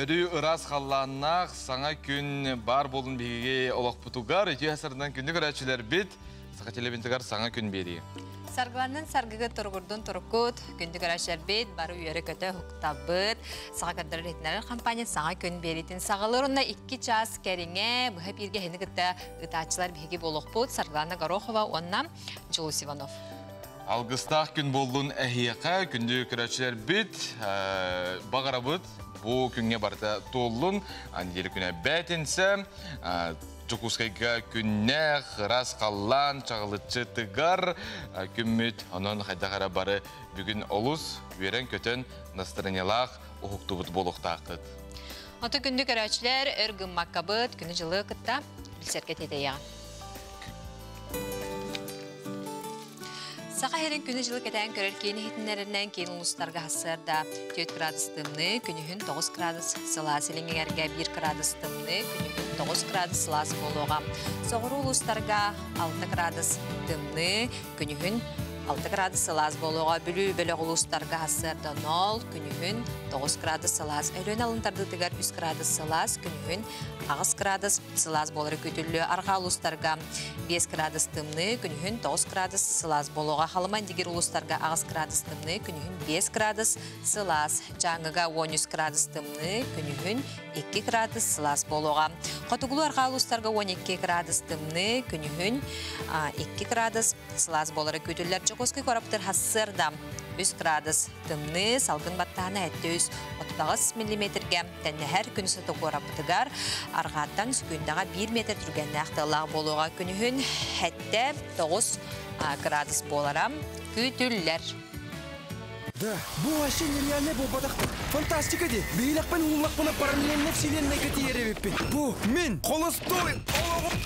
Өрүү ыраас халлааннаах саҥа күн баар буолун биһиги олохпутугар. Үтүө сарынан күндү көрөөччүлэрбит, Саха телевизорыгар саҥа күн биэрии. Саргыланнын саргыгы туругурдун туруккут, күндү көрөөччүлэрбит, бары үөрэ-көтө уһуктабыт. Саха көрдөрөр иһитиннэрэр компания саҥа күн биэриитин саҕалыыр. Онно 2 чаас кэриҥэ быһа бииргэ эһини кытта ыытааччылар биһиги буолуохпут. Саргылана Горохова уонна Дьулус Иванов. Алгыстаах күн буоллун эһиэхэ, күндү көрөөччүлэрбит, баҕарабыт бу күҥҥэ барыта туоллун. Андири күнэ бээтинсэ, Дьокуускайга күннээх, ыраас халлаан, чаҕылыччы тыгар күммүт. Онон хайдах эрэ бары бүгүн олус үөрэн-көтөн настроениелаах уһуктубут буолуохтааххыт. Ото күндү көрөөччүлэр, өр гыммаккабыт, күнү-дьылы кытта билсэргэ тиэтэйэҕин. Саха сирин күнү-дьылы кэтээн көрөр киин иһитиннэрэринэн киин улуустарга сарсыарда 4 градус тымныы, күнүһүн 9 градус сылаас, илиҥ эҥэргэ 1 градус тымныы, күнүһүн 9 градус сылаас буолуоҕа. Соҕуруу улуустарга 6 градус тымныы, күнүһүн 6 градус сылаас буолуоҕа. Бүлүү бөлөх улуустарга сарсыарда 0, күнүһүн 9 градус сылаас. Өлүөнэ алын тардыытыгар 3 градус сылаас, күнүһүн 8 градус сылаас буолара күүтүллүө. Арҕаа улуустарга 5 градус тымныы, күнүһүн 9 градус сылаас буолуоҕа. Халыма Индигир улуустарга 8 градус тымныы, күнүһүн 5 градус сылаас. Дьааҥыга 13 градус тымныы, күнүһүн 2 градус сылаас буолуоҕа. Хотугулуу арҕаа улуустарга 12 градус тымныы, күнүһүн 2 градус сылаас буолара күүтүллэр. Дьокуускай куораппытыгар сарсыарда 3 градус тымныы, салгын баттаһына 738 миллиметргэ тэннэһэр. Күн устата куораппытыгар арҕааттан сүкүндэҕэ 1 метр түргэннээх тыаллаах буолуоҕа. Күнүһүн 7-9 градус буолара күүтүллэр. Да, бу вообще нереальный буолбатахтар. Фантастика ди. Биһилэхпин ууллахпына параллельно вселеннайга тиийэр эбиппин. Бу мин холостой олоҕум.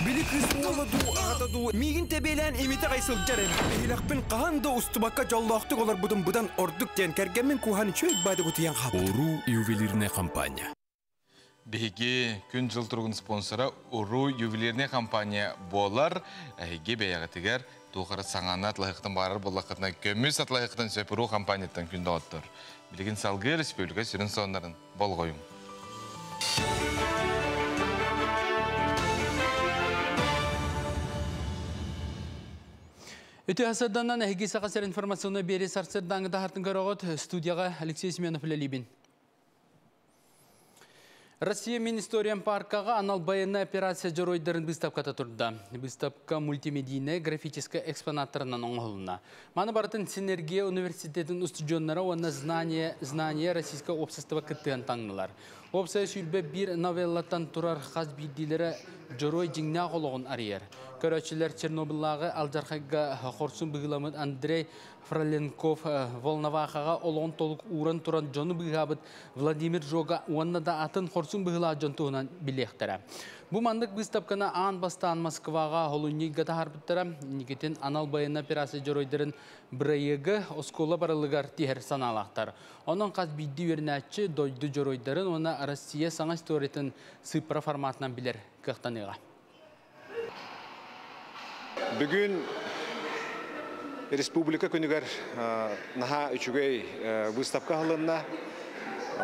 Били кыыс уола дуу, аҕата дуу, миигин тэбиэлээн имитэ аҕай сылдьар эбит. Биһилэхпин хаһан да устубакка дьоллоохтук олорбутум быдан ордук диэн кэргэммин кууһан үчүгэй баады утуйан хаалбытым. Уруу ювелирная компания. Биһиги күн-дьыл туругун спонсора Уруу ювелирная компания буолар. Эһиги бэйэҕитигэр туох эрэ саҥаны атлаһыахтан баарар буоллаххытына көмүс атлаһыахтан сөп Уруу компанияттан күн доҕоттор. Билигин салгыы республика сүрүн сонуннарын болҕойуҥ. Үтүө сарсыарданан эһиги Саха сир информационнай биэрии сарсыардааҥҥы таһартын көрөҕүт. Студияҕа Алексей Семенов үлэлиибин. Россия Мин историям паркаҕа анал байыаннай операция дьоруойдарын быыстапката турда. Быыстапка мультимедийнай графическай экспонаттарынан оҥоһулунна. Маны барытын Синергия университетин устудьуоннара уонна Знание, Знание российское общество кыттыһан таҥнылар. Уопсайа 21 новеллаттан турар хас биирдиилэрэ дьоруой дьиҥнээх олоҕун арыйар. Көрөөччүлэр Чернобыллааҕы алдьархайга хорсун быһыыламмыт Андрей Фроленков Волновахаҕа олоҕун толук ууран туран дьону быыһаабыт Владимир Жога уонна да атын хорсун быһыылаах дьон туһунан билиэхтэрэ. Бу маннык быыстапканы аан бастаан Москваҕа олунньуга таһаарбыттара. Инникитин анал байыаннай операция дьоруойдарын бырайыагы оскуола барылыгар тиһэр санаалаахтар. Онон хас биирдии үөрэнээччи дойду дьоруойдарын уонна Россия саҥа историятын сыыппара форматынан билэр кыахтаныаҕа. Бүгүн Республика күнүгэр наһаа үчүгэй выставка аһылынна.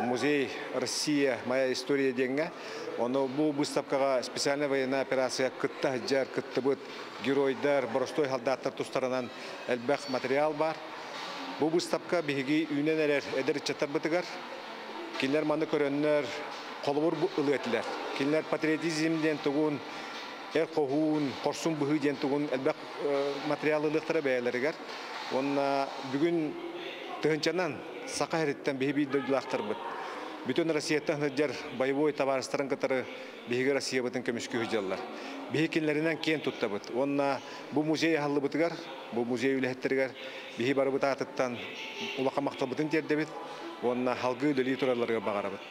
Музей Россия, моя история диэҥҥэ. Ону бу выставкаҕа специальная военная операция кытта сылдьар, кыттыбыт геройдар, боростуой солдаттар тустарынан элбэх материал бар. Бу выставка биһиги үүнэн эрэр эдэр ыччаттарбытыгар кинилэр маны көрөннөр холобур ылыа этилэр. Кинилэр патриотизм диэн тугун, эр хоһуун, хорсун быһыы диэн тугун элбэх материал ылыахтара бэйэлэригэр. Уонна бүгүн тыһынчанан Саха сириттэн биһи биир дойдулаахтарбыт. Бүтүн Россияттан сылдьар боевой табаарыстарын кытары биһиги Россиябытын көмүскүү сылдьаллар. Биһи кинилэринэн киэн туттабыт. Уонна бу музей аһыллыбытыгар, бу музей үлэһиттэригэр биһи барыбыт аатыттан улахан махталбытын тиэрдэбит уонна халгыы үлэлии туралларыгар баҕарабыт.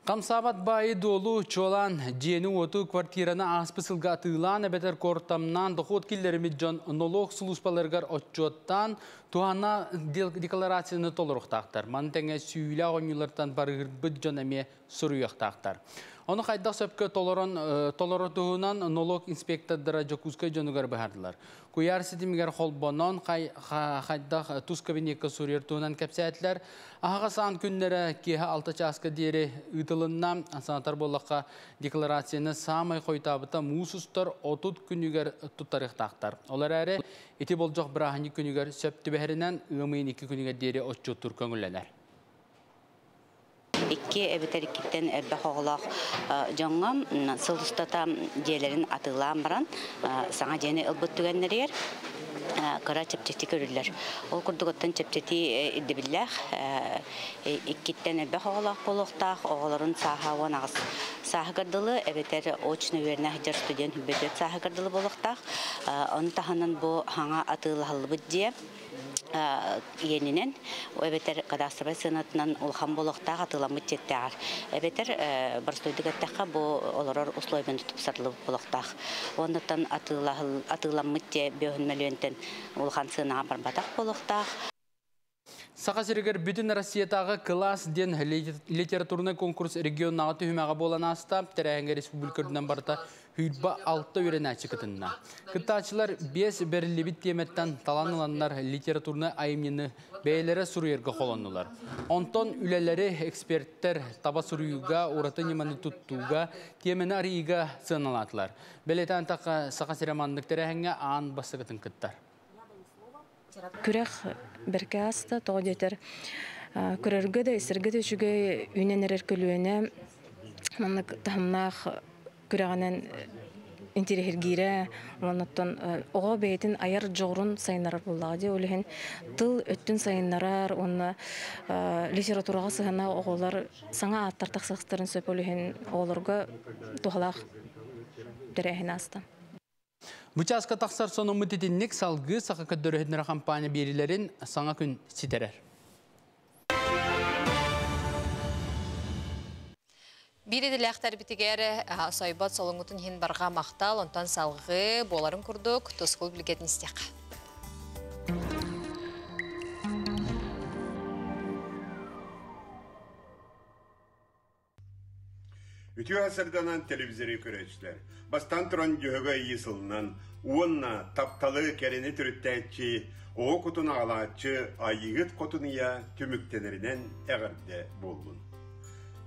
Хамсаабат баайы-дуолу чуолаан дьиэни-уоту, квартираны ааспыт сылга атыылаан эбэтэр куортамнаан дохуот киллэриммит дьон нолуок сулууспаларыгар отчуоттаан туһана декларацияны толоруохтаахтар. Маны тэҥэ сүүлээх оонньуулартан барыһырбыт дьон эмиэ суруйуохтаахтар. Ону хайдах сөпкө толорон толорор туһунан нолуок инспектордара Дьокуускай дьонугар быһаардылар. Куйаар ситимигэр холбонон хайдах тус кабинекка суруйар туһунан кэпсээтилэр. Аһаҕас аан күннэрэ киэһэ 6 чааска диэри ыытылынна. Санатар буоллахха, декларацияны саамай хойутаабыта муус устар 30 күнүгэр туттарыахтаахтар. Ол эрээри ити болдьох бырааһынньык күнүгэр сөп түбэһэринэн ыам ыйын 2 күнүгэр диэри отчуоттуур көҥүллэнэр. Икки эбэтэр иккиттэн элбэх оҕолоох дьоҥҥо сыл устата дьиэлэрин атыылаан баран саҥа дьиэни ылбыт түгэннэригэр кыра чэпчэтии көрүллэр. Ол курдук оттон чэпчэтии ирдэбиллээх иккиттэн элбэх оҕолоох буолуохтаах, оҕолорун сааһа 18 сааһыгар дылы эбэтэр очно үөрэнэ сылдьар студент 24 сааһыгар дылы буолуохтаах. Ону таһынан бу хаҥа атыылаһыллыбыт дьиэ иэнинэн эбэтэр кадастровай сыанатынан улахан буолуохтаах атыыламмыт дьиэттээҕэр эбэтэр боростуойдук эттэххэ бу олорор условияны тупсарыллыбыт буолуохтаах. Оннуттан атыыламмыт дьиэ бөһүн мөлүйүөнтэн улахан сыанаҕа барбатах буолуохтаах. Саха сиригэр бүтүн Россиятааҕы «Кылаас» диэн литературнай конкурс регионнааҕы түһүмэҕэ буолан ааста. Тэрээһиҥҥэ республика үрдүнэн барыта 26 үөрэнээччи кытынна. Кыттааччылар 5 бэриллибит тиэмэттэн талан ыланнар литературнай айымньыны бэйэлэрэ суруйарга холоннулар. Онтон үлэлэри эксперттэр таба суруйууга, ураты ньыманы туттууга, тиэмэни арыйыыга сыаналаатылар. Бэлиэтээн эттэххэ, Саха сирэ маннык тэрээһиҥҥэ аан бастакытын кыттар. Күрэх бэркэ ааста, тоҕо диэтэр көрөргө да, истэргэ да үчүгэй үүнэн эрэр көлүөнэ маннык таһымнаах күрэҕинэн интириэһиргиирэ уоннаттан оҕо бэйэтин айар дьоҕурун сайыннарар буоллаҕа дии. Ол иһин тыл өттүн сайыннарар уонна литератураҕа сыһыаннаах оҕолор саҥа ааттар тахсыахтарын сөп. Ол иһин оҕолорго туһалаах тэрээһин ааста. Бу чааска тахсар сонуммут итинник салгыы Саха көрдөрөһүннэрэ компания биэрилэрин саҥа күн ситэрэр. Биир идэлээхтэрбитигэр сойбот солоҥутун иһин барҕа махтал, онтон салгыы буоларын курдук тускул билгэтин истиэххэ. Үтүө сарданан телевизоры көрөөччүлэр. Бастаан туран Дьөһөгөй Айыы сылынан уонна тапталы кэрэни төрүттээччи, оҕо кутун аҕалааччы Айыыһыт Хотун Ыйа түмүктэнэринэн эҕэрдэ буоллун.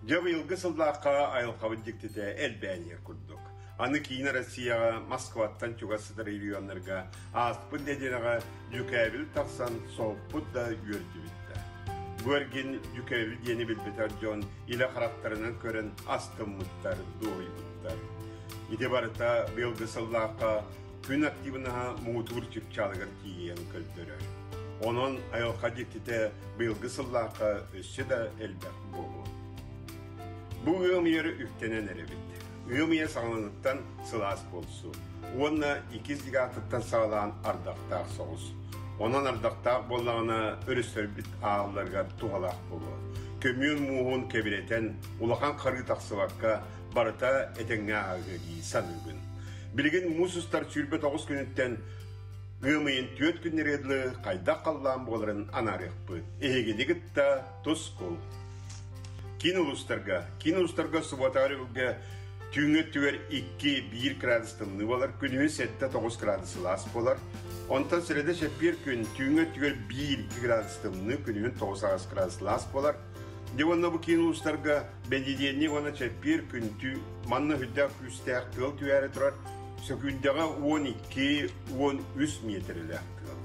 Дьэ быйылгы сыллаахха айылҕабыт дьиктитэ элбээн иһэр курдук. Аны киин Россияҕа Москваттан чугас сытар регионнарга ааспыт нэдиэлэҕэ дьүкээбил тахсан соһуппут да үөрдүбүт да. Бу эргин дьүкээбил диэни билбэтэх дьон илэ харахтарынан көрөн астыммыттар, дуоһуйбуттар. Ити барыта быйылгы сыллаахха күн активнаһа муҥутуур чыпчаалыгар тиийэн көрдөрөр. Онон айылҕа дьиктитэ быйылгы сыллаахха өссө да элбэх буолуо. Бу ыам ыйар үктэнэн эрэбит. Ыам ыйа саҕаланыттан сылаас буолсу. Уонна иккис декадаттан саҕалаан ардахтаах соҕус. Онон ардахтаах буоллаҕына өрүстэрбит аалларыгар туһалаах буолуо. Көмүөл мууһун кэбирэтэн, улахан харыы тахсыбакка барыта этэҥҥэ ааһыа дии саныыбын. Билигин муус устар 29 күнүттэн ыам ыйын 4 күннэргэ дылы хайдах халлаан буоларын анаарыахпыт. Эһигини кытта тускул. Киин улуустарга, киин улуустарга субуотаҕар өрөбүлгэ түүҥҥү өттүгэр 2-1 градус тымныы буолар, күнүһүн 7-9 градус сылаас буолар. Онтон среда чэппиэр күн түүҥҥү өттүгэр 1-2 градус тымныы, күнүһүн 9-8 градус сылаас буолар. Дьэ уонна бу киин улуустарга бэнидиэнньик уонна чэппиэр күн түү манна үрдээх күүстээх тыал түһээри турар, сөкүүндэҕэ 12-13 миэтэрэлээх тыал.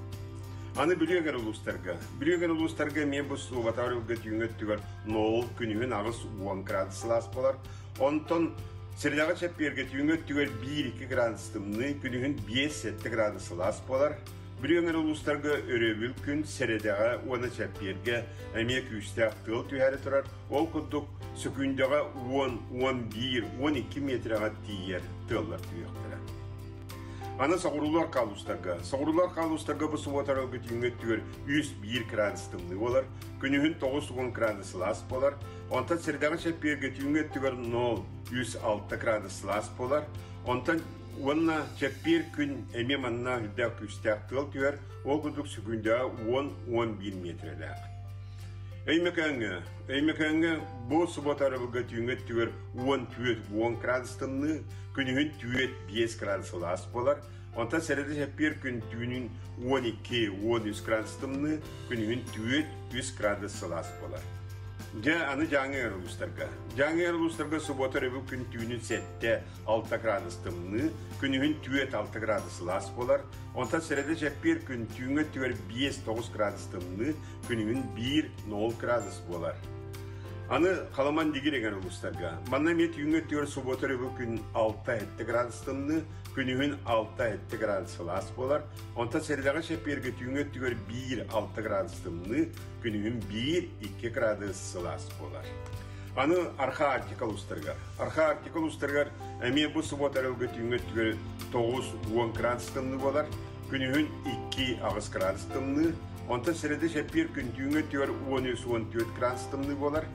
Аны Бүлүү эҥэр улуустарга. Бүлүү эҥэр улуустарга эмиэ бу субатаар ылга түүҥҥү өттүгэр 0, күнүһүн 8-10 градус сылаас буолар. Онтон сирэҕэ чэппиэргэ түүҥҥү өттүгэр 1-2 градус тымныы, күнүһүн 5-7 градус сылаас буолар. Бүлүү эҥэр улуустарга өрөбүл күн сэрэдэҕэ уонна чэппиэргэ эмиэ күүстээх тыал түһээри турар. Ол курдук сөкүүндэҕэ 10, 11, 12 миэтэрэҕэ тиийэр тыаллар түһүөхтэрэ. Аны соҕуруулар хаалустарга. Соҕуруулар хаалустарга бу субуотар ылгы түүҥҥү өттүгэр 101 градус тымныы буолар, күнүһүн 90 градус сылаас буолар, онтон сирдэҕи чэппиэргэ түүҥҥү өттүгэр 0, 106 градус сылаас буолар, онтон уонна чэппиэр күн эмиэ манна үрдээх күүстээх тыал түһэр, ол курдук сүгүндэҕэ 10-11 миэтэрэлээх. Өймөкөөҥҥө Өймөкөөҥҥө бу субуота өрөбүлгэ түүҥҥү өттүгэр 14-10 градус тымныы, күнүһүн 4-5 градус сылаас буолар. Онтон сэрэдэ чэппиэр күн түүнүн 12-13 градус тымныы, күнүһүн 4-3 градус сылаас буолар. Дьэ, аны Дьааҥы эр улуустарга. Дьааҥы эр улуустарга субуота өрөбүл күн түүнүн 7-6 градус тымныы, күнүһүн 4-6 градус сылаас буолар. Онтон сэрэдэ чэппиэр күн түүҥҥү өттүгэр 5-9 градус тымныы, күнүһүн 1-0 градус буолар. Аны Халаман дигир эҥэр улуустарга. Манна эмиэ түүҥҥү өттүгэр субуота өрөбүл күн 6-7 градус тымныы, күнүһүн 6-7 градус сылаас буолар. Онтон сэрэдэҕэ чэппиэргэ түүҥҥү өттүгэр 1-6 градус тымныы, күнүһүн 1-2 градус сылаас буолар. Аны Арха Арктика улуустарыгар. Арха Арктика улуустарыгар эмиэ бу субуота өрөбүлгэ түүҥҥү өттүгэр 9-10 градус тымныы буолар. Күнүһүн 2-8 градус тымныы, Онтон сэрэдэ чэппиэр күн түүҥҥү өттүгэр 13-14 градус тымныы буолар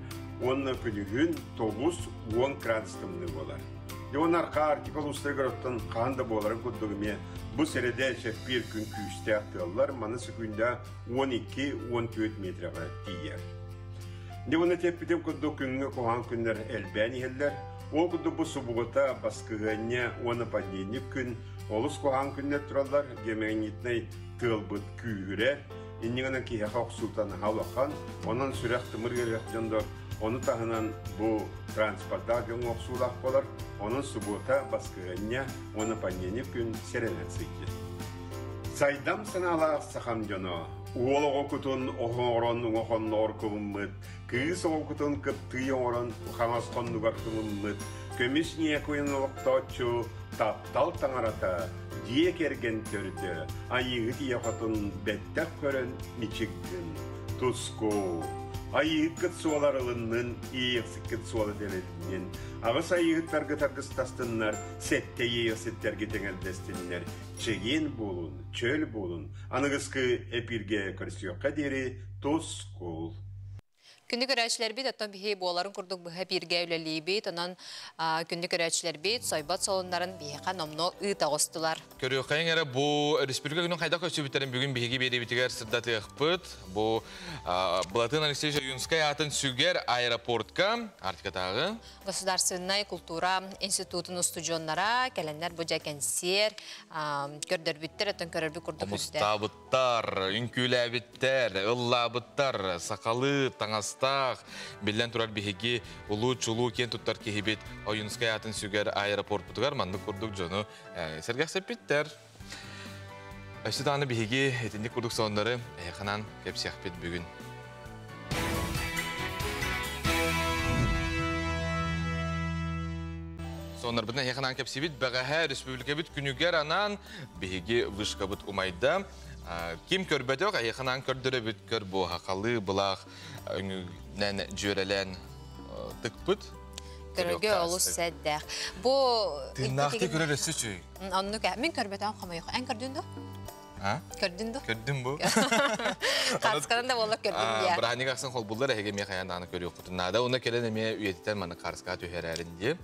уонна күнүһүн 9-10 градус тымныы буолар. Дьэ уонна Архаа Арктика улуустарыгар оттон хаһан да буоларын курдук эмиэ бу сэрэдэ чэппиэр күн күүстээх тыаллар маны секүндэ 12-14 метрэҕэ тиийэр. Дьэ уонна тэппитим курдук күҥҥэ куһаҕан күннэр элбээн иһэллэр. Ол курдук бу субугута, баскыһыанньа уонна понедельник күн олус куһаҕан күннэр тураллар. Геомагнитнай тыалбыт күүһүрэр, инньэ гынан киһиэхэ охсуута наһаа улахан, онон сүрэх-тымыр ыарыһах дьондор ону таһынан бу транспордаах дьоҥҥо охсуулаах буолар, онон субуота, баскыһыанньа уонна понедельник күн сэрэнэн сылдьын. Сайдам санаалаах сахам дьоно, уол оҕо кутун оһоҥорон уҥа хонноҕор кубуммут, кыыс оҕо кутун кыптыый оҥорон хаҥас хоннугар кыбыммыт, көмүс ньиэкуйун олохтооччу таптал таҥарата, дьиэ кэргэн төрдө, Айыыһыт ийэ хотун бэттэх көрөн мичик гын, туску. Айыыһыккыт суола арылыннын, иэйэхсиккит суола тэлэлиннин, аҕыс айыыһыттаргыт аргыстастыннар, сэттэ иэйэхситтэргит эҥэрдэстиннэр, чэгиэн буолун, чөл буолун, аныгыскы эпииргэ көрсүөххэ диэри тускул. Күндү көрөөччүлэрбит, оттон биһи буоларын курдук быһа бииргэ үлэлиибит. Онон күндү көрөөччүлэрбит сойбот солуннарын биһиэхэ номнуо ыыта оҕустулар. Көрүөххэйиҥ эрэ бу республика күнүн хайдах көрсүбүттэрин бүгүн биһиги биэриибитигэр сырдатыахпыт. Бу Былатын Алексеевич Ойуунскай аатын сүгэр аэропортка Арктикатааҕы Государственнай култуура институтун устудьуоннара кэлэннэр бу дьэ кэнсиэр көрдөрбүттэр, оттон көрөрбүт курдук Хомустаабыт Тар, үҥкүүлээбиттэр, ыллаабыттар, сахалыы таҥастаах, биллэн турар биһиги улуу чулуу киэн туттар киһибит Ойуунскай аатын сүгэр аэропорпутугар маннык курдук дьону сэргэхсэппиттэр. Өссө даҕаны биһиги итинник курдук сонуннары эһиэхэ кэпсиэхпит бүгүн. Соннарбытын эһиэхэ анаан кэпсиибит. Бэҕэһээ республикабыт күнүгэр анаан биһиги вышкабыт умайда. Ким көрбөтөх, эһиэхэ анаан көрдөрөбүт көр буоһахалыы былаах өҥүнэн дьүөрэлээн тыкпыт. Көрөргө олус сэддээх. Бу Тыыннаахтыы көрөр өссө үчүгэй. Оннук мин көрбөтөҕүм хомойуох. Эн көрдүн дуо? Көрдүн ду? Көрдүм бу. Харысканан да буолла көрдүм дия. Бырааһынньык ахсын холбуллар эһиги эмиэ хайаан даҕаны көрүөххүтүн наада. Уна кэлэн эмиэ үйэтитэн маны харыскаҕа түһэрээрин диye.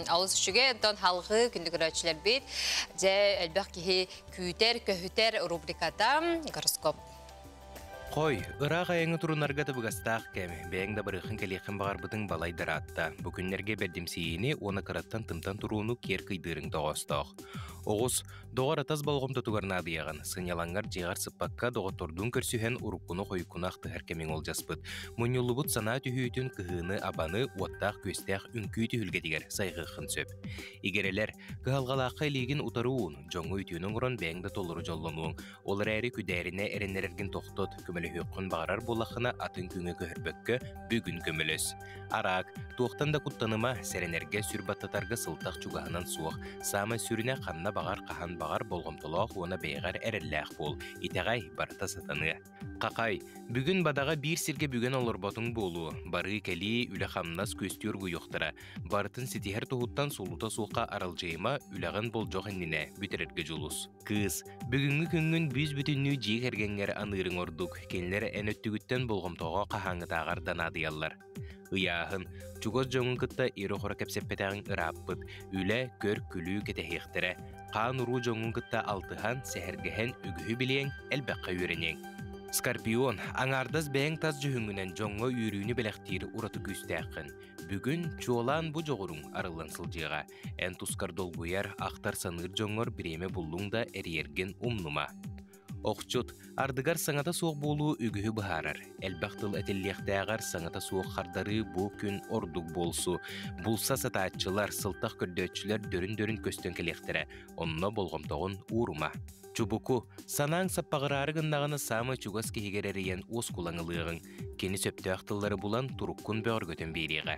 Олус үчүгэй, онтон халҕыы күндү көрөөччүлэрбит. Дьэ, элбэх киһи күүтэр, көһүтэр рубриката гороскоп. Хой, ыраах айаҥҥа турунарга табыгастаах кэм. Бэйэҥ да барыаххын кэлиэххин баҕарбытыҥ балай да ыраатта. Бу күннэргэ бэрдимсийиини уонна кыраттан тымтан турууну киэр кыйдыырыҥ тоҕоостоох. Оҕус, доҕор-атас болҕомтотугар наадыйаҕын, сынньалаҥҥар дьиэҕэр сыппакка доҕоттордуун көрсүһэн уруккуну-хойуккуну ахтыһар кэмиҥ олдьаспыт. Мунньуллубут санаа түһүүтүн кыһыыны-абаны уоттаах-күөстээх үҥкүү түһүлгэтигэр сайҕыаххын сөп. Игирэлэр, кыһалҕалаахха илиигин утары уун, дьоҥҥо үтүөнү оҥорон бэйэҥ да толору дьоллонуоҥ. Ол эрээри күдээринэ эрэннэрэргин тохтот, көмөлөһүөххүн баҕарар буоллаххына атын күҥҥэ көһөрбөккө бүгүн көмөлөс. Араак, туохтан да куттаныма, сэрэнэргэ, сүр баттатарга сылтах чугаһынан суох. Саамай сүрүнэ ханна баҕар, хаһан баҕар болҕомтолоох уонна бэйэҕэр эрэллээх буол. Итэҕэй, барыта сатаныа. Хахай, бүгүн бадаҕа биир сиргэ бүгэн олорботуҥ буолуо. Барыы-кэлии, үлэ-хамнас күөстүү оргуйуохтара. Барытын ситиһэр туһуттан сулута суохха аралдьыйыма, үлэҕин болдьох иннинэ бүтэрэргэ дьулус. Кыыс, бүгүҥҥү күҥҥүн бүүс-бүтүннүү дьиэ кэргэҥҥэр аныырыҥ ордук, кинилэр эн өттүгүттэн болҕомтоҕо хаһааҥҥытааҕар да наадыйаллар. Ыйааһын, чугас дьоҥҥун кытта ирэ-хоро кэпсэппэтэҕиҥ ырааппыт, үлэ, көр-күлүү кэтэһиэхтэрэ. Хаан-уруу дьоҥҥун кытта алтыһан, сэһэргэһэн үгүһү билиэҥ, элбэххэ үөрэниэҥ. Скорпион, аҥаардас бэйэҥ тас дьүһүҥҥүнэн дьоҥҥо үөрүүнү бэлэхтиир ураты күүстээххин. Бүгүн чуолаан бу дьоҕуруҥ арыллан сылдьыаҕа. Эн тускар долгуйар, ахтар-саныыр дьоҥҥор бириэмэ буллуҥ да эрийэргин умнума. Охчут, ардыгар саҥата суох буолуу үгүһү быһаарар. Элбэх тыл этиллиэхтээҕэр саҥата суох хардарыы бу күн ордук буолсу. Булса сатааччылар, сылтах көрдөөччүлэр дөрүн-дөрүн көстөн кэлиэхтэрэ. Онно болҕомтоҕун уурума. Чубуку, санааҥ саппаҕыраары гыннаҕына саамай чугас киһигэр эрийэн уоскулаҥ ылыаҕыҥ. Кини сөптөөх тыллары булан туруккун бөҕөргөтөн биэриэҕэ.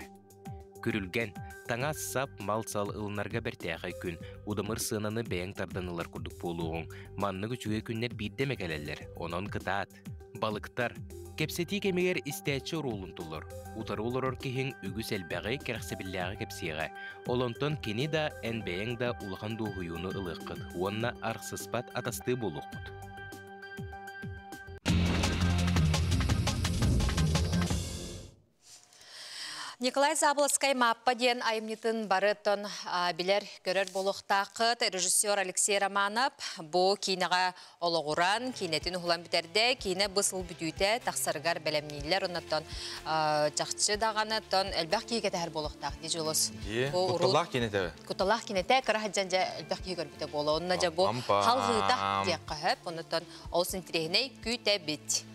Күрүлгэн, таҥас-сап, мал-сал ылынарга бэртээхэй күн, удамыр сыананы бэйэҥ тардан ылар курдук буолуоҕуҥ. Маннык үчүгэй күннэр биирдэ эмэ кэлэллэр, онон кытаат. Балыктар. Кэпсэтии кэмигэр истээччи оруолун толор. Утары олорор киһиҥ үгүс элбэҕи, кэрэхсэбиллээҕи кэпсиэҕэ. Ол онтон кини да, эн бэйэҥ да улахан дуоһуйууну ылыаххыт уонна арахсыспат атастыы буолуоххут. Николай Заболоцкай Мааппа диэн айымньытын барытын билэр, көрөр буолуохтааххыт. Режиссер Алексей Романов бу киинэҕэ олоҕуран, киинэтин уһулан бүтэрдэ. Киинэ бу сыл бүтүүтэ тахсарыгар бэлэмнииллэр. Оннуттан чахчы даҕаны тон элбэх киһи кэтэһэр буолуохтаах дии Дьулус. Кутталаах киинэтэ. Кутталаах киинэтэ кыра сылдьан дьэ элбэх киһи көрбүтэ буолуо. Онно дьэ бу халҕыыта диэххэ сөп. Оннуттан олус интириэһинэй күүтэбит.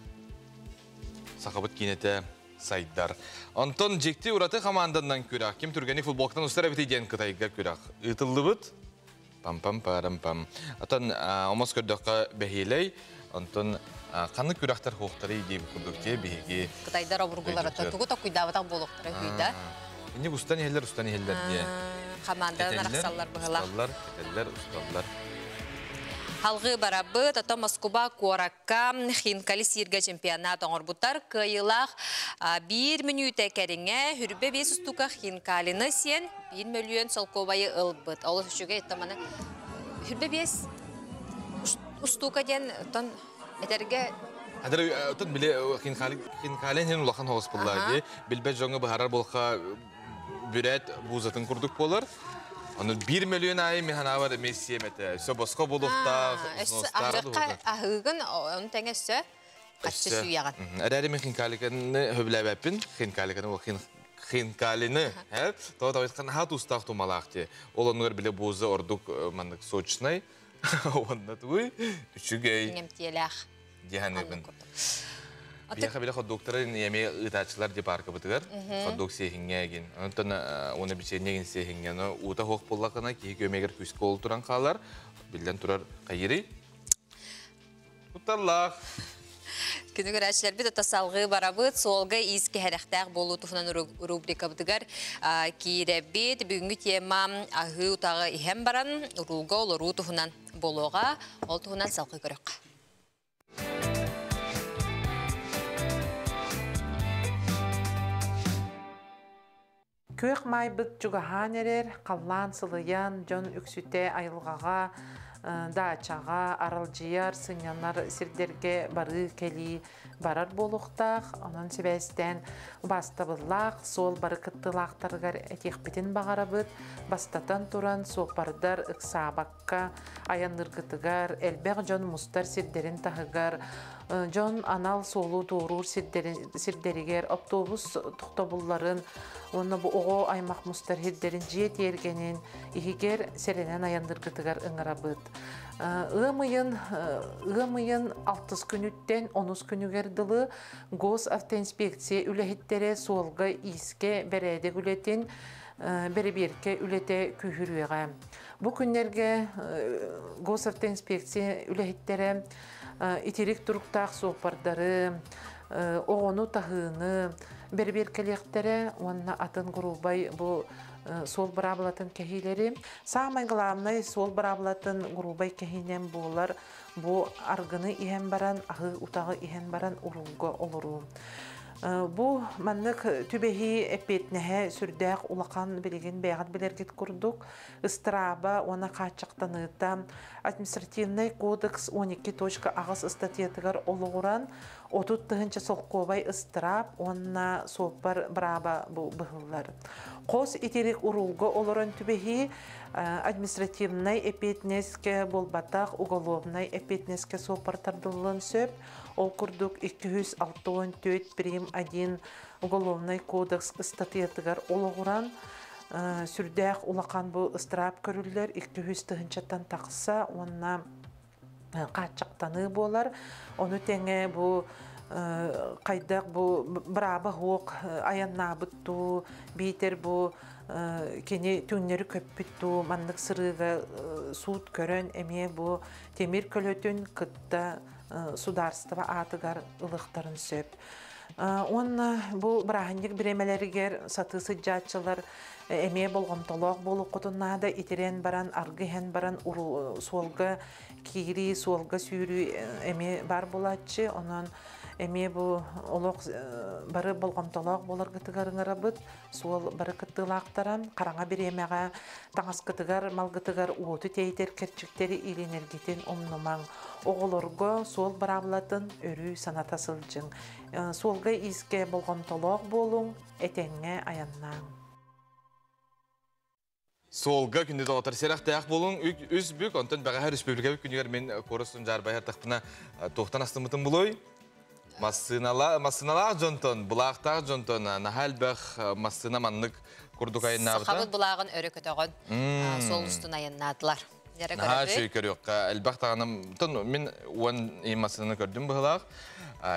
Сахабыт киинэтэ сайдар. Онтон дьикти ураты хамаанданан күрэх. Ким түргэни футболкатан устар эбитий диэн Кытайга күрэх ыытыллыбыт. Пам-пам-парам-пам. Отон омос көрдөххө бэһиэлэй. Онтон ханнык күрэхтэр хуохтарый диэбит курдук дии биһиги. Кытайдар обургуларыттан тугу токуйдаабатах буолуохтара үһүйда. Инник устан иһэллэр, устан иһэллэр диye. Хамаанданан арахсаллар быһылаах. Усталлар, кэтэллэр, усталлар. Халгыы барабыт, ото Москуба куоракка Хинкали сииргэ чемпионат оҥорбуттар. Кыайыылаах биир мүнүүтэ кэриҥэ хүрбэ биэс устуука Хинкалины сиэн биир мөлүйүөн солкуобайы ылбыт. Олус үчүгэй, маны хүрбэ биэс устуука диэн тон этэргэ Хадыр отон биле хинкалин хин улахан хоҕус буллар ди. Билбэт дьоҥҥо быһарар болха бүрээт буузатын курдук буолар. Ону 1 мөлүйүөн аайы мин санаабар эмиэ сиэм этэ. Өссө босхо буолуохтаах, Аһыахха аһыыгын, ону тэҥэ өссө хаччы сүүйэҕин. Эрээри мин хинкаликаны сөбүлээбэппин. Хинкаликаны ол хинкалины, тоҕо тоҕо наһаа туустаах тумалаах дии. Ол оннугар биле бууза ордук маннык сочнай. Уонна тугуй үчүгэй. Иҥэмтиэлээх. Диһаныбын. Биһиэхэ биле ходуктары эми ыытааччылар ди паркабытыгар ходук сиэһиҥҥэ эгин. Онтон уона бичиэнньэ эгин сиэһиҥҥэ. Но уута хуох буоллахына киһи көмөгөр күскэ ол туран хаалар. Биллэн турар хайырый. Кутталлаах. Күнү көрөөччүлэрбит ото салгыы барабыт. Суолга иис кэһэрэхтээх буолуу туһунан рубрикабытыгар киирэбит. Бүгүҥҥү тема аһыы утаҕы иһэн баран уруулга олоруу туһунан буолуоҕа. Ол туһунан салгыы көрөххө. Күөх маайбыт чугаһаан эрэр, халлаан сылыйан, дьон үксүтэ айылҕаҕа, даачаҕа аралдьыйар, сынньанар сирдэргэ барыы-кэлии барар буолуохтаах. Онон сибээстээн убаастабыллаах суол бары кыттыылаахтарыгар этиэхпитин баҕарабыт. Бастатан туран, суоппардар ыксаабакка айанныыргытыгар, элбэх дьон мустар сирдэрин таһыгар, дьон анал суолу туоруур сирдэригэр, автобус тохтобулларын уонна бу оҕо аймах мустар сирдэрин дьиэ тиэргэнин иһигэр сэрэнэн айанныыргытыгар ыҥырабыт. Ыам ыйын ыам ыйын алтыс күнүттэн онус күнүгэр дылы госавтоинспекция үлэһиттэрэ суолга иискэ бэрээдэк үлэтин бэрэбиэркэ үлэтэ күүһүрүөҕэ. Бу күннэргэ госавтоинспекция үлэһиттэрэ итирик туруктаах суоппардары, оҕону таһыыны бэрэбиэркэлиэхтэрэ уонна атын грубай бу суол быраабылатын кэһиилэри. Самай главный суол быраабылатын грубай кэһиинэн буолар бу аргыны иһэн баран, аһы утаҕы иһэн баран уруулга олоруу. Бу маннык түбэһии эппиэтинэһэ сүрдээх улахан билигин бэйэҕит билэргит курдук ыстырааба уонна хааччахтаныыта административнай кодекс 12.8 ыстатыйатыгар олоҕуран 30 тыһыынча солкуобай ыстыраап уонна суоппар бырааба бу быһыллар. Хос итирик уруулга олорон түбэһии административнай эпиэтинэскэ буолбатах, уголовнай эпиэтинэскэ суоппар тардыллыан сөп. Ол курдук 264 прим 1 Уголовнай кодекс ыстатыйатыгар олоҕуран сүрдээх улахан бу ыстыраап көрүллэр 200 тыһыынчаттан тахса уонна хааччахтаныы буолар. Ону тэҥэ бу хайдах бу бырааба суох айаннаабыт дуу, биитэр бу кини түҥнэри көппүт дуу, маннык сырыыга суут көрөн эмиэ бу тимир көлөтүн кытта судаарыстыба аатыгар ылыахтарын сөп. Уонна бу бырааһынньык бириэмэлэригэр сатыы сылдьааччылар эмиэ болҕомтолоох буолуоххутун наада. Итирэн баран, аргы иһэн баран суолга киирии, суолга сүүрүү эмиэ баар буолааччы. Онон эмиэ бу олох бары болҕомтолоох буоларгытыгар ыҥырабыт. Суол бары кыттыылаахтара хараҥа бириэмэҕэ таҥаскытыгар, малгытыгар уоту тэйитэр кэрчиктэри илинэргитин умнумаҥ. Оҕолорго суол быраабылатын өрүү саната сылдьыҥ. Суолга-иискэ болҕомтолоох буолуҥ, этэҥҥэ айаннааҥ. Суолга күндү доҕоттор сэрэхтээх буолуҥ. Үс бүк, онтон бэҕэһээ республикабыт күнүгэр мин куорастун дьаарбайар тахпына туохтан астыммытым булуй? Массыынала, массыыналаах дьонтон, былаахтаах дьонтон наһаа элбэх массыына маннык курдук айаннаабыта. Сахабыт былааҕын өрө көтөҕөн суол устун айаннаатылар. Наһаа үчүгэй көрүөххэ. Элбэх даҕаны, мин уон массыынаны көрдүм быһылаах.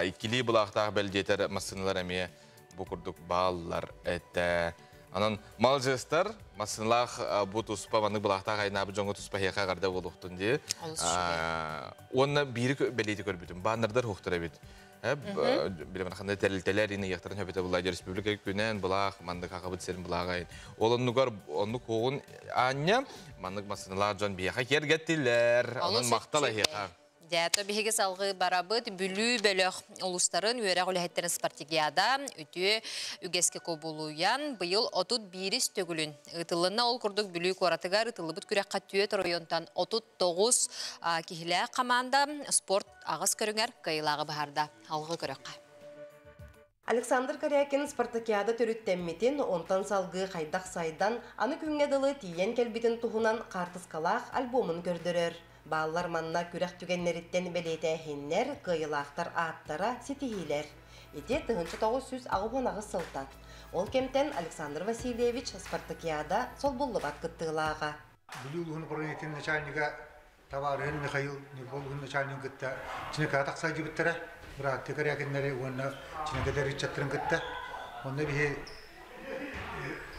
Иккилии былаахтаах бэлдиэтэр массыыналар эмиэ бу курдук бааллар этэ. Анан малжестар массыыналаах бу туспа маннык былаахтаах айнаабыт дьоҥҥо туспа эһиэхэ эҕэрдэ буолуохтун дии. Уонна биири бэлиэти көрбүтүм. Баннердар хуохтар эбит. Билэмэн ханна тэрилтэлэр ин ыйыахтарын хөбөтө булла республика күнэн былаах маннык хахабыт сирин былааҕа ол оннугар оннук хуоҕун аанньа маннык массыыналаах дьон биһиэхэ киэргэттилэр. Онон махтал эһиэхэ. Дьэ, биһиги салгыы барабыт Бүлүү бөлөх улуустарын үөрэх үлэһиттэрин спартакиада үтүө үгэскэ кубулуйан быйыл 31 төгүлүн ыытылынна. Ол курдук Бүлүү куоратыгар ыытыллыбыт күрэххэ түөрт оройуонтан 39 киһилээх команда спорт аҕыс көрүҥэр кыайыылааҕы быһаарда. Алгы көрөххө. Александр Корякин спартакиада төрүттэммитин, онтон салгыы хайдах сайдан, аны күҥҥэ дылы тиийэн кэлбитин туһунан хаартыскалаах альбомун көрдөрөр. Бааллар манна күрэх түгэннэриттэн бэлиэтээһиннэр, кыайыылаахтар ааттара, ситиһиилэр. Ити 1988 сылтан. Ол кэмтэн Александр Васильевич спартакиада солбуллубат кыттыылааҕа. Бүлүү улууһун управлениетын начальнига табаарыһын Михаил Ньурба улууһун начальнигын кытта Чинэкэҕэ тахса сылдьыбыттара. Бырааттыы Корякиннары уонна Чинэкэлэр ыччаттарын кытта. Онно биһи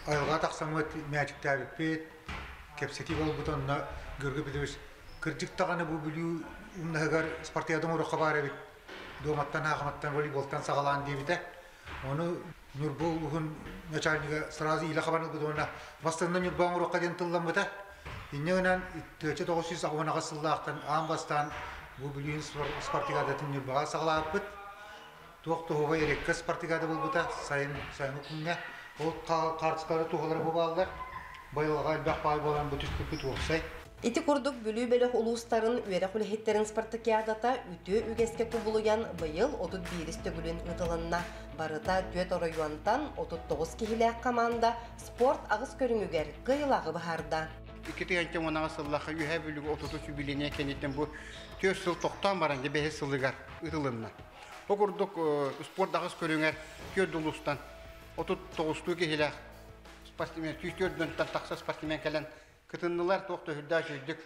айылҕаҕа тахсаммыт мээчиктээбиппит, кэпсэтии буолбут онно Георгий Петрович кырдьык даҕаны бу Бүлүү умнаһыгар спартакиада оҥоруохха баар эбит. Дуоматтан, хаахыматтан, волейболтан саҕалаан диэбитэ. Ону Ньурба улууһун начальнига сразу иилэ хабан ылбыт уонна бастыҥна Ньурба оҥоруохха диэн тылламмыта. Инньэ гынан 1998 сыллаахтан аан бастаан бу Бүлүүн спартакиадатын Ньурбаҕа саҕалаабыппыт. Туох туһугай эрэккэ спартакиада буолбута сайын сайыҥҥы күҥҥэ. Ол хаартыскалары туһалара бу бааллар. Быйылга элбэх баай буолан бу түспүппүт уопсай. Ити курдук Бүлүү бөлөх улуустарын үөрэх үлэһиттэрин спартакиадата үтүө үгэскэ кубулуйан быйыл 31 төгүлүн ыытылынна. Барыта түөрт оройуонтан 39 киһилээх команда спорт аҕыс көрүҥүгэр кыайыылааҕы быһаарда. 2010 сыллаахха Үөһээ Бүлүүгэ 33 юбилейнай кэнниттэн бу түөрт сыл тохтоон баран дьэ бэһис сылыгар ыытылынна. Ол курдук спорт аҕыс көрүҥэр түөрт улуустан 39 киһилээх спортсмен 104 тахса спортсмен кэлэн кытыннылар, туох да үрдээх үчүгдүк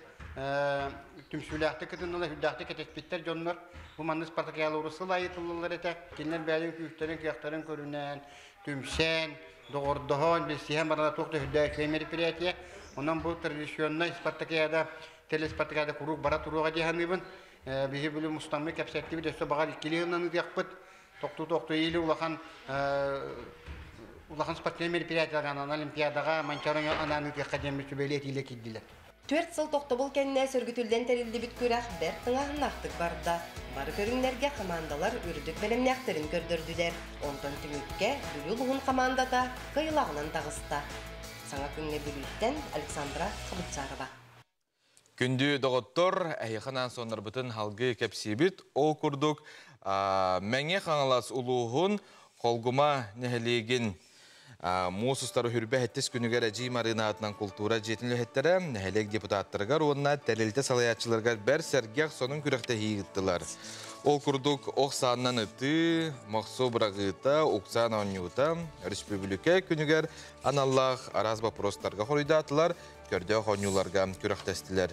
түмсүүлээхтик кытыннылар, үрдээхтик кэтэспиттэр дьоннор. Бу маннык спартакиалары сыл аайы тыллаллар этэ. Кинилэр бэйэлэрин күүстэрин, кыахтарын көрүнэн, түмсэн, доҕордоһон, билсиһэн баран туох да үрдээх үчүгэй мероприятие. Онон бу традиционнай спартакиада, телеспартакиада куруук бара туруоҕа дии саныыбын. Биһи бүлүү мустаммыт кэпсэттибит, өссө баҕар иккилии гынан ыытыахпыт. Тохтуу-тохтуу или улахан улахан спортивнай мероприятиеларга анаан Олимпиадаҕа Манчароҥҥа анаан ыытыахха диэн сүбэлии этиилэ киирдилэр. Түөрт сыл тохтобул кэннэ сөргүтүллэн тэриллибит күрэх бэрт тыҥааһыннаахтык барда. Бары көрүҥнэргэ хамаандалар үрдүк бэлэмнээхтэрин көрдөрдүлэр. Онтон түмүккэ Бүлүү улууһун хамаандата кыайыылааҕынан таҕыста. Саҥа күҥҥэ Бүлүүттэн Александра Хабытсарова. Күндү доҕоттор, эһиэхэ анаан соннорбутун халгыы кэпсиибит. Ол курдук, Мэҥэ Хаҥалас улууһун Холгума нэһилиэгин муус устар үрбэ сэттис күнүгэр Эдьиий Марыына аатынан култуура дьиэтин үлэһиттэрэ нэһилиэк депутаттарыгар уонна тэрилтэ салайааччыларыгар бэр сэргэх сонун күрэхтэһии ыыттылар. Ол курдук, ох сааннан ытыы, мохсуо быраҕыыта, уксаан оонньуута өрөспүүбүлүкэ күнүгэр аналлаах араас боппуруостарга хоруйдаатылар, көрдөөх оонньууларга күрэхтэстилэр.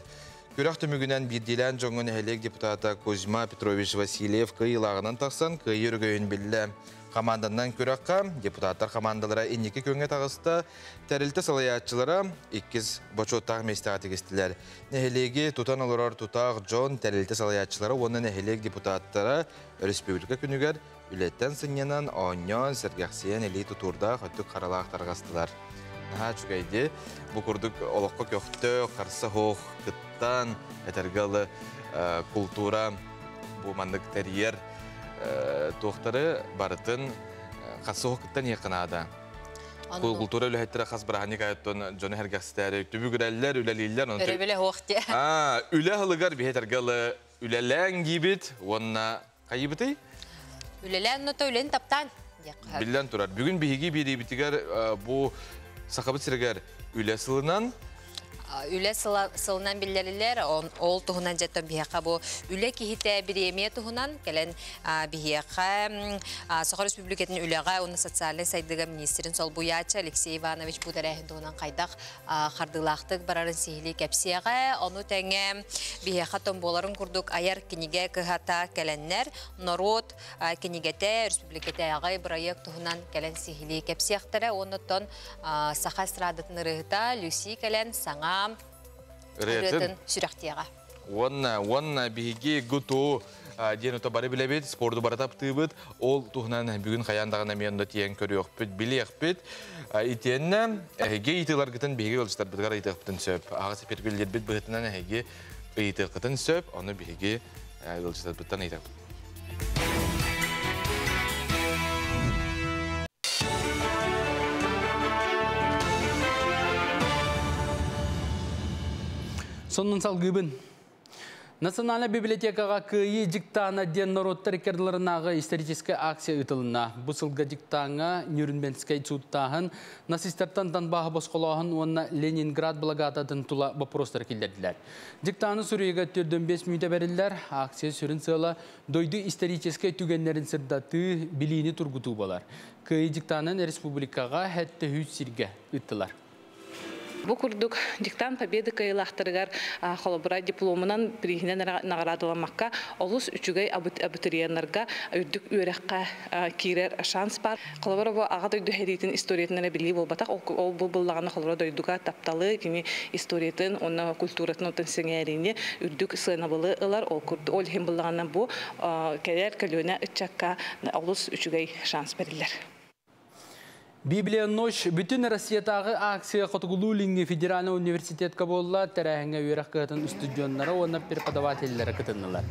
Күрэх түмүгүнэн биирдиилээн дьоҥҥо нэһилиэк депутата Кузьма Петрович Васильев кыайыылааҕынан тахсан кыайыы өрөгөйүн биллэ. Хамаанданан күрэххэ депутаттар хамаандалара инники күөҥҥэ таҕыста, тэрилтэ салайааччылара иккис бочуоттаах миэстэҕэ тигистилэр. Нэһилиэги тутан олорор тутаах дьон, тэрилтэ салайааччылара уонна нэһилиэк депутаттара Өрөспүүбүлүкэ күнүгэр үлэттэн сынньанан, оонньоон, сэргэхсийэн илии тутуурдаах өттүк харалаах тарҕастылар. Наһаа үчүгэйди. Бу курдук олоххо көхтөөх, харса суох кыттан, этэргэ ылы култуура бу маннык тэрийэр туохтары барытын харса суох кыттан иһиэххэ наада. Култуура үлэһиттэрэ хас бырааһынньык айыттан дьону сэргэхситээри түбүгүрэллэр, үлэлииллэр. Өрөбүлэ суох диэ. Үлэ ылыгар биһи этэргэ ылы үлэлээҥ диибит уонна хайыбытый? Үлэлээн ното үлэни таптаан. Биллэн турар. Бүгүн биһиги биэриибитигэр бу Сахабыт сиригэр үлэ сылынан үлэ сылынан биллэрилэр. Ол туһунан дьэттэн биһиэхэ бу үлэ киһитэ бириэмийэ туһунан кэлэн биһиэхэ Саха Республикатын үлэҕэ уонна социальнай сайдыыга министрин солбуйааччы Алексей Иванович бу тэрээһин туһунан хайдах хардыылаахтык барарын сиһилии кэпсиэҕэ. Ону тэҥэ биһиэхэ томбуоларын курдук айар кинигэ кыһата кэлэннэр норуот кинигэтэ республикатааҕы бырайыак туһунан кэлэн сиһилии кэпсиэхтэрэ. Оннуттан саха эстрадатын ырыаһыта Люси кэлэн саҥа ырыатын сүрэхтиэҕэ. Уонна, уонна биһиги ГТУ диэн ото бары билэбит, спорду бары таптыыбыт. Ол туһунан бүгүн хайаан даҕаны эмиэ онно тиийэн көрүөхпүт, билиэхпит. Итиэннэ эһиги ыйытыыларгытын биһиги ыалдьыттарбытыгар ыйытыахпытын сөп. Аҕыс эпиргиллэрбит быһыытынан эһиги ыйытыаххытын сөп, ону биһиги ыалдьыттарбыттан ыйытыахпыт. Сонун салгыыбын. Национальнай библиотекаҕа Кыайыы дьыктаана диэн норуоттар иккардыларынааҕы историческай акция ыытылынна. Бу сылга дьыктааҥҥа Нюрнбергскэй сууттааһын, нацистартан Донбаһы босхолооһун уонна Ленинград блокадатын тула боппуруостары киллэрдилэр. Дьыктааны суруйууга 45 мүнүүтэ бэриллэр. Акция сүрүн сыала дойду историческай түгэннэрин сырдатыы, билиини тургутуу буолар. Кыайыы дьыктаанын республикаҕа 73 сиргэ ыыттылар. Бу курдук диктант Победы кыайыылаахтарыгар холобура дипломунан бирииһинэн наҕараадаламмакка олус үчүгэй абитуриеннарга үрдүк үөрэххэ киирэр шанс баар. Холобура бу Аҕа дойду сэриитин историятын эрэ билии буолбатах, ол бу буллаҕына холобура дойдуга тапталы, кини историятын уонна культуратын оттон сэҥээриини үрдүк сыанабылы ылар. Ол курдук ол иһин буллаҕына бу кэлэр көлүөнэ ыччакка олус үчүгэй шанс бэриллэр. Библия ночь бүтүн Россиятааҕы акция Хотугулуу-Илиҥҥи федеральнай университетка буолла. Тэрээһиҥҥэ үөрэх кыһатын устудьуоннара уонна преподавателлэрэ кытыннылар.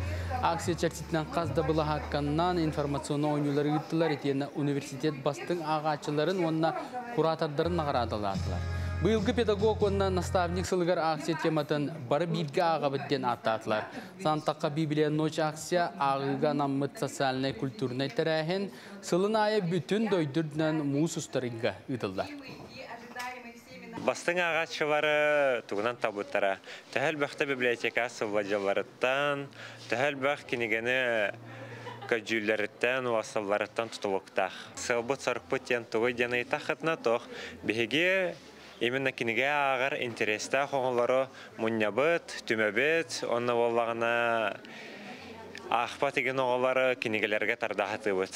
Акция чэрчитинэн хас да былаһаакканнан информационнай оонньуулары ыыттылар, итиэннэ университет бастыҥ ааҕааччыларын уонна куратордарын наҕараадалаатылар. Быйылгы педагог уонна наставник сылыгар акция тематын «Бары бииргэ ааҕабыт» диэн ааттаатылар. Сантахха Библия ночь акция ааҕыыга анаммыт социальнай-культурнай тэрээһин сылын аайы бүтүн дойду үрдүнэн муус устар ыйга ыытыллар. Бастыҥ ааҕааччылары тугунан талбыттара. Төһө элбэхтэ библиотека сылдьалларыттан, төһө элбэх кинигэни көдьүүллэриттэн, уларсалларыттан тутулуктаах. Сыалбыт-сорукпут диэн тугуй диэн ыйытаххытына, туох биһиги именно кинигэ ааҕар интэриэстээх оҕолору мунньабыт, түмэбит, онно буоллаҕына аахпат игин оҕолору кинигэлэргэ тардаһатыыбыт.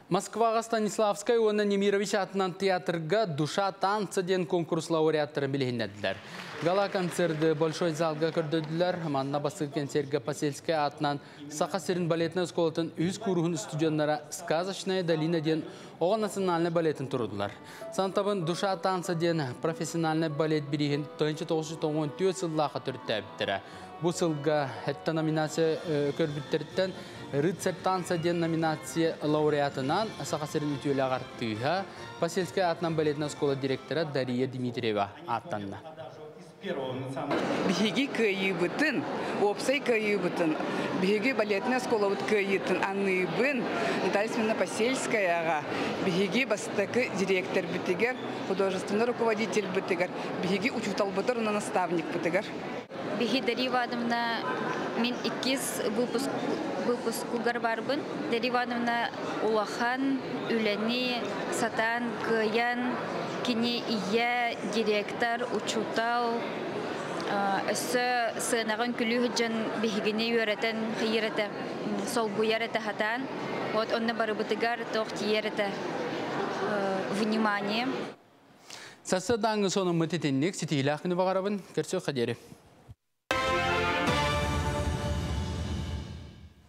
Москваҕа Станиславскай уонна Немирович аатынан театрга «Душа танца» диэн конкурс лауреаттарын билиһиннэрдилэр. Гала-концерты Большой залга көрдөрдүлэр. Манна бастакы концертка Посельскай аатынан Саха сирин балетнай оскуолатын үһүс кууруһун студеннара «Сказочная долина» диэн оҕо национальнай балетын турдулар. Сантабын «Душа танца» диэн профессиональнай балет бирииһин 1994 сыллаахха төрүттээбиттэрэ. Бу сылга хэтта номинация көрбүттэриттэн «Рыцарь танца» диэн номинация лауреатынан Саха сирин үтүөлээх артыыһа, Посельскай аатынан балетнай оскуола директора Дария Дмитриева ааттанна. Биһиги кыайыыбытын, уопсай кыайыыбытын, биһиги балетнай оскуолабыт кыайыытын аныыбын Наталья Семеновна Посельскаяҕа, биһиги бастакы директорбытыгар, художественный руководительбытыгар, биһиги учууталбытыгар уонна наставникпытыгар. Биһи Дарья Ивановна мин иккис выпуск выпускугар барбын. Дарья Ивановна улахан үлэни сатаан кыайан, кини ийэ, директор, учуутал, өссө сыанаҕын күлүү сылдьан биһигини үөрэтэн хайыыр этэ, солбуйар этэ хатаан. Вот онно барыбытыгар туох тиийэр этэ внимание. Сарсыардааҥҥы сонуммут итинник ситиилээх күнү баҕарабын. Көрсүөххэ диэри.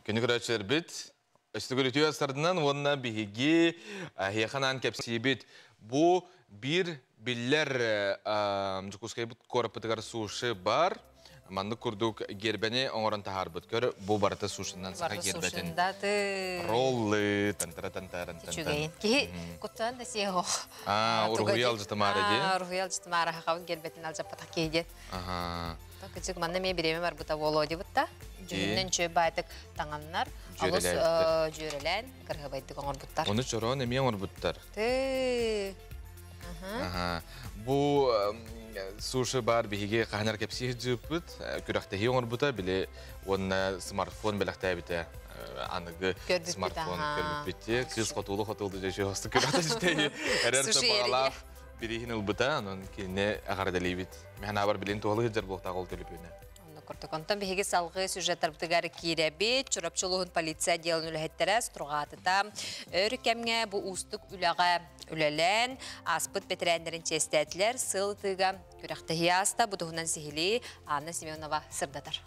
Күнү көрөөччүлэрбит, өстүгүр үтүө астардынан уонна биһиги эһиэхэ анаан кэпсиибит. Бу биир биллэр Дьокуускайбыт куораппытыгар суши бар. Маннык курдук гербэни оҥорон таһаарбыт. Көр, бу барыта сушинан саха гербэтин. Роллы, тантара тантаран Үчүгэйин. Киһи куттан да сиэ ох. Аа, уруһуйа алдьытымаары дии. Аа, уруһуйа алдьытымаары хахабын гербэтин алдьаппатах киһи диэн. Кычык манна эмиэ бириэмэ барбыта буолуо дибитта. Дьүһүннэн үчүгэй баайтык таҥаннар, алыс дьүөрэлээн, кырыһыбайдык оҥорбуттар. Ону чороон эмиэ оҥорбуттар. Бу суши бар биһиги хаһан кэпсии сылдьыппыт, күрэхтэһии оҥорбута, били уонна смартфон бэлэхтээбитэ. Аныгы смартфон көрбүппүт. Кыыс хотуулу-хотуулу дьэ хосту күрэхтэһии эрэр табаҕалаах бирииһин ылбыта, онон кинини эҕэрдэлиибит. Мэхэнабар билин туһалыы сылдьар буолтаах ол төлөпүөнэ. Курдук. Онтон биһиги салгыы сюжеттарбытыгар киирэбит. Чурапчы улууһун полиция отделын үлэһиттэрэ Стурҕаатыта өр кэмҥэ бу уустук үлэҕэ үлэлээн, ааспыт бэтэрээннэрин чиэстээтилэр. Сыл ытыыга күрэхтэһии ааста. Бу туһунан сиһилии Анна Семенова сырдатар.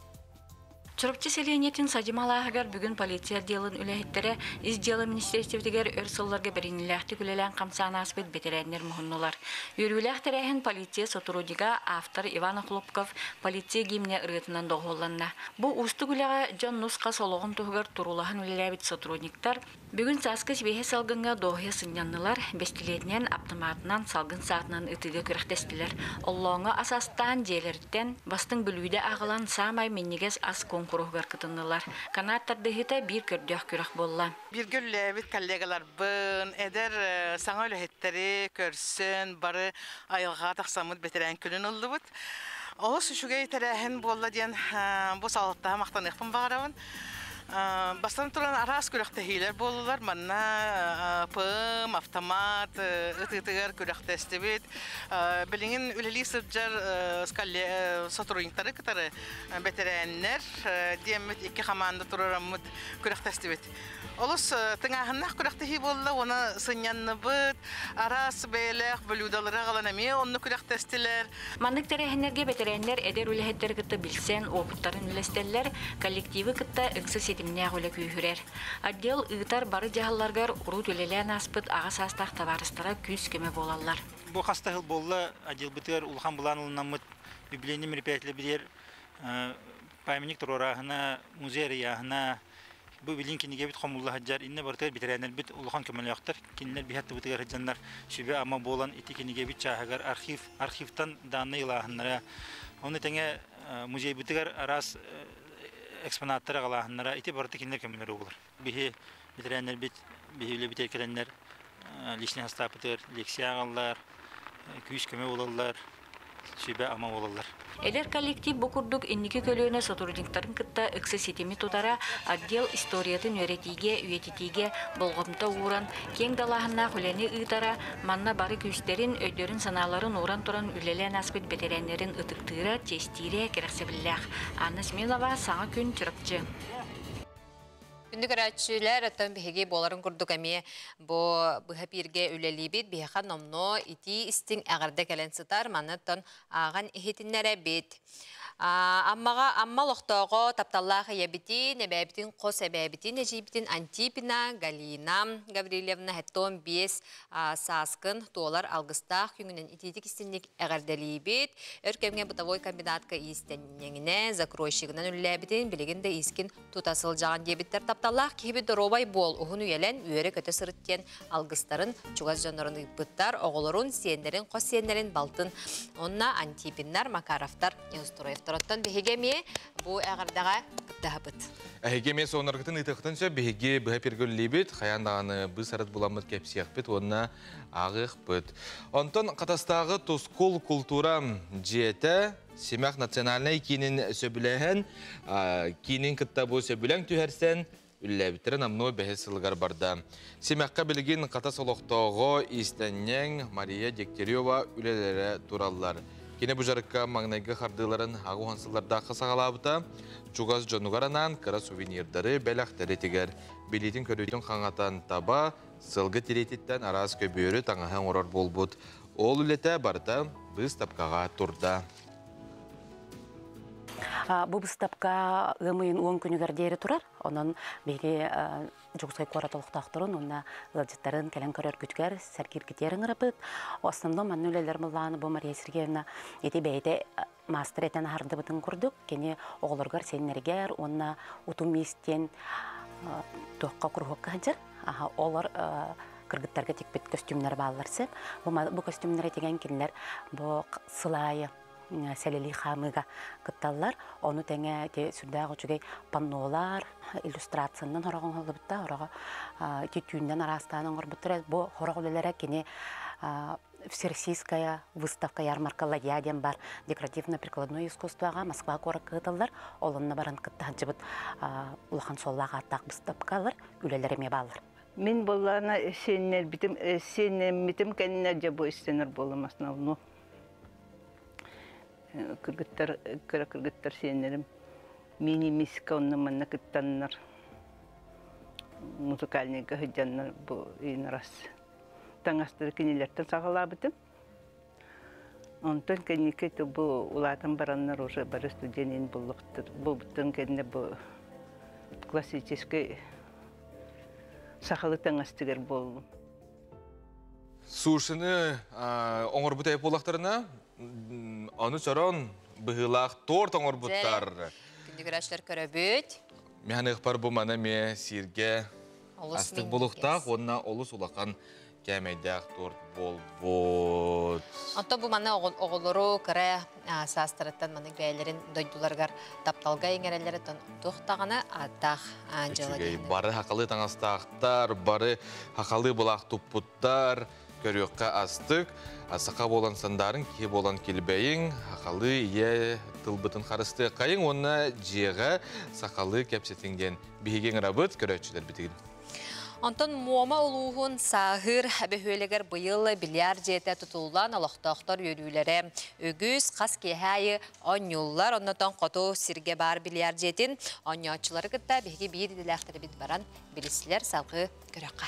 Чурапчы сэлиэнньэтин Садьыма алааһыгар бүгүн полиция отделын үлэһиттэрэ Ис дьыала министиэристибэтигэр өр сылларга бэриниилээхтик үлэлээн хамсаан ааспыт бэтэрээннэр муһуннулар. Үөрүүлээх тэрээһин полиция сотруднига, автор Иван Охлопков полиция гимнэ ырыатынан доҕуһуолланна. Бу уустук үлэҕэ дьон нус-хас олоҕун туһугар туруулаһан үлэлээбит сотрудниктар Бүгүн сааскы сибиэһэй салгыҥҥа дуоһуйа сынньаннылар, бэстилиэтинэн, аптамаатынан, салгын саатынан ытыыга күрэхтэстилэр. Оллооҥҥо ас астаан, дьиэлэриттэн бастыҥ бүлүүдэ аҕалан, саамай минньигэс ас куонкуруһугар кытыннылар. Канаат тардыһыыта биир көрдөөх күрэх буолла. Бииргэ үлэлээбит коллегаларбын, эдэр саҥа үлэһиттэри көрсөн, бары айылҕаҕа тахсаммыт бэтэрээн күнүн ыллыбыт. Олус үчүгэй тэрээһин буолла диэн бу салалтаҕа махтаныахпын баҕарабын. Бастатан туран араас күрэхтэһиилэр буоллулар. Манна ПМ, автомат ытыытыгар күрэхтэстибит. Билигин үлэлии сылдьар сотрудниктары кытары бэтэрээннэр диэммит икки хамаанда туруораммыт күрэхтэстибит. Олус тыҥааһыннаах күрэхтэһии буолла уонна сынньанныбыт, араас бэйэлээх блюдалары аҕалан эмиэ онно күрэхтэстилэр. Маннык тэрээһиннэргэ бэтэрээннэр эдэр үлэһиттэри кытта билсэн, уопуттарын үллэстэллэр, коллективы кытта ыкса ситимнээх үлэ күүһүрэр. Отдел ыытар бары дьаһалларыгар урут үлэлээн ааспыт аҕа саастаах табаарыстара күүс-көмө буолаллар. Бу хас да сыл буолла отделбытыгар улахан былаан ылынаммыт юбилейный мероприятиелар памятник туруорааһына, музей арыйааһына, Бу билин кинигэбит хомулла сылдьар, иннэ барытыгар бэтэрээннэрбит улахан көмөлөөхтөр. Кинилэр биһи аттыбытыгар сылдьаннар сүбэ-ама буолан ити кинигэбит чааһыгар архив, архивтан данные ылааһыннара, ону тэҥэ музейбытыгар араас экспонаттары аҕалааһыннара ити барыта кинилэр көмөлөрө буолар. Биһи бэтэрээннэрбит биһи үлэбитигэр кэлэннэр личный састааппытыгар лекция ааҕаллар, күүс-көмө буолаллар. сүбэ-ама буолаллар. Эдэр коллектив бу курдук инники көлүөнэ сотрудниктарын кытта ыкса ситими тутара, отдел историятын үөрэтиигэ, үйэтитиигэ болҕомто ууран, киэҥ далааһыннаах үлэни ыытара, манна бары күүстэрин, өйдөрүн-санааларын ууран туран үлэлээн ааспыт бэтэрээннэрин ытыктыыра, чиэстиирэ кэрэхсэбиллээх. Анна Смелова, Саҥа күн, Чурапчы. Күндү көрөөччүлэр, оттон биһиги буоларын курдук эмиэ бу быһа бииргэ үлэлиибит. Биһиэхэ номнуо итии истиҥ эҕэрдэ кэлэн сытар. Маны оттон ааҕан иһитиннэрэбит. Аммаҕа Амма олохтооҕо тапталлаах ийэбитин, эбээбитин, хос эбээбитин, эдьиийбитин Антипина Галина Гаврильевна хэттон биэс сааскын туолар алгыстаах күҥүнэн итиитик истинник эҕэрдэлиибит. Өр кэмҥэ бытовой комбинатка иистэнньэҥинэ, закройщигынан үлэлээбитин, билигин да иискин тута сылдьаҕын диэбиттэр. Тапталлаах киһибит доруобай буол, уһун үйэлэн, үөрэ-көтө сырыт диэн алгыстарын чугас дьоннорун ыыппыттар, оҕолорун, сиэннэрин, хос сиэннэрин, балтын онно Антипиннар, Макаровтар, Неустроевтар. Оттон биһиги эмиэ бу эҕэрдэҕэ кыттыһабыт. Эһиги эмиэ сонноргытын ыытыахтын сөп, биһиги быһа пиргөллиибит, хайаан даҕаны быыс-арыт буламмыт кэпсиэхпит уонна ааҕыахпыт. Онтон Хатастааҕы Тускул култуура дьиэтэ Симэх национальнай киинин сөбүлэһэн, киинин кытта бу сөбүлэҥ түһэрсэн, үлэлээбиттэрэ номнуо бэһис сылыгар барда. Симэххэ билигин Хатас олохтооҕо иистэнньэҥ Мария Дегтярева үлэлэрэ тураллар. Кини бу дьарыкка маҥнайгы хардыыларын аҕыс сыллардаахха саҕалаабыта. Чугас дьонугар анаан кыра сувенирдары, бэлэхтэри тигэр. Билиитин-көрүүтүн хаҥатан таба, сылгы тириититтэн араас көбүөрү таҥаһы оҥорор буолбут. Ол үлэтэ барыта быыстапкаҕа турда. Бу быыстапка ыам ыйын уон күнүгэр диэри турар. Онон биһиги Дьокуускай куорат олохтоохторун уонна ыалдьыттарын кэлэн көрөргүтүгэр, сэргииргитигэр ыҥырабыт. Основном манна үлэлэр мыллааны бу Мария Сергеевна ити бэйэтэ маастар этэн аһардыбытын курдук, кини оҕолоругар, сиэннэригэр уонна утум иистиэн туохха куруһуокка сылдьар. Олор кыргыттарга тикпит көстүүмнэр бааллар сөп. Бу көстүүмнэри тигэн кинилэр бу сыл аайы сэлэлии хаамыыга кытталлар. Ону тэҥэ ити сүрдээх үчүгэй паннолар, иллюстрациянан сороҕо оҥоһуллубуттар, сороҕо ити түүннэн араастаан оҥорбуттар. Бу сорох үлэлэрэ кини Всероссийская выставка ярмарка ладья диэн бар декоративно-прикладной искусствоҕа Москва куоракка ыытыллар. Ол онно баран кытта сылдьыбыт улахан суоллаах ааттаах быыстапкалар үлэлэр эмиэ бааллар. Мин буоллаана сиэннэрбитим сиэннэммитим кэннэ дьэ бу истэнэр буоллум основном. Кыргыттар кыра кыргыттар сиэннэрим мини-миска онно манна кыттаннар музыкальныйга сылдьаннар бу раз таҥастары кинилэртэн саҕалаабытым. Онтон кэнники бу улаатан бараннар уже бары студенин булбуттарын кэннэ бу классическай сахалы таҥас тигэр буоллум. Сушины оҥорбут эп буоллахтарына, ону сорон быһыылаах торт оҥорбуттар. Күндү көрөөччүлэр көрөбүт. Миһан ыхпар бу маны эмиэ сииргэ астык булуктаах уонна олус улахан кээмэйдээх торт буолбут. Онтон бу маны оҕолору кыра саастарыттан маны бэйэлэрин дойдуларыгар тапталга иҥэрэллэрэ туох даҕаны ааттаах дьыала диэн. Бары хахалы таҥастаахтар, бары хахалы былаах туппуттар, көрүөххэ астык. Саха буолан сандарын, киһи буолан килбэйиҥ, хахалы ийэ тылбытын харыстыаххайыҥ уонна дьиэҕэ сахалыы кэпсэтиҥ диэн биһиги ыҥырабыт көрөөччүлэрбитигин. Онтон Муома улууһун Сааһыыр бөһүөлэгэр быйыл бильярд дьиэтэ тутуллан олохтоохтор үөрүүлэрэ үгүс, хас киэһэ аайы оонньууллар. Оннотон хоту сиргэ баар бильярд дьиэтин оонньооччулары кытта биһиги биир идэлээхтэрбит баран билистилэр, салгыы көрөххө.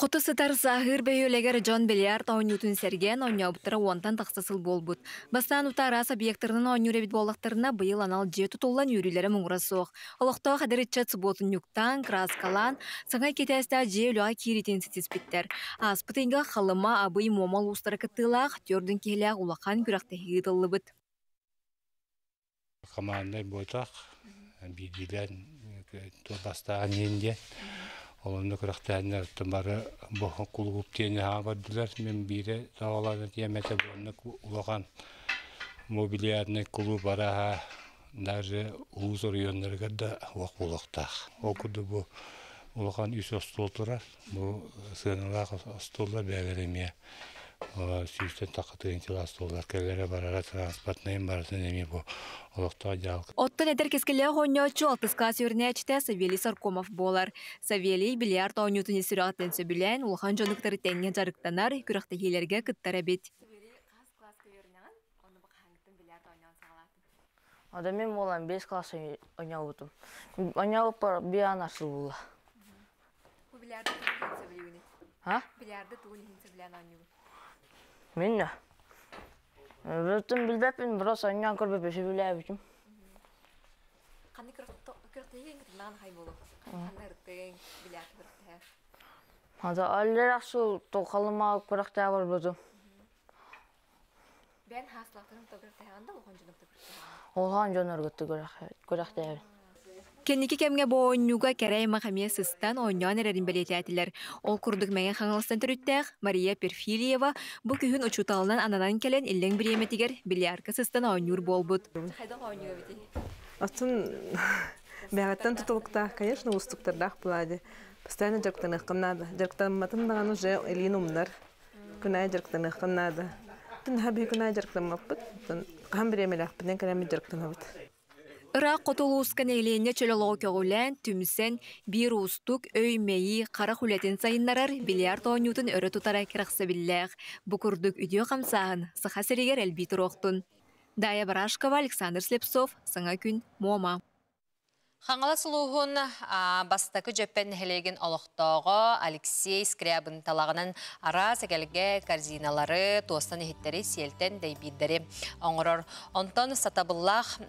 Хоту сытар Сааһыыр бөһүөлэгэр дьон бильярд оонньуутун сэргээн оонньообуттара уонтан тахса сыл буолбут. Бастаан утаа араас объектарынан оонньуур эбит буоллахтарына, быйыл анал дьиэ тутуллан үөрүүлэрэ муҥура суох. Олохтоох эдэр ыччат субуотунньуктаан, кырааскалаан, саҥа икки этээстээх дьиэ үлэҕэ киириитин ситиспиттэр. Ааспыт ыйга Халыма, Абый, Муома улуустара кыттыылаах түөрт киһилээх улахан күрэхтэһии ыытыллыбыт. Команднай буотах, биирдиилээн бастаан иһин диэн. Ол онно күрэхтээннэр бары бу кулууп диэни аһаа бардылар. Мин биирэ саҕалаан этиэм этэ буоннук улахан мобилиарнай кулууп арааһа даже улуус оройуоннарыгар да уох буолуохтаах. Ол курдук бу улахан үс остуол турар. Бу сыаналаах остуоллар бэйэлэрэ эмиэ сүүстэн тахха тыһыынчалаах остуоллар кэлэрэ барара транспортнайын барытын эмиэ бу олохтоох дьаһалка. Оттон эдэр кэскиллээх оонньооччу алтыскаас үөрэнээччитэ Савелий Саркомов буолар. Савелий бильярд оонньуутун ис сүрэҕиттэн сөбүлээн, улахан дьону кытары тэҥҥэ дьарыктанар, күрэхтэһиилэргэ кыттар эбит. Ада мен буолан 5 класс оонньообутум. Оонньообуппар биир аан арсыллыла. Бу бильярды тугун иһин сөбүлүүгүнүй? А? Бильярды тугун иһин сөбүлээн оонньуугун? Мин да. Бүтүн билбэппин, просто оонньоон көрбөппүн сөбүлээбитим. Ханнык күрэхтэһии кытыннаан хай буолу? Ханна ырыттыҥ, бильярд күрэхтэһэ? Ада аллерах сыл халымаа күрэхтэһэ барбытым. Бэйэн хаастаахтарын төгүртэһэҕин да улахан дьону төгүртэһэҕин? Улахан дьоннорго күрэхтэһэбин. Кэнники кэмҥэ бу оонньууга кэрэ аймах эмиэ сыстан оонньоон эрэрин бэлиэтээтилэр. Ол курдук Мэҥэ Хаҥаластан төрүттээх Мария Перфильева бу күһүн учууталынан ананан кэлэн иллэҥ бириэмэтигэр бильярдка сыстан оонньуур буолбут. Хайдах оонньуу эбитий? Оттон бэҕэттэн тутулуктаах, конечно, уустуктардаах буолаа Постоянно дьарыктаныаххын наада. Дьарыктамматын даҕаны уже илиин умнар. Күн аайы дьарыктаныаххын наада. Наһаа биһи күн аайы дьарыктаммаппыт. Хаһан бириэмэлээхпитинэн кэлэммит дьарыктанабыт. Ыраах хоту улууска нэһилиэнньэ чөл олоҕу көҕүлээн, түмсэн, биир уустук, өй-мэйии, харах үлэтин сайыннарар бильярд оонньуутун өрө тутара кэрэхсэбиллээх. Бу курдук үтүө хамсааһын Саха сиригэр элбии туруохтун. Дая Барашкова, Александр Слепцов, Саҥа күн, Муома. Хаҥалас улууһун Бастакы Дьөппөн нэһилиэгин олохтооҕо Алексей Скрябин талаҕынан араас эгэлгэ корзиналары, туостан иһиттэри, сиэлтэн дэйбиирдэри оҥорор. Онтон сатабыллаах,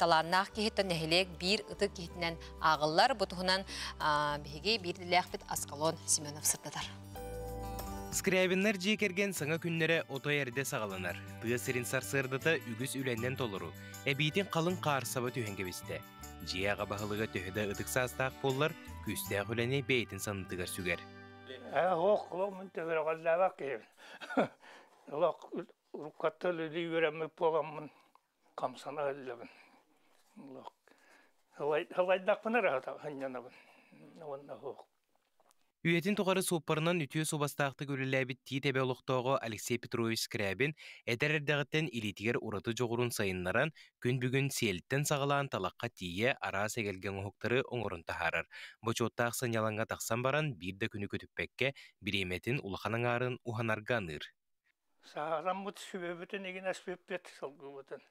талааннаах киһиттэн нэһилиэк биир ытык киһитинэн ааҕыллар. Бу туһунан биһиги биир идэлээхпит Аскалон Семенов сырдатар. Скрябиннар дьиэ кэргэн саҥа күннэрэ отой эрдэ саҕаланар. Тыа сирин сарсыардата үгүс үлэннэн толору. Эбиитин халыҥ хаар саба түһэн кэбистэ. Дьиэ аҕа баһылыга төһө да ытык саастаах буоллар, күүстээх үлэни бэйэтин саннытыгар сүгэр. Оһох мин төбөрөҕөллөөбөх киһибин. Олох уруккаттан үлүү үөрэммит буоламмын хамсана ыллыбын. Олох ылайдахпына эрэ сынньанабын. Уонна оһох Үйэтин тухары суоппарынан үтүө суобастаахтык үлэлээбит Тиит Эбэ олохтооҕо Алексей Петрович Скрябин эдэр эрдэҕиттэн илиитигэр ураты дьоҕурун сайыннаран, күн бүгүн сиэлтэн саҕалаан талахха тиийэ араас эгэлгэ оҥоһуктары оҥорон таһаарар. Бочуоттаах сынньалаҥҥа тахсан баран, биир да күнү көтүппэккэ, бириэмэтин улахан аҥаарын уһанарга аныыр. Сааһыраммыт сүбэбитин игин эспиппит сылгыбытын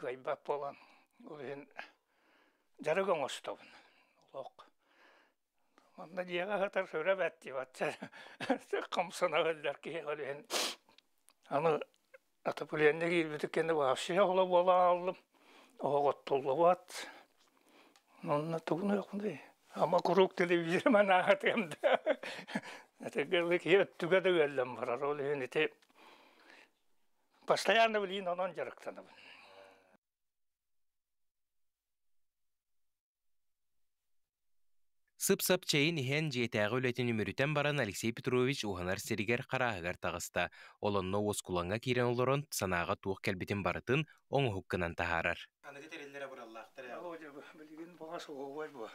кыайбат буолан, ол иһин дьарык оҥостобун. Олох Манна дьиэҕэ сытар сүрэ бэрт дии бачча хамсана иһиллэр киһи ол иһин аны отопление киирбитин кэннэ вообще оҕоло буола хааллым оһох оттуллубат онно тугун ама куруук телевизор манаахатыам да этигэр киһи өттүгэ да үөллэн барар ол иһин ити постоянно билиин онон дьарыктанабын. Сып-сап чэйин иһэн, дьиэтээҕи үлэтин үмүрүтэн баран Алексей Петрович уһанар сиригэр харааһыгар таҕыста. Ол онно уоскулаҥҥа киирэн олорон, санааҕа туох кэлбитин барытын оҥоһук гынан таһаарар. Аныгы тэриллэрэ быраллаахтар ээ. Билигин баҕас оһуобай буо.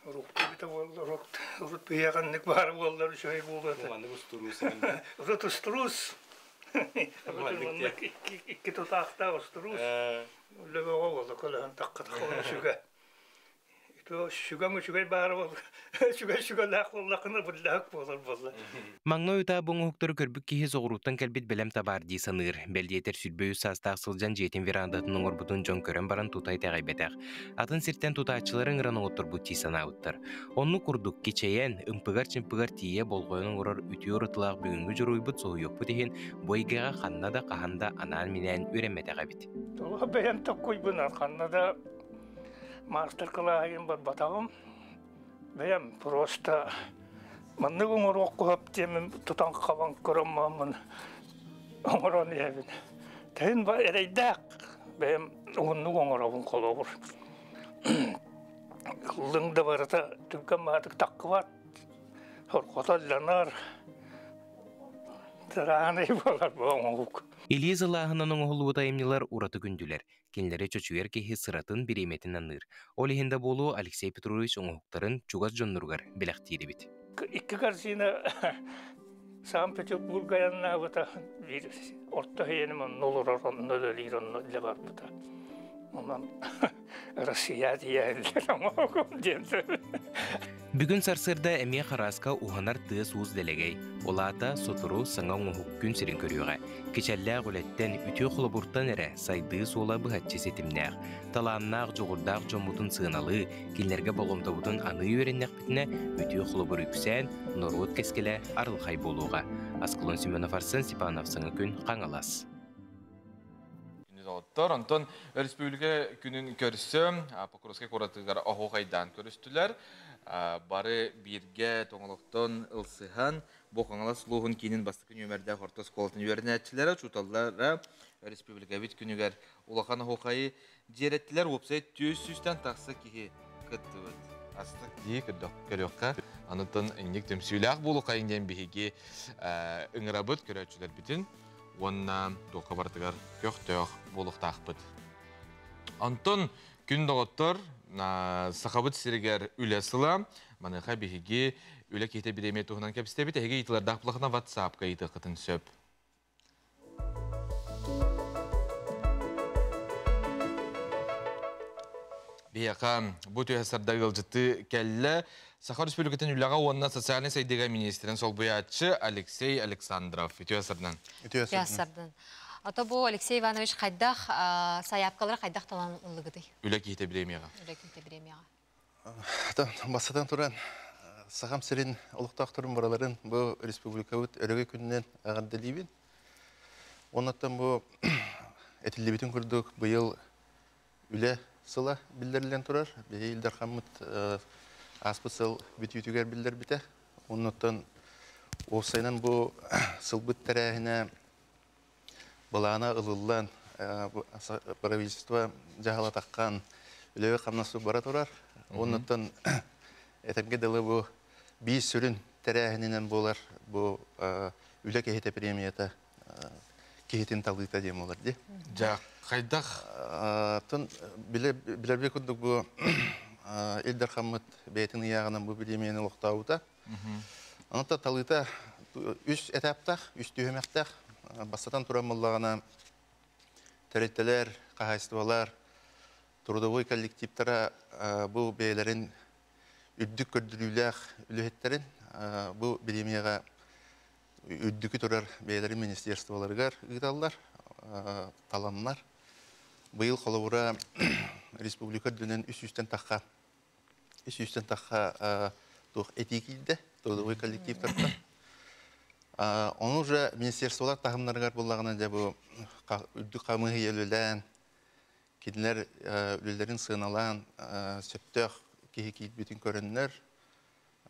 Урукку эбитэ буолла, урут урут биһиэхэнник баар буоллар үчүгэй буолуо этэ. Маннык устуруус Урут устуруус. Маннык икки тутаахтаах устуруус. Үлэ бөҕө буолла, көлөһөн таххатах сүгэ. Сүгэм үчүгэй баара буолла. Үчүгэй сүгэлээх буоллаххына быллаһык буолар буолла. Маҥнай утаа бу оҥоһуктары көрбүт киһи соҕурууттан кэлбит бэлэм табаар дии саныыр. Бэлиэтэр 23 саастаах сылдьан дьиэтин верандатын оҥорбутун дьон көрөн баран тута итэҕэйбэтэх. Атын сиртэн тутааччылары ыҥыран оҥотторбут дии санаабыттар. Оннук курдук кичэйэн, ымпыгар-чымпыгар тиийэ болҕойон оҥорор үтүө уратылаах бүгүҥҥү дьоруойбут соһуйуохпут иһин бу эйгэҕэ ханна да хаһан да анаан-минээн үөрэммэтэх эбит. Тула бэйэм токкуйбунан ханна да маастар-кылааһыгын барбатаҕым. Бэйэм просто маннык оҥоруохха сөп диэммин тутан-хабан көрөн оҥорон иһэбин. Тэһин эрэйдээх бэйэм уһуннук оҥоробун холобур. Ыллыҥ да барыта түргэн баҕатык таххыбат, хорҕото ылланар, тыраанай буолар бу оҥоһук. Илии сылааһынан оҥоһуллубут айымньылар ураты күндүлэр. Кинилэри чочуйар киһи сыратын, бириэмэтин аныыр. Ол иһин да буолуо Алексей Петрович оҥоһуктарын чугас дьонноругар бэлэхтиир эбит. Икки корзина Санкт-Петербурга айаннаабыта биир орто иһиэним онно олорор, онно үлэлиир, онно үлэ барбыта. Онон Россия тиийэллэр оҥоһугум диэн Бүгүн сарсыарда эмиэ харааска уһанар тыас-уус дэлэгэй. Ол аата сотору саҥа оҥоһук күн сирин көрүөҕэ. Кичэллээх үлэттэн, үтүө холобуртан эрэ сайдыы суола быһаччы ситимнээх. Талааннаах, дьоҕурдаах дьоммутун сыаналыы, кинилэргэ болҕомтобутун аныы үөрэннэхпитинэ, үтүө холобур үксээн, норуот кэскилэ арылхай буолуоҕа. Аскалон Семенов Арсен Степанов Саҥа күн Хаҥалас. Доҕоттор, онтон өрөспүүбүлүкэ күнүн көрсө Покровскай куоратыгар оһуохайдаан көрүстүлэр. Бары бииргэ тоҥолохтон ылсыһан, бу Хаҥалас улууһун киинин бастакы нүөмэрдээх орто оскуолатын үөрэнээччилэрэ, учууталлара республикабыт күнүгэр улахан оһуохайы дьиэрэттилэр. Уопсай 400-тэн тахса киһи кыттыбыт. Астык дии көрүөххэ. Анытын инник түмсүүлээх буолуоххайын диэн биһиги ыҥырабыт көрөөччүлэрбитин уонна туохха барытыгар көхтөөх буолуохтаахпыт. Онтон күн доҕоттор, Сахабыт сиригэр үлэ сыла. Маныаха биһиги үлэ киһитэ бириэмийэ туһунан кэпсэтэбит. Эһиги ыйытыылардаах булахына WhatsApp-ка ыйытыаххытын сөп. Биһиэхэ бу түһэ сарда ыалдьыты кэллэ. Саха Республикатын үлэҕэ уонна социальнай сайдыыга министрин солбуйааччы Алексей Александров. Үтүө сардан. Үтүө сардан. Ото бу Алексей Иванович хайдах сайаапкалары хайдах талан ыллыгытый? Үлэ киһитэ бириэмийэҕэ. Үлэ киһитэ бириэмийэҕэ. Бастатан туран, Сахам сирин олохтоохторун бараларын бу республикабыт өрөгөй күнүнэн эҕэрдэлиибин. Оннуттан бу этиллибитин курдук быйыл үлэ сыла биллэриллэн турар. Биһи Ил Дархаммыт ааспыт сыл бүтүүтүгэр биллэрбитэ. Оннуттан уопсайынан бу сылбыт тэрээһинэ былаана ылыллан, правительство дьаһала таххан үлэбэ хамнас бара турар. Оннуттан этэргэ дылы бу биир сүрүн тэрээһининэн буолар бу үлэ киһитэ премията киһитин талыыта диэн буолар дии. Дьэ, хайдах? Тон билэрбит курдук бу Ил Дархаммыт бэйэтин ыйааҕынан бу премияны олохтообута. Онон талыыта үс этаптаах, үс түһүмэхтээх. Бастатан туран буоллаҕына тэрилтэлэр, хаһаайыстыбалар, трудовой коллективтара бу бэйэлэрин үрдүк көрдөрүүлээх үлэһиттэрин бу бириэмийэҕэ үрдүкү турар бэйэлэрин министерстволарыгар ыыталлар, таланнар. Быйыл холобура республика үрдүнэн 300-тэн тахха 300-тэн тахха туох этии киирдэ трудовой коллективтартан. Ону уже министерстволар таһымнарыгар буллаҕына дьэ бу үрдүк хамыыһыйа үлэлээн, кинилэр үлэлэрин сыаналаан сөптөөх киһи киирбитин көрөннөр,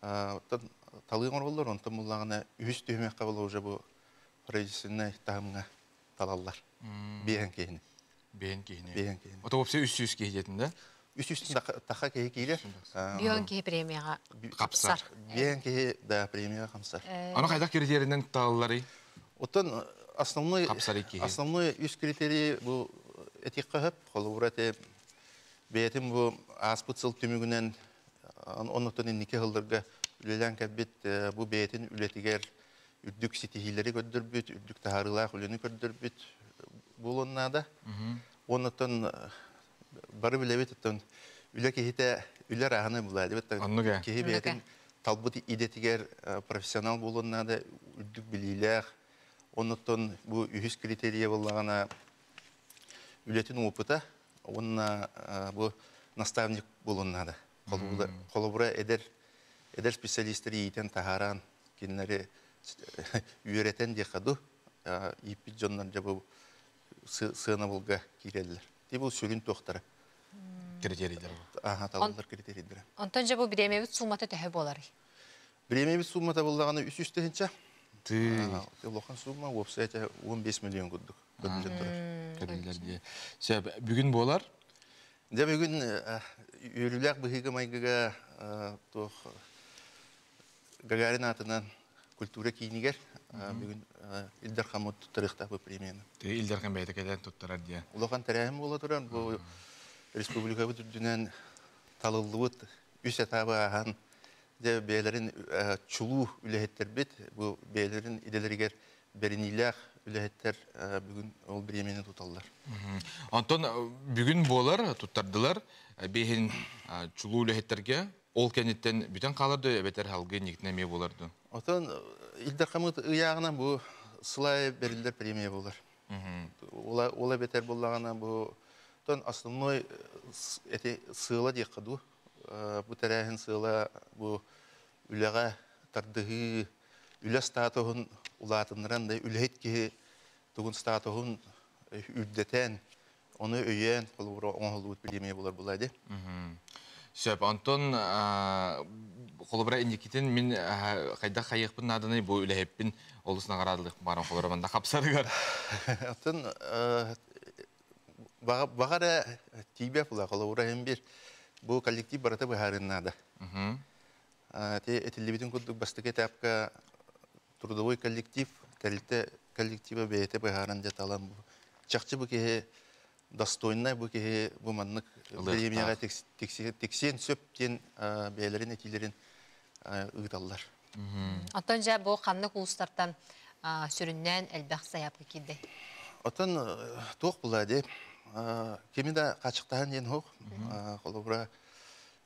оттон талыы оҥороллор, онтон буллаҕына үһүс түһүмэххэ була уже бу правительственнай таһымҥа талаллар. Биэһэн киһини. Биэһэн киһини. Биэһэн киһини. Ото вообще 300 киһи диэтин да? 300 таха киһи киирэр. Биэһэн киһи премияҕа хапсар. Биэһэн киһи да премияҕа хамсар. Аны хайдах критерийинэн талалларый? Оттон основной основной үс критерий бу этиэххэ сөп. Холобура эти бэйэтин бу ааспыт сыл түмүгүнэн оннуттан инники сылларга үлэлээн кэлбит бу бэйэтин үлэтигэр үрдүк ситиһиилэри көрдөрбүт, үрдүк таһаарыылаах үлэни көрдөрбүт буолуон наада. Оннуттан бары билэбит оттон үлэ киһитэ үлэ арааһына булаа дебит. Киһи бэйэтин талбыт идэтигэр профессионал буолуон наада, үрдүк билиилээх. Оннуттан бу үһүс критерия буоллаҕына үлэтин опыта уонна бу наставник буолуон наада. Холобура эдэр эдэр специалистары иитэн таһааран кинилэри үөрэтэн диэххэ дуу ииппит дьоннор дьэ бу сыанабылга киирэллэр. Ти бу сүрүн туохтара. Критерийдер. Аха, талыллар критерийдер. Онтон дьэ бу бириэмэбит суумата төһө буоларый? Бириэмэбит суумата буоллаҕына 300 тыһыынча. Улахан сумма, уопсай 15 миллион курдук көрүллэн турар. Көрүллэр дии. Сөп, бүгүн буолар? Дьэ бүгүн үөрүүлээх быһыыга-майгыга туох Гагарин аатынан культура киинигэр бүгүн Ил Дархаммыт туттарыахтаах бу премияны. Ил Дархан бэйэтэ кэлэн туттарар диye. Улахан тэрээһин буола турар. Бу республикабыт үрдүнэн талыллыбыт үс этабы ааһан дьэ бэйэлэрин чулуу үлэһиттэрбит бу бэйэлэрин идэлэригэр бэриниилээх үлэһиттэр бүгүн ол бириэмэни туталлар. Онтон бүгүн буолар туттардылар биһин чулуу үлэһиттэргэ ол кэнниттэн бүтэн хаалар да эбэтэр халгы инникитин эмиэ буолар дуу? Отон Ил Дархаммыт ыйааҕынан бу сылай бериллэр премия буолар. Ол эбэтэр буоллаҕына бу тон основной эти сыала диэххэ дуу. Бу тэрээһин сыала бу үлэҕэ тардыһыы, үлэ статуһун улаатыннаран да үлэһит киһи тугун статуһун үрдэтэн, ону өйөөн холобура оҥоһуллубут премия буолар буолаа дии. Сөп, онтон холобура инникитин мин хайдах хайыахпын нааданы бу үлэһиппин олус наҕараадалыах баарым холобура манна хапсарыгар. Оттон баҕара тиийбэт була холобура иһин бир бу коллектив барыта быһаарыан наада. Ти этиллибитин курдук бастакы этапка трудовой коллектив, тэрилтэ коллектива бэйэтэ быһааран дьэ талан бу чахчы бу киһи достойнай бу киһи бу маннык бириэмийэҕэ тиксиэн сөп диэн бэйэлэрин этиилэрин ыыталлар. Оттон дьэ бу ханнык улуустартан сүрүннээн элбэх сайаапка киирдэ? Оттон туох була дии кими да хааччахтаһан диэн суох. Холобура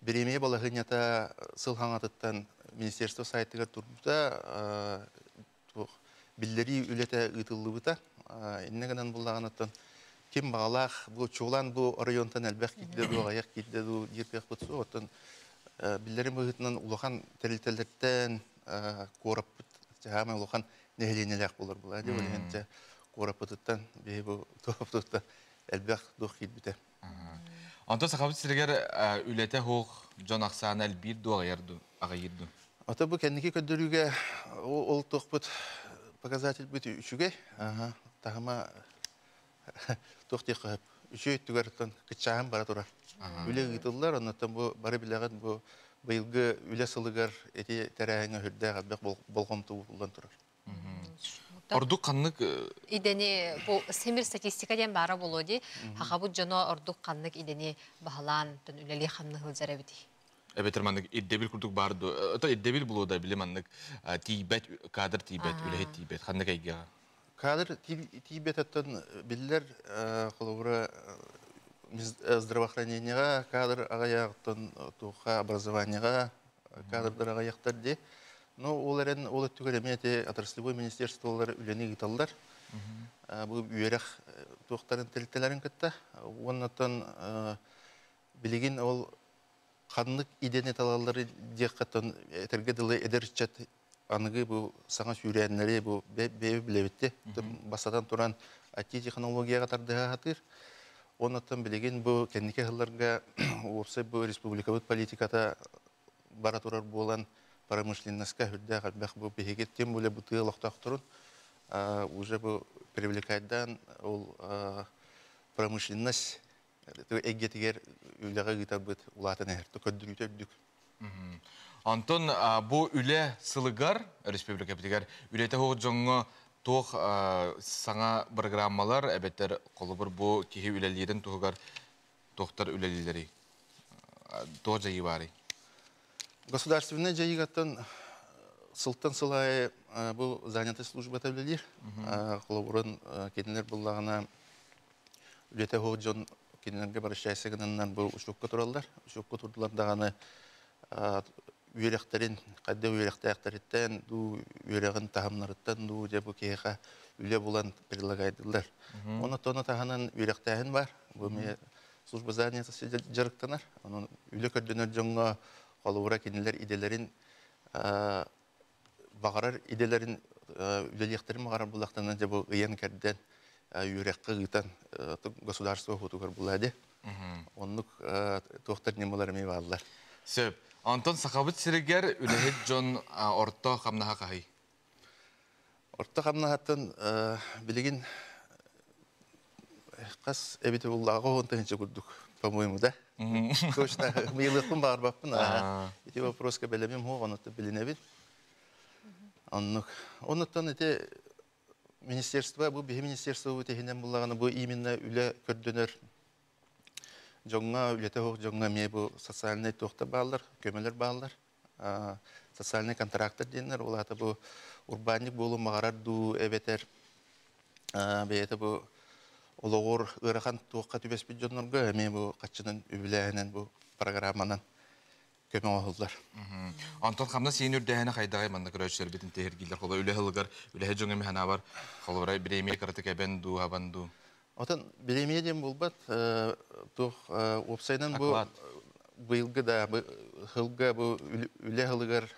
бириэмийэ балаһыанньата сыл хаҥатыттан министерство сайтыгар турбута туох биллэрии үлэтэ ыытыллыбыта. Иннэ гынан буллаҕынаттан ким баҕалаах бу чуолаан бу оройуонтан элбэх киирдэ дуу, аҕыйах киирдэ дуу диир кыахпыт суох. Оттон биллэрин быһыытынан улахан тэрилтэлэртэн куораппыт саамай улахан нэһилиэнньэлээх буолар буолаа дии. Ол иһин дьэ куораппытыттан биһи бу туохпутуттан элбэх дуох киирбитэ. Онтон Сахабыт сиригэр үлэтэ суох дьон ахсаана элбиир дуу, аҕыйар дуу, аҕыйыыр дуу? Ото бу кэнники көрдөрүүгэ ол туохпут показательбыт үчүгэй. Таһыма туох диэххэ сөп. Үчүгэй өттүгэр оттон кыччааһын бара турар. Үлэ ыытыллар, оннуттан бу бары билэҕит бу быйылгы үлэ сылыгар ити тэрээһиҥҥэ сүрдээх элбэх болҕомто ууруллан турар. Ордук ханнык идэни бу симир статистика диэн баара буолуо дии. Хахабыт дьоно ордук ханнык идэни баһылаан үлэлии хамны сылдьар эбитий? Эбэтэр маннык ирдэбил курдук баар дуо? Это ирдэбил булуо да били маннык тиийбэт кадр тиийбэт, үлэһит тиийбэт ханнык эйгэҕэ? Кадр тиийбэтэттэн биллэр холобура здравоохранениеҕа кадр аҕыйаҕыттан туохха образованиеҕа кадрдар аҕыйахтар дии. Но ол эрэн ол өттүгэр эмиэ ити отраслевой министерстволар үлэни ыыталлар. Бу үөрэх туохтарын тэрилтэлэрин кытта. Уоннаттан билигин ол ханнык идэни талаллары диэххэ этэргэ дылы эдэр ыччат аныгы бу саҥа сүүрээннэри бу бэйэ билэбитти. Бастатан туран IT-технологияҕа тардыһа сатыыр. Оннуттан билигин бу кэнники сылларга уопсай бу республикабыт политиката бара турар буолан промышленноска үрдээх элбэх бу биһиги тем более бу тыа олохтоохторун уже бу привлекайдаан ол промышленность эйгэтигэр үлэҕэ ыытарбыт улаатан иһэр көрдөрүүтэ үрдүк. Онтон бу үлэ сылыгар республикабытыгар үлэтэ суох дьоҥҥо туох саҥа программалар эбэтэр холобур бу киһи үлэлиирин туһугар туохтар үлэлиилэрий? Туох дьайыы баарый? Государственнай дьайыыгаттан сылтан сыл аайы бу занятый службата үлэлиир. Холобурун кинилэр буллаҕына үлэтэ суох дьон кинилэргэ барышчайса гынаннар бу учуокка тураллар. Учуокка турдулар даҕаны үөрэхтэрин, хайдах үөрэхтээхтэриттэн дуу, үөрэҕин таһымнарыттан дуу, дьэ бу киһиэхэ үлэ булан предлагайдылар. Оны тону таһынан үөрэхтээһин бар. Бу эмиэ служба занятости дьарыктанар. Онон үлэ көрдөнөр дьоҥҥо холобура кинилэр идэлэрин баҕарар идэлэрин үлэлиэхтэрин баҕарар буллахтарына дьэ бу ыйан кэрдэн үөрэххэ ыытан государство уһутугар булаа ди. Оннук туохтар ньымалар эмиэ бааллар. Сөп. Онтон Сахабыт сиригэр үлэһит дьон орто хамнаһа хаһый? Орто хамнаһаттан билигин хас эбитэ буллааҕа уон тыһыынча курдук, по-моему, да? Точно мыйылыахпын баҕарбаппын. Ити вопроска бэлэмим суох, онуттан билинэбин. Оннук. Онуттан ити министерство, бу биһи министерствобут иһинэн буллаҕына, бу именно үлэ көрдөнөр дьоҥҥо, үлэтэ суох дьоҥҥо эмиэ бу социальнай туохтар бааллар, көмөлөр бааллар. Социальный контрактор диэннэр, ол аата бу урбаанньык буолуон баҕарар дуу, эбэтэр бэйэтэ бу олоҕор ыарахан туохха түбэспит дьоннорго эмиэ бу хаччынан үбүлээһинэн бу программанан көмө оҥоһуллар. Онтон хамнас сиин үрдээһинэ хайдаҕай манна көрөөччүлэрбитин тэһиргииллэр. Холобура үлэ сылыгар үлэһит дьоҥ эмиэ санаабар холобура бириэмийэ кыратык эбэн дуу, хабан дуу. Отон бириэмийэ диэн буолбат, туох уопсайынан бу быйылгы да сылга бу үлэ сылыгар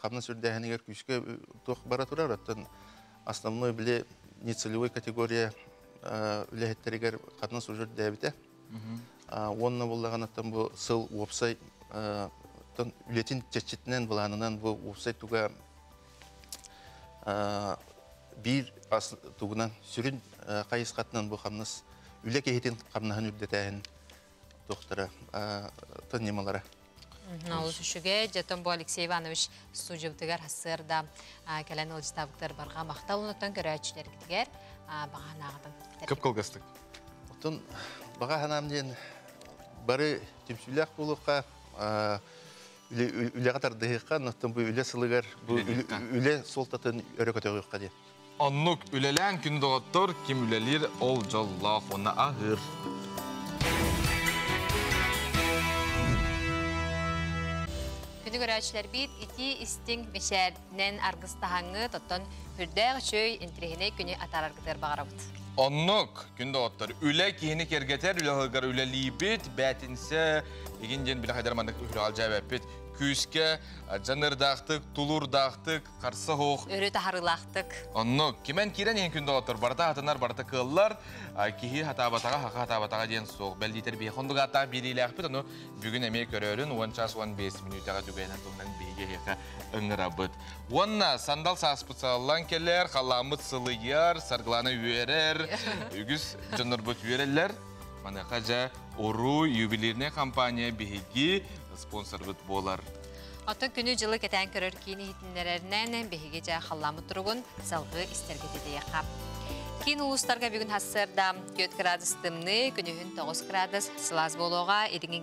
хамнас үрдээһинигэр күүскэ туох бара турар. Оттон основной били нецелевой категория үлэһиттэригэр хамнас уже үрдээбитэ. Уонна буллаҕынаттан бу сыл уопсай Тон үлэтин чечетинен былаанынан бу уопсай туга биир тугунан сүрүн хайысхатынан бу хамнас үлэ киһитин хамнаһын үрдэтээһин тохтара тон ньымалара. Олус үчүгэй, дьэтон бу Алексей Иванович студиябытыгар хассыарда кэлэн ыалдьытаабыттар барҕа махтал онуттан көрөөччүлэргитигэр баҕа санааҕытын. Кып кылгастык. Оттон баҕа санаам диэн бары түмсүүлээх буолуохха, үлэҕэ тардыһыахха, онтон бу үлэ сылыгар бу үлэ суолтатын өрө көтөҕүөххэ диэн. Оннук үлэлээн күн доҕоттор, ким үлэлиир ол дьоллоох уонна аһыыр. Күнү көрөөччүлэрбит ити истиҥ мичээринэн аргыстаһаҥҥыт, оттон үрдээх үчүгэй интириэһинэй күнү атаараргытыгар баҕарабыт. Оннук, күн доҕоттор, үлэ киһини киэргэтэр, үлэ аһыгар үлэлиибит, бээтинсэ, игин диэн билэ хайдар маннык үһүрүҕал дьээбэппит. Күүскэ, дьаныырдаахтык, тулуурдаахтык, харса суох. Өрө таһарыылаахтык. Оннук, кимэн киирэн иһин күн доҕоттор, барыта хатанар, барыта кыаллар, киһи хатаабатаҕа, хаха хатаабатаҕа диэн суох. Бэлиитэр биһи хондугааттаах биэриилээхпит, ону бүгүн эмиэ көрөөрүн 10 час 15 мүнүүтэҕэ түгэнэн туһунан биһиги эһиэхэ ыҥырабыт. Уонна сандал сааспыт сааллан кэлэр, халааммыт сылыйар, саргылана үөрэр, үгүс дьоннорбут үөрэллэр. Маныаха дьэ Уруй ювелирная компания биһиги спонсорбут буолар. Оттон күнү-дьылы кэтээн көрөр киин иһитиннэрэринэн биһиги дьэ халлааммыт туругун салгыы истэргэ тиийиэххэ. Киин улуустарга бүгүн хассыарда 4 градус тымныы, күнүһүн 9 градус сылаас буолуоҕа, илиҥҥи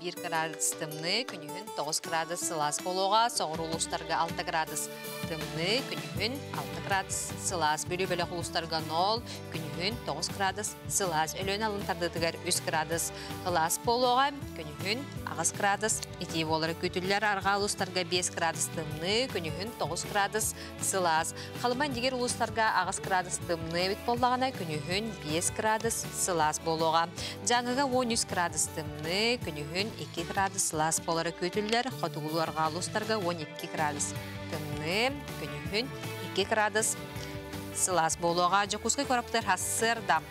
1 градус тымныы, күнүһүн 9 градус сылаас буолуоҕа, соҕуруу улуустарга 6 градус тымныы, күнүһүн 6 градус сылаас, Бүлүү бөлөх улуустарга 0, күнүһүн 9 градус сылаас, Өлөөн алын тардыытыгар 3 градус сылаас буолуоҕа, күнүһүн 8 градус итии буолара күүтүллэр, арҕаа улуустарга 5 градус тымныы, күнүһүн 9 градус сылаас. Халыма индигир улуустарга 8 градус тымныы эбит буоллаҕына, күнүһүн 5 градус сылаас буолуоҕа. Дьааҥыга 13 градус тымныы, күнүһүн 2 градус сылаас буолара күүтүллэр. Хотугулуу арҕаа улуустарга 12 градус тымныы, күнүһүн 2 градус сылаас буолуоҕа. Дьокуускай куораттар хассыарда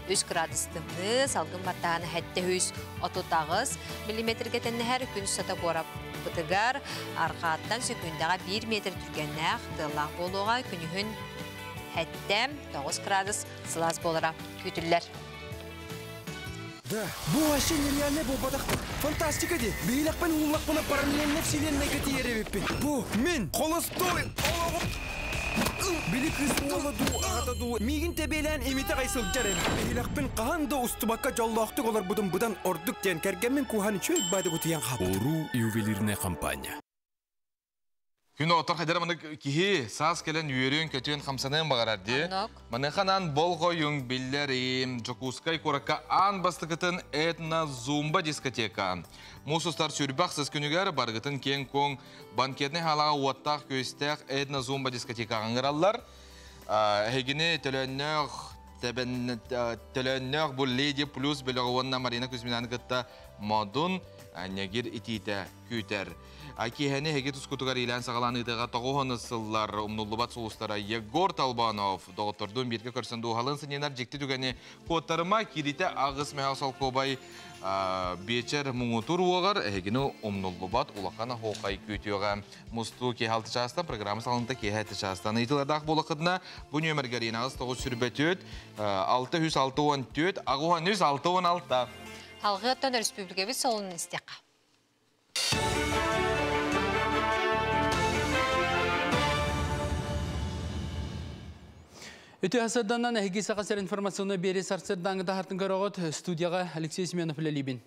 3 градус тымныы, салгын баттаһана 738 миллиметрге тэннэһэр, күн сата куораппытыгар арҕааттан сөкүүндэҕэ 1 метр түргэннээх тыаллаах буолуоҕа, күнүһүн 7-9 градус сылаас буолара күүтүллэр. Да, бу вообще нереальный буолбатах. Фантастика ди. Биһилэхпин ууллахпына параллельно вселеннайга тиийэр эбиппин. Бу мин холостой олоҕум. Били кыыс уола дуу, аҕата дуу, миигин тэбиэлээн имитэ аҕай сылдьар эбит. Биһилэхпин хаһан да устубакка дьоллоохтук олорбутум быдан ордук диэн кэргэммин кууһан үчүгэй баады утуйан хаалбытым. Уруу ювелирная компания. Күн оттор хайдара маны киһи саас кэлэн үөрүөн, көтүөн, хамсаныан баҕарар дии. Маныханан болҕойуҥ биллэрим. Дьокуускай куоракка аан бастакытын этно-зумба дискотека. Муус устар сүүрбэх сыс күнүгэр барыгытын киэҥ-куоҥ банкетнай хаалаҕа уоттаах-күөстээх этно-зумба дискотекаҕа ыҥыраллар. Эһигини төлөөннөөх төлөөннөөх бу Леди Плюс бөлөҕү уонна Марина Кузьминаны кытта модун ньэгир итиитэ күүтэр. Киэһэни эһиги тускутугар иилээн-саҕалаан ыытыаҕа тоҕуһун сыллар умнуллубат сулустара Егор Толбонов доҕоттордуун бииргэ көрсөн дууһалыын сынньанар дьикти түгэни куоттарыма кииритэ аҕыс мэһэ солкуобай биэчэр муҥутуур уоҕар эһигини умнуллубат улахан оһуохай күүтүөҕэ. Мустуу киэһэ алты чаастан программа салалта киэһэ алты чаастан ыйытылардаах буолаххытына бу нүөмэргэ Рина аҕыс тоҕус сүрбэ 6 664 8 3 66. Алгыаттан өрөспүүбүлүкэбит солунун истиэххэ. Үтүө сарсыарданан эһиги Саха сирин информационнай биэрии сарсыардааҥы таһаартын көрөҕүт. Студияға Алексей Семенов үлэлиибин.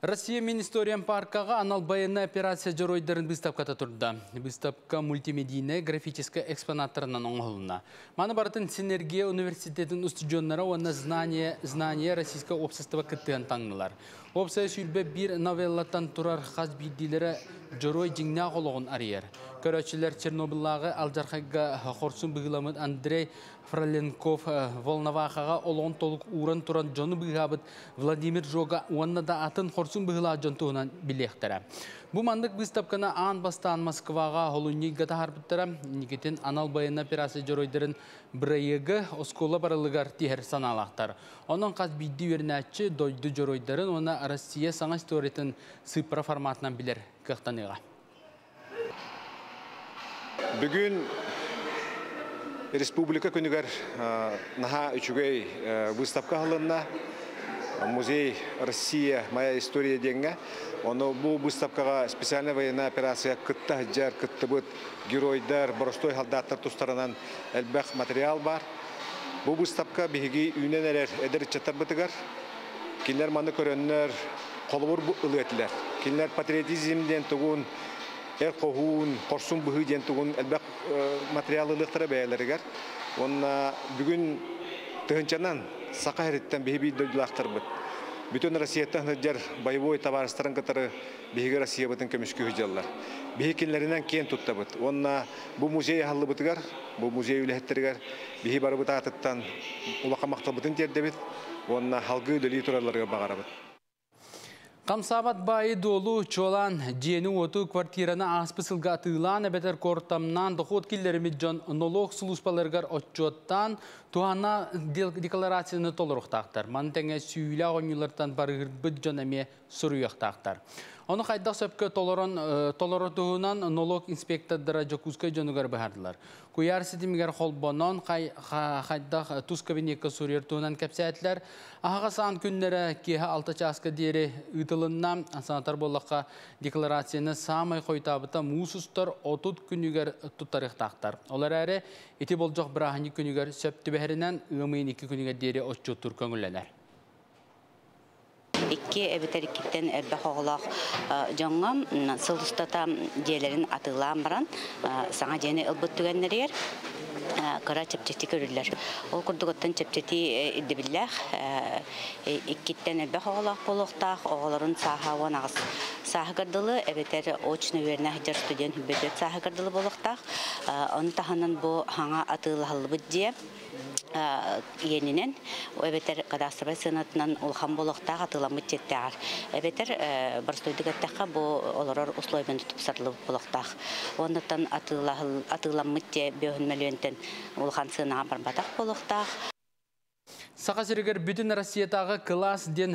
Россия мин историям паркаға анал военная операция дьоруойдарын выставката турда. Выставка мультимедийная графическая экспонаттарынан оҥоһулунна. Маны барытын Синергия университетин устудьуоннара уонна знание, знание российского общества кыттыһан таҥнылар. Уопсайа 21 новеллаттан турар хас биирдиилэрэ дьоруой дьиҥнээх олоҕун арыйар. Көрөөччүлэр Чернобыллааҕы алдьархайга хорсун быһыыламмыт Андрей Фроленков Волновахаҕа олоҕун толук ууран туран дьону быыһаабыт Владимир Жога уонна да атын хорсун быһыылаах дьон туһунан билиэхтэрэ. Бу маннык быыстапканы аан бастаан Москваҕа олунньуга таһаарбыттара. Никитин анал байыаннай операция дьоруойдарын бырайыагы оскуола барылыгар тиһэр санаалаахтар. Онон хас биирдии үөрэнээччи дойду дьоруойдарын уонна Россия саҥа историятын сыыппара форматынан билэр кыахтаныаҕа. Бүгүн Республика күнүгэр наһаа үчүгэй выставка аһылынна. Музей Россия, моя история диэҥҥэ. Ону бу выставкаҕа специальная военная операция кытта сылдьар, кыттыбыт геройдар, боростуой солдаттар тустарынан элбэх материал бар. Бу выставка биһиги үүнэн эрэр эдэр ыччаттарбытыгар кинилэр маны көрөннөр холобур ылыа этилэр. Кинилэр патриотизм диэн тугун, эр хоһуун, хорсун быһыы диэн тугун элбэх материал ылыахтара бэйэлэригэр. Уонна бүгүн тыһынчанан саха сириттэн биһи биир дойдулаахтарбыт. Бүтүн Россияттан сылдьар боевой табаарыстарын кытары биһиги Россиябытын көмүскүү сылдьаллар. Биһи кинилэринэн киэн туттабыт. Уонна бу музей аһыллыбытыгар, бу музей үлэһиттэригэр биһи барыбыт аатыттан улахан махталбытын тиэрдэбит уонна халгыы үлэлии туралларыгар баҕарабыт. Хамсаабат баайы-дуолу чуолаан дьиэни-уоту, квартираны ааспыт сылга атыылаан эбэтэр куортамнаан дохуот киллэриммит дьон нолуок сулууспаларыгар отчуоттаан туһааннаах декларацияны толоруохтаахтар. Маны тэҥэ сүүлээх оонньуулартан барыһырбыт дьон эмиэ суруйуохтаахтар. Ону хайдах сөпкө толорон толорор туһунан нолуок инспектордара Дьокуускай дьонугар быһаардылар. Куйаар ситимигэр холбонон хайдах тус кабинекка суруйар туһунан кэпсээтилэр. Аһаҕас аан күннэрэ киэһэ 6 чааска диэри ыытылынна. Санатар буоллахха, декларацияны саамай хойутаабыта муус устар 30 күнүгэр туттарыахтаахтар. Ол эрээри ити болдьох бырааһынньык күнүгэр сөп түбэһэринэн ыам ыйын 2 күнүгэр диэри отчуоттуур көҥүллэнэр. Икки эбэтэр иккиттэн элбэх оҕолоох дьоҥҥо сыл устата дьиэлэрин атыылаан баран саҥа дьиэни ылбыт түгэннэригэр кыра чэпчэтии көрүллэр. Ол курдук оттон чэпчэтии ирдэбиллээх иккиттэн элбэх оҕолоох буолуохтаах, оҕолорун сааһа 18 сааһыгар дылы эбэтэр очно үөрэнэ сылдьар студент 24 сааһыгар дылы буолуохтаах. Ону таһынан бу хаҥа атыылаһыллыбыт дьиэ иэнинэн эбэтэр кадастровай сыанатынан улахан буолуохтаах атыыламмыт дьиэттээҕэр эбэтэр боростуойдук эттэххэ бу олорор условияны тупсарыллыбыт буолуохтаах. Оннуттан атыыламмыт дьиэ 5 мөлүйүөнтэн улахан сыанаҕа барбатах буолуохтаах. Саха сиригэр бүтүн Россиятааҕы кылаас диэн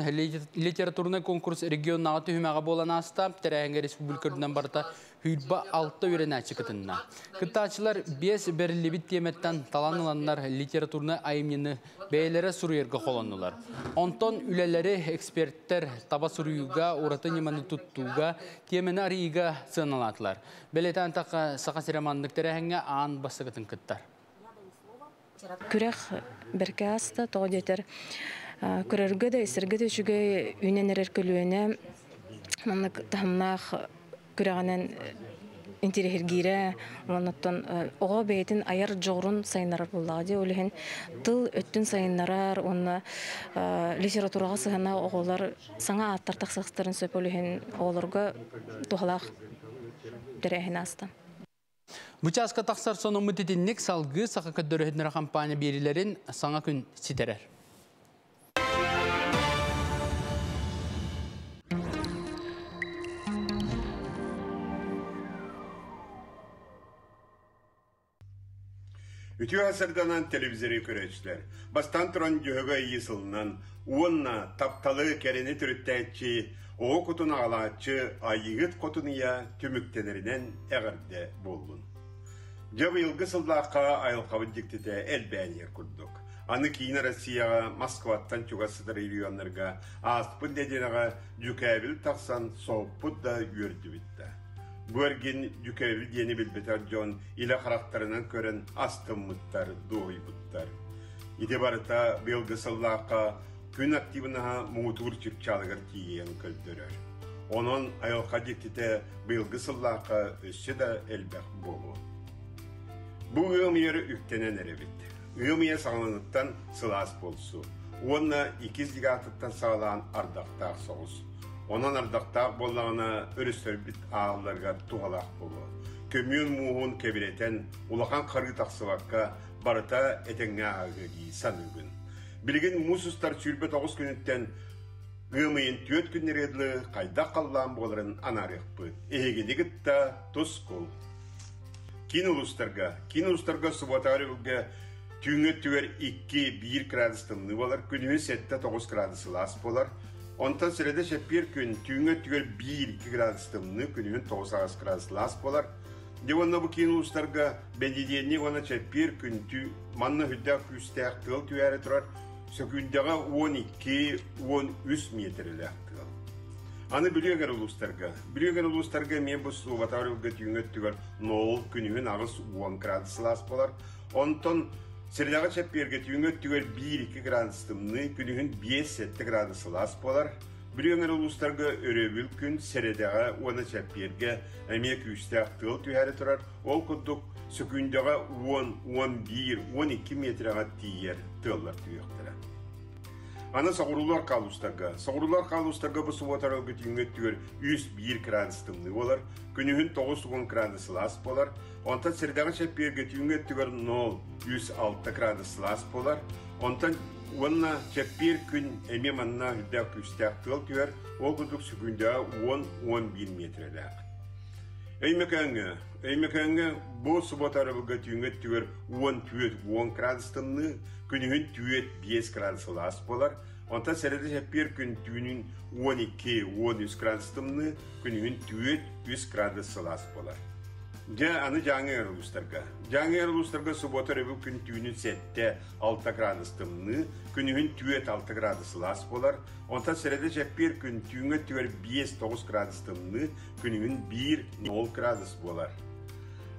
литературнай конкурс регионнааҕы түһүмэҕэ буолан ааста. Тэрээһиҥҥэ республика үрдүнэн барыта 26 үөрэнээччи кытынна. Кыттааччылар биэс бэриллибит тиэмэттэн талан ыланнар литературнай айымньыны бэйэлэрэ суруйарга холоннулар. Онтон үлэлэри эксперттэр таба суруйууга, ураты ньыманы туттууга, тиэмэни арыйыыга сыаналаатылар. Бэлиэтээн эттэххэ, Саха сирэ маннык тэрээһиҥҥэ аан бастакытын кыттар. Күрэх бэркэ ааста, тоҕо диэтэр көрөргө да, истэргэ да үчүгэй үүнэн эрэр көлүөнэ маннык таһымнаах күрэҕинэн интириэһиргиирэ уонна оҕо бэйэтин айар дьоҕурун сайыннарар буоллаҕа дии. Ол иһин тыл өттүн сайыннарар уонна литератураҕа сыһыаннаах оҕолор саҥа ааттар тахсыахтарын сөп. Ол иһин оҕолорго туһалаах тэрээһин ааста. Бу чааска тахсар сонуммут итинник салгыы Саха көрдөрүһүннэрэ хампаанньа биэриилэрин саҥа күн ситэрэр. Үтүө сарданан телевизоры көрөөччүлэр. Бастаан туран Дьөһөгөй Айыы сылынан уонна тапталы кэрэни төрүттээччи, оҕо кутун аҕалааччы Айыыһыт Хотун Ыйа түмүктэнэринэн эҕэрдэ буоллун. Дьэ быйылгы сыллаахха айылҕабыт дьиктитэ элбээн иһэр курдук. Аны киин Россияҕа Москваттан чугас сытар регионнарга ааспыт нэдиэлэҕэ дьүкээбил тахсан соһуппут да үөрдүбүт да. Бу эргин дьүкээбил диэни билбэтэх дьон илэ харахтарынан көрөн астыммыттар, дуоһуйбуттар. Ити барыта быйылгы сыллаахха күн активнаһа муҥутуур чыпчаалыгар тиийэн көрдөрөр. Онон айылҕа дьиктитэ быйылгы сыллаахха өссө да элбэх буолуо. Бу ыам ыйар үктэнэн эрэбит. Ыам ыйа саҕаланыттан сылаас буолсу. Уонна иккис декадаттан саҕалаан ардахтаах соҕус. Онон ардахтаах буоллаҕына өрүстэрбит аалларыгар туһалаах буолуо. Көмүөл мууһун кэбирэтэн, улахан харыы тахсыбакка, барыта этэҥҥэ ааһыа дии саныыбын. Билигин муус устар 29 күнүттэн ыам ыйын түөрт күннэригэр дылы хайдах халлаан буоларын анаарыахпыт. Эһигини кытта тускул. Киин улуустарга, киин улуустарга субуотаҕа өрөбүлгэ түүҥҥү өттүгэр 2-1 градус тымныы буолар, күнүһүн 7-9 градус сылаас буолар. Онтон среда чэппиэр күн түүҥҥү өттүгэр 1-2 градус тымныы, күнүһүн 9-8 градус сылаас буолар. Дьэ уонна бу киин улуустарга бэнидиэнньик уонна чэппиэр күн түү манна үрдээх күүстээх тыал түһээри турар, сөкүүндэҕэ 12-13 миэтэрэлээх тыал. Аны Бүлүү эҥэр улуустарга. Бүлүү эҥэр улуустарга эмиэ бу субатаар ылга түүҥҥү өттүгэр 0, күнүһүн 80 градус сылаас буолар. Онтон средаҕа чэппиэргэ түүҥҥү өттүгэр 1-2 градус тымныы, күнүһүн 5-7 градус сылаас буолар. Бүлүү эҥэр улуустарга өрөбүл күн сэрэдэҕэ уонна чэппиэргэ эмиэ күүстээх тыал түһээри турар. Ол курдук сөкүүндэҕэ 10, 11, 12 миэтэрэҕэ тиийэр тыаллар түһүөхтэрэ. Аны соҕуруулар хаалустарга. Соҕуруулар хаалустарга бу субуотар ылгы түүҥҥү өттүгэр 101 градус тымныы буолар, күнүһүн 90 градус сылаас буолар. Онтон сирдэҕи чэппиэргэ түүҥҥү өттүгэр 0, 106 градус сылаас буолар. Онтон уонна чэппиэр күн эмиэ манна үрдээх күүстээх тыал түһэр, ол курдук сөкүүндэҕэ 10-11 миэтэрэлээх. Өймөкөөҥҥө Өймөкөөҥҥө бу субуота өрөбүлгэ түүҥҥү өттүгэр 14-10 градус тымныы, күнүһүн 4-5 градус сылаас буолар. Онтон сэрэдэ чэппиэр күн түүнүн 12-13 градус тымныы, күнүһүн 4-3 градус сылаас буолар. Дьэ, аны Дьааҥы эр улуустарга. Дьааҥы эр улуустарга субуота өрөбүл күн түүнүн 7-6 градус тымныы, күнүһүн 4-6 градус сылаас буолар. Онтон сэрэдэ чэппиэр күн түүҥҥү өттүгэр 5-9 градус тымныы, күнүһүн 1-0 градус буолар.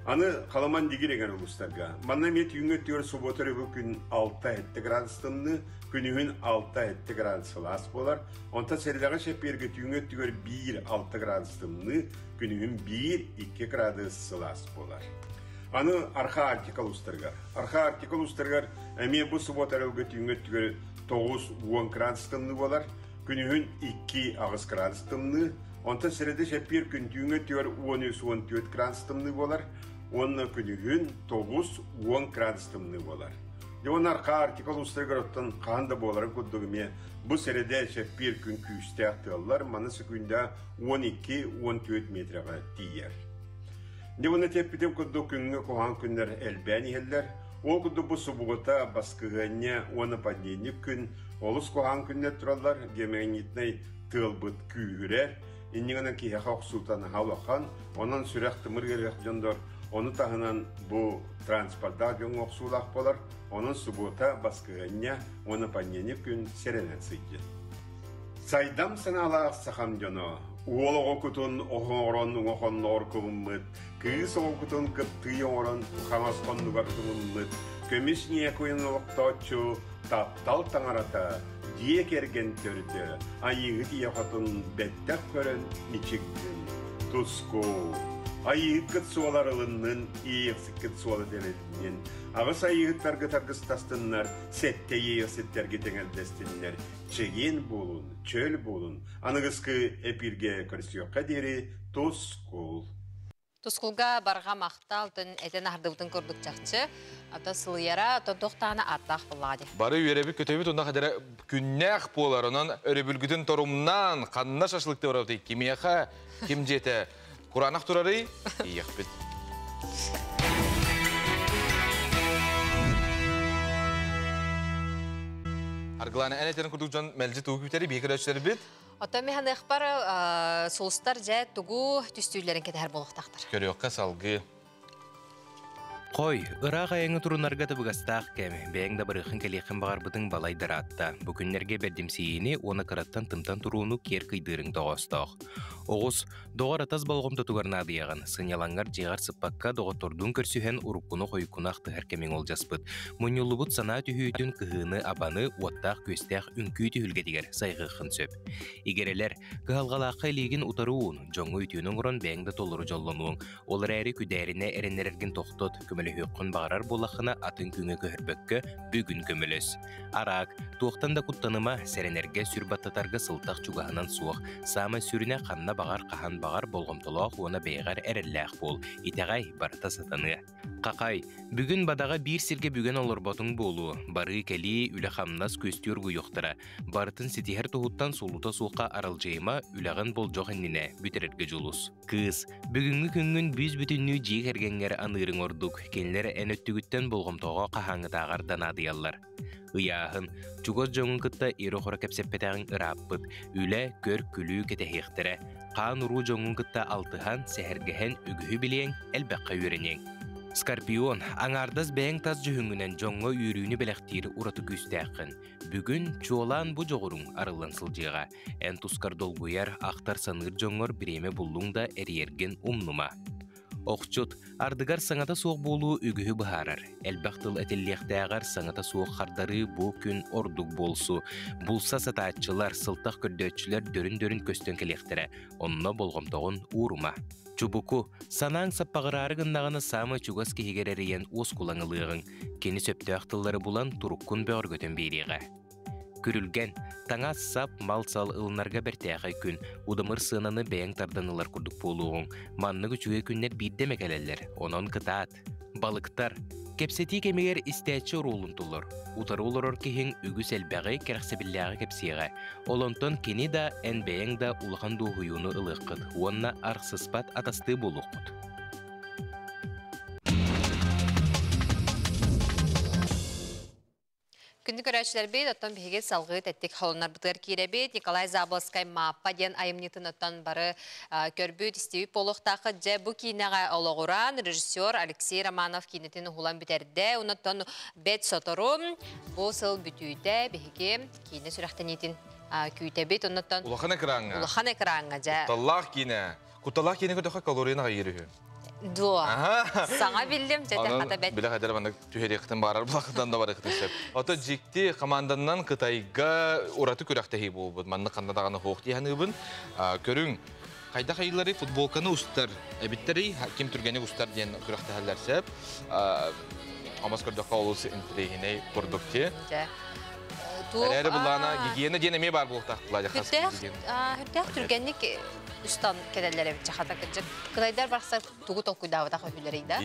Аны Халаман Дигир эҥэр улуустарга. Манна эмиэ түүҥҥү өттүгэр субуота өрөбүл күн 6-7 градус тымныы, күнүһүн 6-7 градус сылаас буолар. Онтон сэрэдэҕэ чэппиэргэ түүҥҥү өттүгэр 1-6 градус тымныы, күнүһүн 1-2 градус сылаас буолар. Аны Арха Арктика улуустарыгар. Арха Арктика улуустарыгар эмиэ бу субуота өрөбүлгэ түүҥҥү өттүгэр 9-10 градус тымныы буолар. Күнүһүн 2-8 градус тымныы, онтон сэрэдэ чэппиэр күн түүҥҥү өттүгэр 13-14 градус тымныы буолар уонна күнүһүн 9-10 градус тымныы буолар. Дьэ уонна Архаа Арктика улуустарыгар оттон хаһан да буоларын курдук эмиэ бу сэрэдэ чэппиэр күн күүстээх тыаллар, маны сөкүүндэ 12-14 метрэҕэ тиийэр. Дьэ уонна тэппитим курдук күҥҥэ куһаҕан күннэр элбээн иһэллэр. Ол курдук бу субуота, баскыһыанньа уонна понедельник күн олус куһаҕан күннэр тураллар, геомагнитнай тыалбыт күүһүрэр, инньэ гынан киһиэхэ охсуута наһаа улахан, онон сүрэх-тымыр ыарыһах дьондор ону таһынан бу транспордаах дьоҥҥо охсуулаах буолар, онон субуота, баскыһыанньа уонна понедельник күн сэрэнэн сылдьын. Сайдам санаалаах сахам дьоно, уол оҕо кутун оһоҥорон уҥа хонноҕор кубуммут, кыыс оҕо кутун кыптыый оҥорон хаҥас хоннугар тумуммут, көмүс ньиэкуйун олохтооччу таптал таҥарата, дьиэ кэргэн төрдө, Айыыһыт ийэ хотун бэттэх көрөн мичик гын, туску. Айыыһыккыт суола арылыннын, иэйэхсиккит суола дэлэтиннин, аҕыс айыыһыттаргыт аргыстастыннар, сэттэ иэйэхситтэргит эҥэрдэстиннэр, чэгиэн буолун, чөл буолун, аныгыскы эпииргэ көрсүөххэ диэри тускул. Тускулга барҕа махтал тын этэн аһардыбытын курдук чахчы. Ата сылыйара, тордохтаана ааттаах буллаҕа дии. Бары үөрэбит көтөбүт уна хадара күннээх буолар, онон өрөбүлгүтүн торумнаан, ханна шашлыкты барабытый, кимиэхэ, ким дьиэтэ кураанах турарый, тиийиэхпит. Аргылаана эн этэрин курдук дьон мэлдьи тугу күүтэри биһи көрөөччүлэрбит. Оттон мин ханыахпар сулустар дьэ тугу түстүүллэрин кэтэһэр буолуохтаахтар. Көрүөххэ салгыы. Хой, ыраах айаҥҥа турунарга табыгастаах кэм. Бэйэҥ да барыаххын кэлиэххин баҕарбытыҥ балай ыраатта. Бу күннэргэ бэрдимсийиини уонна кыраттан тымтан турууну киэр кыйдыырыҥ тоҕоостоох. Оҕус, доҕор атас болҕомтотугар наадыйаҕын. Сынньалаҥҥар дьиэҕэр сыппакка доҕоттордуун көрсүһэн уруккуну-хойуккуну ахтыһар кэмиҥ олдьаспыт. Мунньуллубут санаа түһүүтүн кыһыыны-абаны уоттаах-күөстээх үҥкүү түһүлгэтигэр сайҕыаххын сөп. Игирэлэр, кыһалҕалаахха илиигин утары уун, дьоҥҥо үтүөнү оҥорон бэйэҥ да толору дьоллонуоҥ. Ол эрээри күдээринэ эрэннэрэргин тохтот, көмөлөһө көмөлөһүөххүн баҕарар буоллаххына атын күҥҥэ көһөрбөккө бүгүн көмөлөс. Араак, туохтан да куттаныма, сэрэнэргэ, сүр баттатарга сылтах чугаһынан суох. Саамай сүрүнэ ханна баҕар, хаһан баҕар болҕомтолоох уонна бэйэҕэр эрэллээх буол. Итэҕэй, барыта сатаныа. Хахай, бүгүн бадаҕа биир сиргэ бүгэн олорботуҥ буолуо. Барыы-кэлии, үлэ-хамнас күөстүү оргуйуохтара. Барытын ситиһэр туһуттан сулута суохха аралдьыйыма, үлэҕин болдьох иннинэ бүтэрэргэ дьулус. Кыыс, бүгүҥҥү күҥҥүн бүүс-бүтүннүү дьиэ кэргэҥҥэр аныырыҥ ордук. Кинилэр эн өттүгүттэн болҕомтоҕо хаһааҥҥытааҕар да наадыйаллар. Ыйааһын, чугас дьоҥҥун кытта ирэ-хоро кэпсэппэтэҕиҥ ырааппыт. Үлэ, көр-күлүү кэтэһиэхтэрэ. Хаан-уруу дьоҥҥун кытта алтыһан, сэһэргэһэн үгүһү билиэҥ, элбэххэ үөрэниэҥ. Скорпион, аҥаардас бэйэҥ тас дьүһүҥҥүнэн дьоҥҥо үөрүүнү бэлэхтиир ураты күүстээххин. Бүгүн чуолаан бу дьоҕуруҥ арыллан сылдьыаҕа. Эн тускар долгуйар, ахтар-саныыр дьоҥҥор бириэмэ буллуҥ да эрийэргин умнума. Охчут, ардыгар саҥата суох буолуу үгүһү быһаарар. Элбэх тыл этиллиэхтээҕэр саҥата суох хардарыы бу күн ордук буолсу. Булса сатааччылар, сылтах көрдөөччүлэр дөрүн-дөрүн көстөн кэлиэхтэрэ. Онно болҕомтоҕун уурума. Чубуку, санааҥ саппаҕыраары гыннаҕына саамай чугас киһигэр эрийэн уоскулаҥ ылыаҕыҥ. Кини сөптөөх тыллары булан туруккун бөҕөргөтөн биэриэҕэ. Күрүлгэн, таҥас-сап, мал-сал ылынарга бэртээхэй күн, удамыр сыананы бэйэҥ тардан ылар курдук буолуоҕуҥ. Маннык үчүгэй күннэр биирдэ эмэ кэлэллэр, онон кытаат. Балыктар. Кэпсэтии кэмигэр истээччи оруолун толор. Утары олорор киһиҥ үгүс элбэҕи, кэрэхсэбиллээҕи кэпсиэҕэ. Ол онтон кини да, эн бэйэҥ да улахан дуоһуйууну ылыаххыт уонна арахсыспат атастыы буолуоххут. Күндү көрөөччүлэрбит, оттон биһиги салгыы тэттик холоннорбутугар киирэбит. Николай Заболоцкай Мааппа диэн айымньытын оттон бары көрбүт, истибит буолуохтааххыт. Дьэ, бу киинэҕэ олоҕуран режиссер Алексей Романов киинэтин уһулан бүтэрдэ. Онон бэт сотору бу сыл бүтүүтэ биһиги киинэ сүрэхтэниитин күүтэбит. Оннуттан Улахан экраҥҥа. Улахан экраҥҥа, дьэ. Кутталлаах киинэ. Кутталаах киинэ көтөхө калорийын аҕыйыыр үһү. Дуо. Саҥа биллим, дьэ хата бэт. Билэ хадара маннык түһэриэхтэн баарар булахтан да барыахтан сөп. Ото дьикти команданан Кытайга ураты күрэхтэһии буолбут. Маннык ханна даҕаны хуох дии саныыбын. Көрүҥ, хайдах айыллары футболканы устар эбиттэрий, ким түргэник устар диэн күрэхтэһэллэр сөп. Омос көрдөххө олус интэриэһинэй курдук ти. Эрээри буллаана гигиена диэн эмиэ баар буолуохтаах Хүрдээх түргэнник устан кэлэллэр эбит хата кырдьык. Кытайдар барса тугу толкуйдаабатах үһүлэрий да?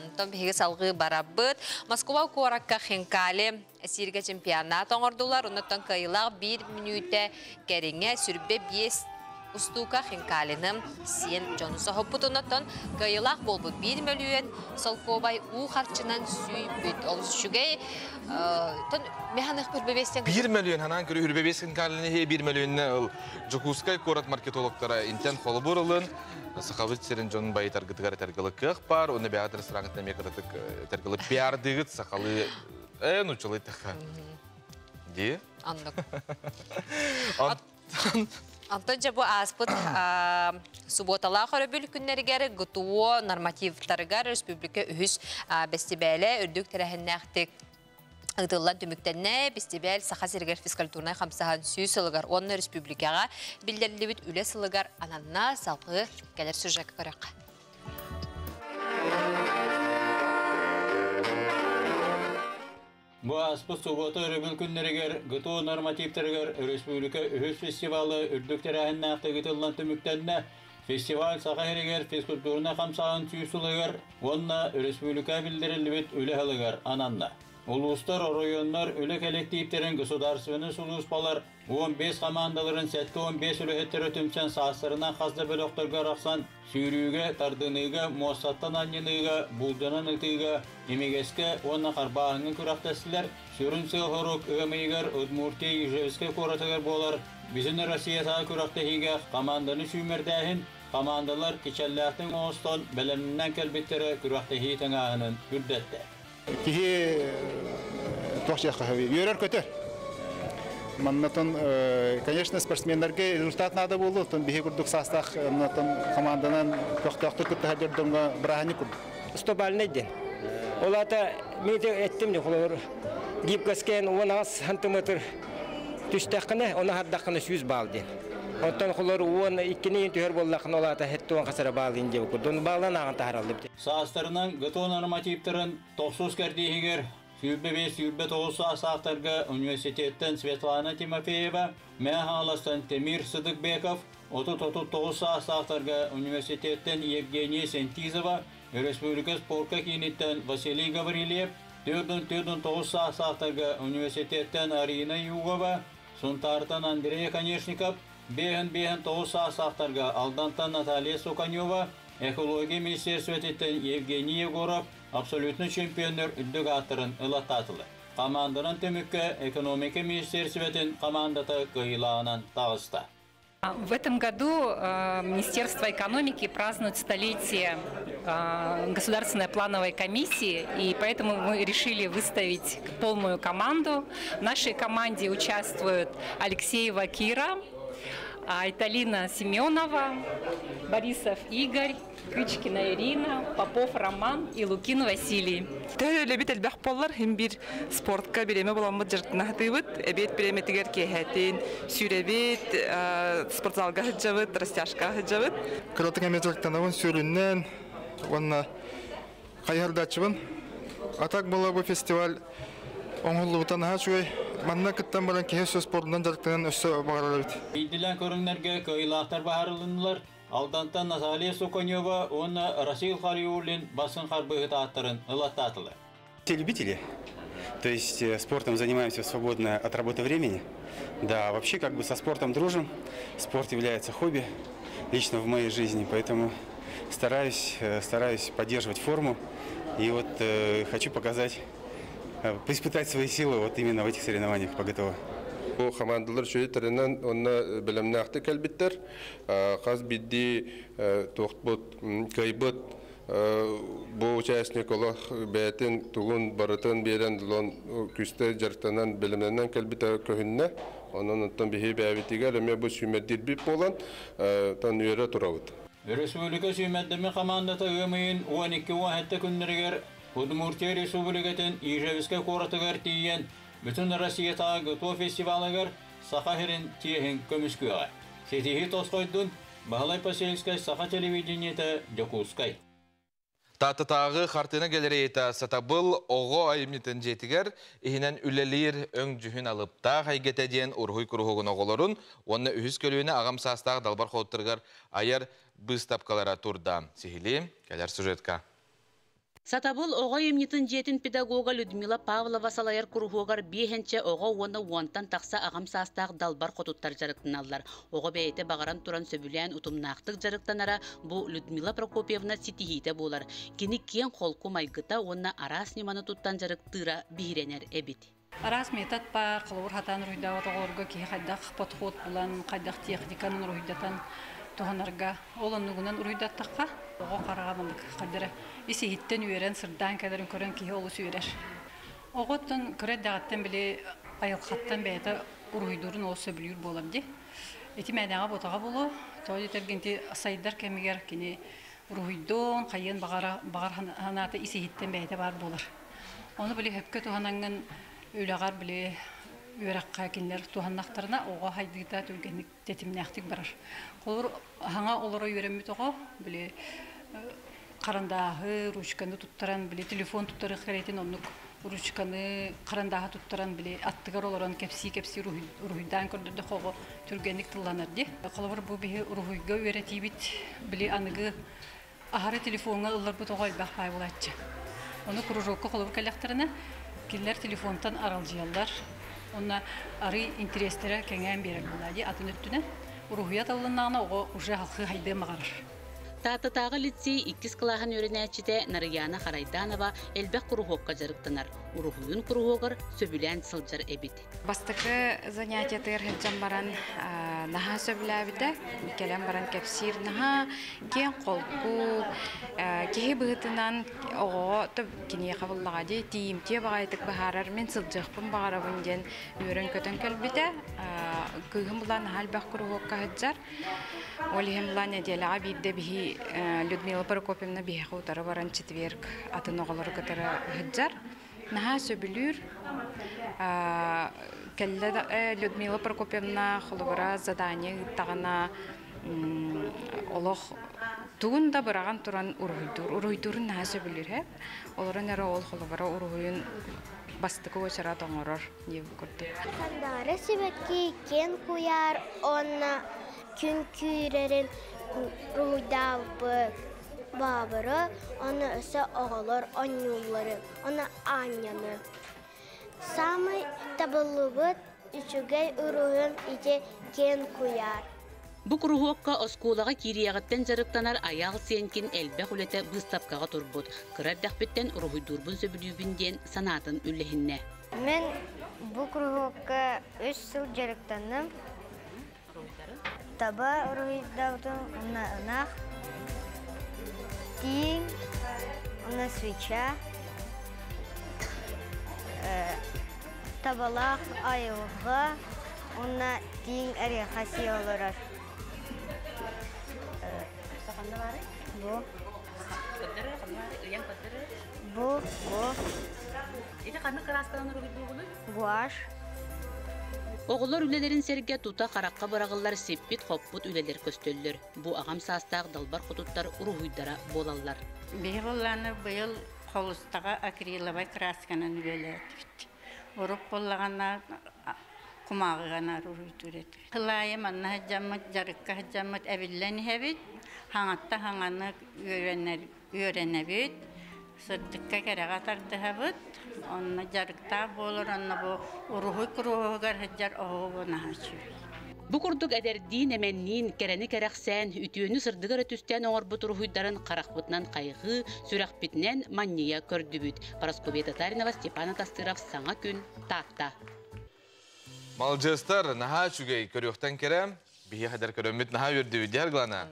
Онтон биһиги салгыы барабыт. Москва куоракка Хинкали сииргэ чемпионат оҥордулар. Оннуттан кыайыылаах биир мүнүүтэ кэриҥэ сүрбэ биэс устуука Хинкалины сиэн дьону соһуппут. Оннуттан кыайыылаах буолбут биир мөлүйүөн солкуобай уу харчынан сүүйбүт. Олус үчүгэй. Тон механых үрбэбиэстен Биир мөлүйүөн ханаан көрү үрбэбиэс Хинкалины хе биир мөлүйүөннэ ыл Дьокуускай куорат маркетологтара интен холобур ылын Сахабыт сирин дьонун байытаргытыгар этэргылы кыах баар, уонна бэйэҕит рестораҥҥыттан эмиэ кыратык этэргылы пиардыгыт сахалыы нууччалыы эттэххэ. Дии? Оннук. Онтон дьэ бу ааспыт субуоталаах өрөбүл күннэригэр ГТО нормативтарыгар республика үһүс бэстибээлэ үрдүк тэрээһиннээхтик ыытыллан түмүктэннэ. Бэстибээл Саха сиригэр физкультурнай хамсааһын сүүс сылыгар уонна республикаҕа биллэриллибит үлэ сылыгар ананна. Салгыы кэлэр сюжекка көрөххө. Бу ааспыт субуота өрөбүл күннэригэр ГТО нормативтарыгар республика үһүс фестивалы үрдүк тэрээһиннээхтик ыытыллан түмүктэннэ. Фестиваль Саха сиригэр физкультурнай хамсааһын сүүс сылыгар уонна республика биллэриллибит үлэ сылыгар ананна. Улуустар, оройуоннар үлэ кэлэктииптэрин государственнай сулууспалар 15 хамаандаларын 75 үлэһиттэрэ түмсэн саастарынан хас да бөлөхтөргө арахсан сүүрүүгэ, тардыныыга, муостаттан анньыныыга, булдьанан ытыыга, имигэскэ уонна харбааһыҥҥа күрэхтэстилэр. Сүрүн сыал-сорук ыам ыйыгар Удмуртия Ижевскэй куоратыгар буолар Бүтүн Россиятааҕы күрэхтэһиигэ хамаанданы сүүмэрдээһин, хамаандалар кичэллээхтик оҥостон бэлэмнэнэн кэлбиттэрэ күрэхтэһии тыҥааһынын үрдэттэ. Киһи туох диэххэ сөбүй? Үөрэр-көтөр. Маннатын, конечно, спортсменнарга результат надо буолуо, оттон биһи курдук саастаах команданан көхтөөхтүк кыттыһар дьоҥҥо бырааһынньык курдук. Стобальный диэн. Ол аата мен эттим де холобур гибкоскэн 18 сантиметр түстэххинэ, оны хардаххына 100 балл диэн. Оттон холор уон иккини түһэр буоллахына, ол аата хеттуон хасара баалын диэбит курдук. Баалан ааҕан таһараллар. Саастарынан ГТО нормативтарын тохсус кэрдииһигэр 25-29 саастаахтарга университеттан Светлана Тимофеева, Мэҥэ Хаҥаластан Темир Сыдыкбеков, 30-39 саастаахтарга университеттан Евгения Сентизова, Республика спорка кииниттэн Василий Гаврильев, 4-49 саастаахтарга университеттан Арина Югова, Сунтаартан Андрей Конечников, 5-5-9 саастаахтарга Алдантан Наталья Суканева, Экология министерствотыттан Евгений Егоров абсолютный чемпионнар үрдүк ааттарын ылаттаатылар. Команданан түмүккэ экономика министерствотын командата кыайыылааҕынан таҕыста. В этом году Министерство экономики празднует столетие Государственной плановой комиссии, и поэтому мы решили выставить полную команду. В нашей команде участвуют Алексеева Кира, Айталина Семенова, Борисов Игорь, Кычкина Ирина, Попов Роман и Лукин Василий. Төһө элбэх буоллар, хим биир спортка бириэмэ буламмыт дьарыктана сатыыбыт, эбиэт бириэмэтигэр киэһэтин сүүрэбит, спортзалга сылдьабыт, растяжка сылдьабыт. Кыратык эмиэ дьарыктанабын сүүрүүнэн уонна хайыһардааччыбын. А так была бу фестиваль оҥоһуллубута наһаа үчүгэй. Манна кыттан баран киһи өссө спордунан дьарыктанан өссө баҕарар эбит. Биирдиилээн көрүҥнэргэ кыайыылаахтар быһаарылыннылар. Алдантан Наталья Суканева уонна Расил Хариуллин бастыҥ харбыыһыт ааттарын ылаттаатылар. Любители. То есть спортом занимаемся в свободное от работы времени. Да, вообще как бы со спортом дружим. Спорт является хобби лично в моей жизни, поэтому стараюсь поддерживать форму. И вот хочу показать, испытать свои силы вот именно в этих соревнованиях по ГТО. Бу командалар үчүгэй тэринэн уонна бэлэмнээхтик кэлбиттэр. Хас биирдии туохпут кыайбыт бу участник олох бэйэтин тугун барытын биэрэн күүскэ дьарыктанан бэлэмнэнэн кэлбитэ көһүннэ. Онон оттон биһи бэйэбитигэр эмиэ бу сүүмэрдиирбит буолан тан үөрэ турабыт. Республика сүүмэрдэммит командата ыам ыйын 12-17 күннэригэр Удмуртия Республикатын Ижевскэй куоратыгар тиийэн Бүтүн Россиятааҕы ГТО фестивалыгар Саха сирин чиэһин көмүскүөҕэ. Ситиһии тосхойдун Баһылай Посельскай, Саха телевидениета, Дьокуускай. Тааттатааҕы хартыына галереята Сатабыл оҕо айымньытын дьиэтигэр иһинэн үлэлиир өҥ-дьүһүн алыптаах эйгэтэ диэн уруһуй куруһуогун оҕолорун уонна үһүс көлүөнэ аҕам саастаах далбар хотуттарыгар айар быыстапкалара турда. Сиһилии кэлэр сюжетка. Сатабыл оҕо айымньытын дьиэтин педагога Людмила Павлова салайар куруһуогар биэһэнчэ оҕо уонна уонтан тахса аҕам саастаах далбар хотуттар дьарыктаналлар. Оҕо бэйэтэ баҕаран туран сөбүлээн утумнаахтык дьарыктанара бу Людмила Прокопьевна ситиһиитэ буолар. Кини киэҥ холку майгыта уонна араас ньыманы туттан дьарыктыыра биһирэнэр эбит. Араас метод баар, холобур хатаан уруһуйдаабат оҕолорго киһи хайдах подход булан, хайдах техниканы уруһуйдатан туһанарга. Ол оннугунан уруһуйдаттахха, оҕо хараҕа маннык хайдара ис иһиттэн үөрэн, сырдаан кэлэрин көрөн киһи олус үөрэр. Оҕоттон кыра эрдэҕиттэн били айылҕаттан бэйэтэ уруһуйдуурун олус сөбүлүүр буолар дии. Ити мээнэҕэ буотаҕа буолуо, тоҕо диэтэргин ити сайдар кэмигэр кини уруһуйдуон, хайыан баҕара баҕар санаата ис иһиттэн бэйэтэ баар буолар. Ону били сөпкө туһанаҥҥын үлэҕэр били үөрэххэ кинилэр туһаннахтарына оҕо хайдыыта түргэнник тэтимнээхтик барар. Холобур, хаҥа олоро үөрэммит оҕо били харандааһы, ручканы туттаран, били телефон туттарыах кэриэтин оннук ручканы, харандааһы туттаран били аттыгар олорон кэпсии-кэпсии уруһуйдаан көрдөрдөххө оҕо түргэнник тылланар дии. Холобур, бу биһи уруһуйга үөрэтиибит били аныгы аһары телефоҥҥа ылларбыт оҕо элбэх баай буолааччы. Ону кружокка холобур кэллэхтэринэ, кинилэр телефонтан аралдьыйаллар. Уонна арый интэриэстэрэ кэҥээн биэрэр буолаа дии. Атын өттүнэн уруһуйа талылыннаҕына оҕо уже халхыы хайдыан баҕарар. Тааттатааҕы лицей иккис кылааһын үөрэнээччитэ Нарыйаана Харайданова элбэх куруһуокка дьарыктанар. Уруһуйун куруһуогар сөбүлээн сылдьар эбит. Бастакы занятиетыгар сылдьан баран наһаа сөбүлээбитэ. Кэлэн баран кэпсиир наһаа киэҥ холку, киһи быһыытынан оҕоҕо киниэхэ буллаҕа дии тиийимтиэ баҕайытык быһаарар мин сылдьыахпын баҕарабын диэн үөрэн-көтөн кэлбитэ. Кыыһым булан наһаа элбэх куруһуокка сылдьар. Ол иһин була нэдиэлэҕэ биирдэ биһи Людмила Прокопьевна биһиэхэ утары баран четверг атын оҕолору кытары сылдьар. Наһаа сөбүлүүр. Кэллэ Людмила Прокопьевна холобура задание ыыттаҕына олох тугун да быраҕан туран уруһуйдуур. Уруһуйдуурун наһаа сөбүлүүр һэ. Олорон эрэ ол холобура уруһуйун бастакы уочарат оҥорор диэбит курдук. Сандаара сибэкки киэн куйаар уонна күн күүрэрин уруһуйдаабыт баабыры, уонна өссө оҕолор оонньуулларын, уонна аанньаны. Саамай табыллыбыт үчүгэй уруһуйум ити киэн куйаар. Бу куруһуокка оскуолаҕа киириэҕиттэн дьарыктанар Айаал Сенкин элбэх үлэтэ быыстапкаҕа турбут. Кыра эрдэхпиттэн уруһуйдуурбун сөбүлүүбүн диэн санаатын үллэһиннэ. Мин бу куруһуокка үс сыл дьарыктанным. Таба уруһуйдаабытым уонна ынах, тииҥ уонна свеча, табалаах айылҕа уонна тииҥ эриэхэ сии олорор. Бу. Бу, бу. Ити ханнык кыраасканан уруһуйдуугунуй? Гуашь. Оҕолор үлэлэрин сэргэ тута харахха быраҕыллар сиппит-хоппут үлэлэр көстөллөр. Бу аҕам саастаах далбар хотуттар уруһуйдара буолаллар. Биһи буоллааны быйыл холустаҕа акриловай красканан үлэлээтибит. Урук буоллаҕына кумааҕыга наар уруһуйдуур этибит. Сыл аайы манна сылдьаммыт, дьарыкка сылдьаммыт эбиллэн иһэбит. Хаҥатта хаҥаны үөрэнэбит. Сырдыкка кэрэҕэ тардыһабыт. Онно дьарыктаах буолар, онно бу уруһуй куруһугар сылдьар оһугу наһаа үчүгэй. Бу курдук эдэрдиин, эмэнниин, кэрэни кэрэхсээн, үтүөнү сырдыгы эрэ түстээн оҥорбут уруһуйдарын харахпытынан хайҕыы, сүрэхпитинэн манньыйа көрдүбүт. Парасковья Татаринова, Степан Атастыров, Саҥа күн, Таатта. Малдьыастар, наһаа үчүгэй, көрүөхтэн кэрэ, биһи хадar көрөммүт наһаа үөрдүбүт дьэр глана.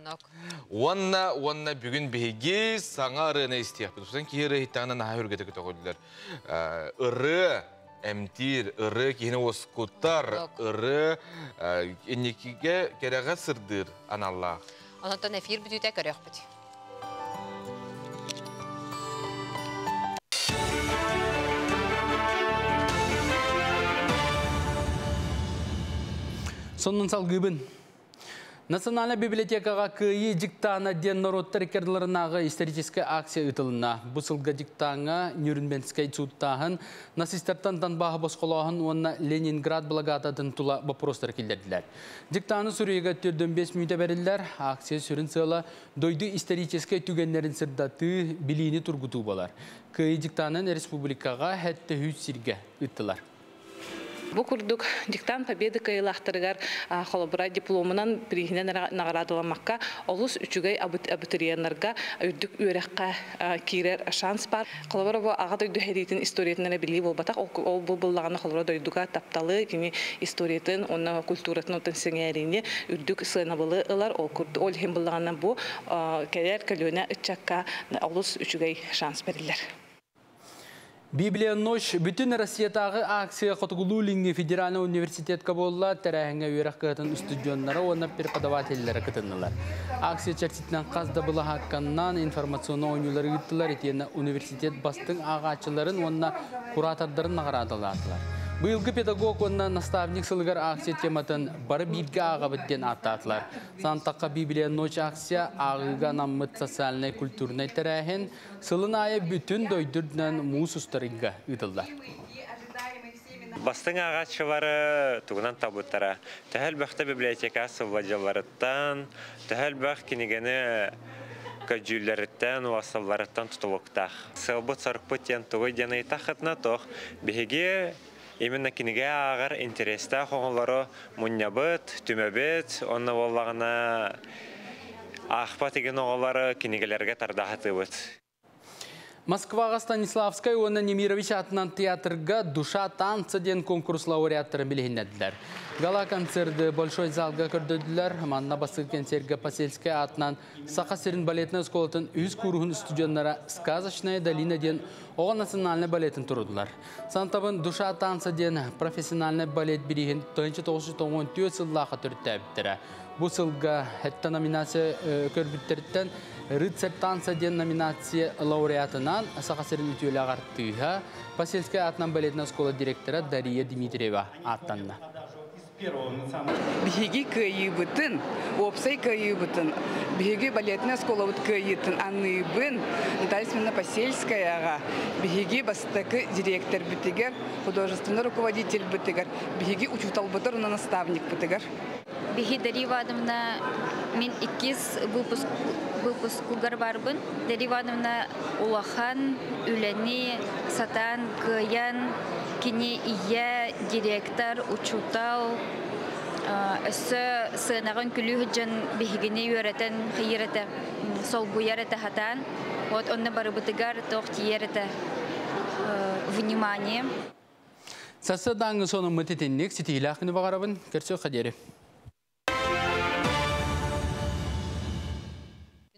Уонна, уонна бүгүн биһиги саҥа ырыаны истиэхпит. Усан киһи ырыа иһиттэҕинэ наһаа үргэтэ көтөҕүллэр. Ырыа эмтиир, ырыа киһини уоскутар, ырыа инникигэ кэрэҕэ сырдыыр аналлаах. Онтон эфир бүтүүтэ көрүөхпүт. Сонун салгыыбын. Национальнай библиотекаҕа Кыайыы дьыктаана диэн норуоттар иккардыларынааҕы историческай акция ыытылынна. Бу сылга дьыктааҥҥа Нюрнбергскэй сууттааһын, нацистартан Донбаһы босхолооһун уонна Ленинград блокадатын тула боппуруостары киллэрдилэр. Дьыктааны суруйууга 45 мүнүүтэ бэриллэр. Акция сүрүн сыала дойду историческай түгэннэрин сырдатыы, билиини тургутуу буолар. Кыайыы дьыктаанын республикаҕа сэттэ сиргэ ыыттылар. Бу курдук диктант Победы кыайыылаахтарыгар холобура дипломунан прииһинэн наҕараадаламмакка олус үчүгэй абитуриеннарга үрдүк үөрэххэ киирэр шанс бар. Холобура бу аҕа дойду сэриитин историятын эрэ билии буолбатах. Ол бу буллаҕына холобура дойдуга тапталы, кини историятын уонна культуратын оттон сэҥээриини үрдүк сыанабылы ылар. Ол курдук ол иһин буллаҕына бу кэлэр көлүөнэ ыччакка олус үчүгэй шанс бэриллэр. Библия ночь бүтүн Россиятааҕы акция Хотугулуу-Илиҥҥи федеральнай университетка буолла. Тэрээһиҥҥэ үөрэх кыһатын устудьуоннара уонна преподавателлэрэ кытыннылар. Акция чэрчитинэн хас да былаһаакканнан информационнай оонньуулары ыыттылар, итиэннэ университет бастыҥ ааҕааччыларын уонна куратордарын наҕараадалаатылар. Быйылгы педагог уонна наставник сылыгар акция тематын бары бииргэ ааҕабыт диэн ааттаатылар. Сантахха Библия ночь акция ааҕыыга анаммыт социальнай-культурнай тэрээһин сылын аайы бүтүн дойду үрдүнэн муус устарыйга ыытыллар. Бастыҥ ааҕааччылары тугунан талбыттара. Төһө элбэхтэ библиотека сылдьалларыттан, төһө элбэх кинигэни көдьүүллэриттэн, уосталларыттан тутулуктаах. Сыалбыт-сорукпут диэн тугуй диэн ыйытаххытына, туох биһиги именно кинигэ ааҕар интэриэстээх оҕолору мунньабыт, түмэбит, онно буоллаҕына аахпат игин оҕолору кинигэлэргэ тардаһатыыбыт. Москваҕа Станиславскай уонна Немирович аатынан театрга «Душа танца» диэн конкурс лауреаттарын билиһиннэрдилэр. Гала-концерты Большой залга көрдөрдүлэр. Манна бастакы кэнсиэргэ Посельскай аатынан Саха сирин балетнай оскуолатын үһүс кууруһун студеннара «Сказочная долина» диэн Оҕо национальнай балетын турдулар. Сантабын «Душа танца» диэн профессиональнай балет бирииһин 1994 сыллааха төрүттээбиттэрэ. Бу сылга хэтте номинация көрбүттериттэн «Рыцарь танца» диэн номинация лауреатынан Саха сирин үтүөлээх артыыһа, Посельскай атынан балетная школа директора Дария Дмитриева аттанна. Биһиги кыайыыбытын, уопсай кыайыыбытын, биһиги балетная школабыт кыайыытын аныыбын Наталья Семеновна Посельскаяҕа, биһиги бастакы директорбытыгар, художественный руководительбытыгар, биһиги учууталбытыгар уонна наставникпытыгар. Биһи Дарья Ивановна мин иккис выпуск выпускугар барбын. Дарья Ивановна улахан үлэни сатаан кыайан, кини ийэ, директор, учуутал, өссө сыанаҕын күлүү дьон биһигини үөрэтэн хыйыр этэ, солбуйар этэ хатаан. Вот онно барыбытыгар туох тиийэр этэ внимание. Сарсыардааҥҥы сонуммут итинник ситиһиилээх күнү баҕарабын. Көрсүөххэ диэри.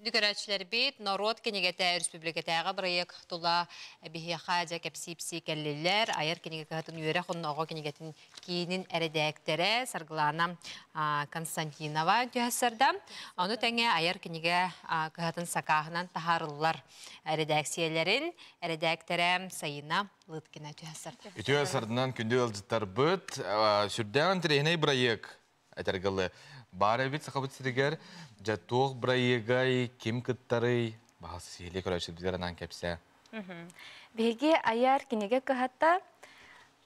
Күндү көрөөччүлэрбит, норуот кинигэтэ республикатааҕы бырайыак тула биһиэхэ дьэ кэпсии-ипсии кэллилэр. Айар кинигэ кыһатын үөрэх уонна оҕо кинигэтин киинин эрэдээктэрэ Саргылана Константинова түһэссэрдэ. Ону тэҥэ айар кинигэ кыһатын сакааһынан таһаарыллар эрэдээксийэлэрин эрэдээктэрэ Сайына Лыткина түһэссэрдэ. Үтүө сардынан күндү ыалдьыттарбыт, сүрдээх интэриэһинэй бырайыак этэргылы баар эбит Сахабыт сиригэр. Дьэ туох бырайыагай, ким кыттарый? Баҕас сиһилии көрөөччүлэрбитигэр анаан кэпсээ. Биһиги айар кинигэ кыһата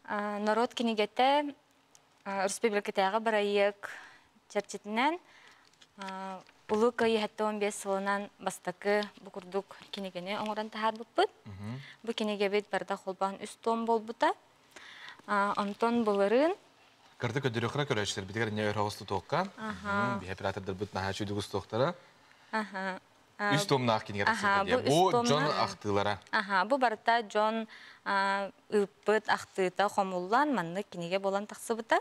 норуот кинигэтэ республикатааҕы бырайыак чэрчитинэн Улуу Кыайыы 75 сылынан бастакы бу курдук кинигэни оҥорон таһаарбыппыт. Бу кинигэбит барыта холбоон үс том буолбута. Онтон былырыын Кырды көдүрөхрө көрөөччүлэрбитигэр не өрөҕүс тутуохха. Биһи оператордарбыт наһаа үчүгэй устуохтара. Үс томнаах кинигэ тахсыбыта диye. Бу дьон ахтыылара. Аха, бу барыта дьон ыыппыт ахтыыта хомуллан маннык кинигэ буолан тахсыбыта.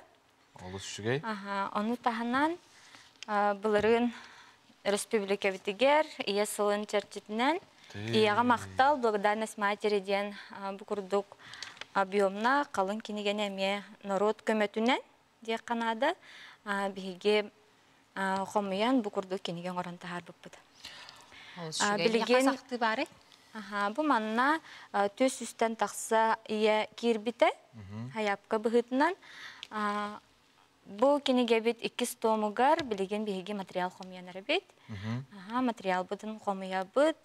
Олус үчүгэй. Аха, ону таһынан былырыын республикабытыгар Ийэ сылын чэрчитинэн Ийэҕэ махтал, благодарность матери диэн бу курдук объемнаах халыҥ кинигэни эмиэ норуот көмөтүнэн диэххэ наада биһиги хомуйан бу курдук кинигэ оҥорон таһаарбыппыт. Билигин ахтыы баарый? Бу манна түс үстэн тахса ийэ киирбитэ хайапка быһыытынан. Бу кинигэбит иккис томугар билигин биһиги материал хомуйан эрэбит. Материалбытын хомуйабыт.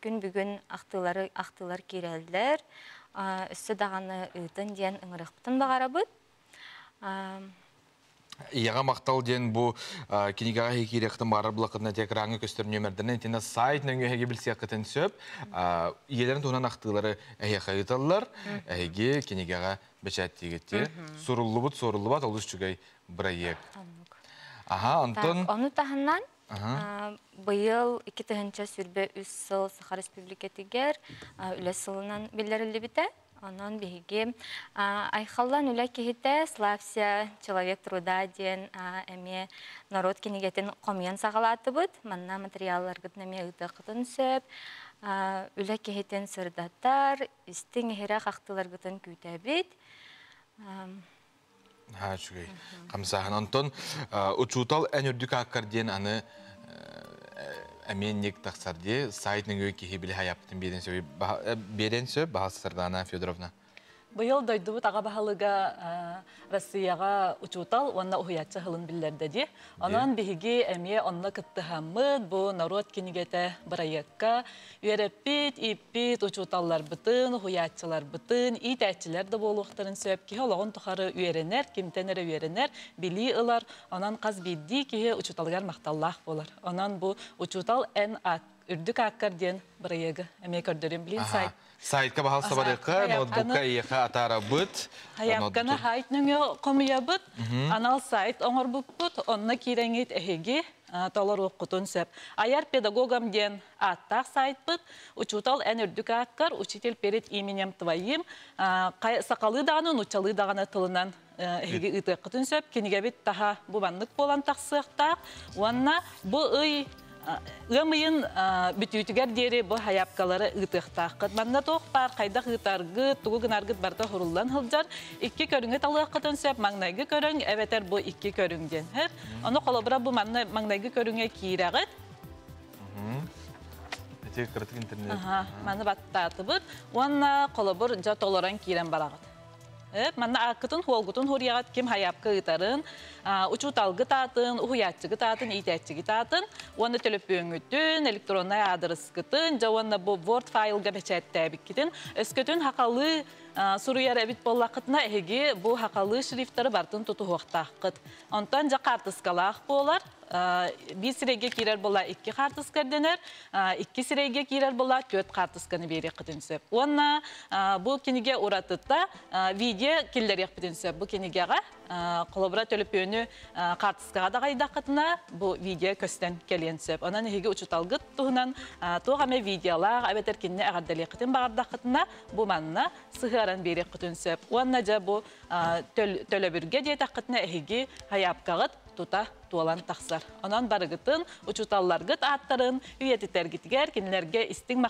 Күн бүгүн ахтыылары ахтыылар киирэллэр. Өссө даҕаны ыытын диэн ыҥырыахпытын баҕарабыт. Ийэҕэ махтал диэн бу кинигэҕэ киириэхтин баарар булакытына экраҥҥа көстөр нүөмэрдэринэн итиннэ сайт нөҥүө эһиги билсиэххитин сөп. Ийэлэрин туһунан ахтыылары эһиэхэ ыыталлар. Эһиги кинигэҕэ бэчээттиигит. Суруллубут, суоруллубат олус үчүгэй бырайыак. Аха, онтон Ону таһынан быйыл 2023 сыл Саха Республикатыгар үлэ сылынан биллэриллибитэ. Онон биһиги Айхаллан үлэ киһитэ Славься человек труда диэн эмиэ норуот кинигэтин хомуйан саҕалаатыбыт. Манна материалларгытын эмиэ ыытыаххытын сөп. Үлэ киһитин сырдатар, истиҥ иһирэх ахтыыларгытын күүтэбит. Наһаа үчүгэй хамсааһын. Онтон учуутал эн үрдүк ааккар диэн аны эмиэ ник тахсар дии. Сайт нөҥүө киһи били хайаппытын биэрэн сөп биэрэн сөп Баһас Сардаана Федоровна. Быйыл дойдубут аҕа баһылыга Россияҕа учуутал уонна уһуйааччы сылын биллэрдэ дии. Онон биһиги эмиэ онно кыттыһаммыт бу норуот кинигэтэ бырайыакка үөрэппит, ииппит учууталларбытын, уһуйааччыларбытын, иитээччилэр да буолуохтарын сөп. Киһи олоҕун тухары үөрэнэр, кимтэн эрэ үөрэнэр, билии ылар. Онон хас биирдии киһи учууталыгар махталлаах буолар. Онон бу учуутал эн үрдүк ааккар диэн бырайыагы эмиэ көрдөрүм. Билин сайт Сайтка баһал сабарыахха, ноутбукка эйиэхэ атаарабыт. Хайапканы хайт нөҥүө хомуйабыт, анал сайт оҥорбуппут, онно киирэҥит эһиги толоруоххутун сөп. Айар педагогам диэн ааттаах сайтпыт, учуутал эн үрдүк ааккар, учитель перед именем твоим, сахалыы даҕаны, нууччалыы даҕаны тылынан эһиги ыытыаххытын сөп. Кинигэбит таһа бу маннык буолан тахсыахтаах. Уонна бу ый Ыам ыйын бүтүүтүгэр диэри бу хайаапкалары ыытыахтааххыт. Манна туох баар хайдах ыытаргыт, тугу гынаргыт барыта суруллан сылдьар. Икки көрүҥү талыаххытын сөп, маҥнайгы көрүҥ эбэтэр бу икки көрүҥ диэн. Ону холобура бу манна маҥнайгы көрүҥҥэ киирэҕит. Ити кыратык интернет. Маны баттаатыбыт. Уонна холобур дьэ толорон киирэн бараҕыт. Манна ааккытын, хуолгутун хуруйаҕыт ким хайаапка ыытарын, учууталгыт аатын, уһуйааччыгыт аатын, иитээччигит аатын, уонна төлөпүөҥҥүтүн, электроннай аадырыскытын, дьэ уонна бу Word файлга бэчээттээбиккитин, өскөтүн хахалыы суруйар эбит буоллаххытына, эһиги бу хахалыы шрифтары барытын тутуһуохтааххыт. Онтон дьэ хаартыскалаах буолар, биир сирэйгэ киирэр буолла икки хаартыска ирдэнэр, икки сирэйгэ киирэр буолла түөрт хаартысканы биэриэххитин сөп. Уонна бу кинигэ уратыта видео киллэриэхпитин сөп. Бу кинигэҕэ холобура төлөпүөнү хаартыскаҕа даҕайдаххытына бу видео көстөн кэлиэн сөп. Онон эһиги учуталгыт туһунан туох эмэ видеолаах эбэтэр кинини эҕэрдэлиэххитин баҕардаххытына бу манна сыһыаран биэриэххитин сөп. Уонна дьэ бу төлөбүргэ диэтэххитинэ эһиги хайаапкаҕыт тута туолан тахсар. Онон барыгытын, учууталларгыт ааттарын үйэтитэргитигэр, кинилэргэ истиҥ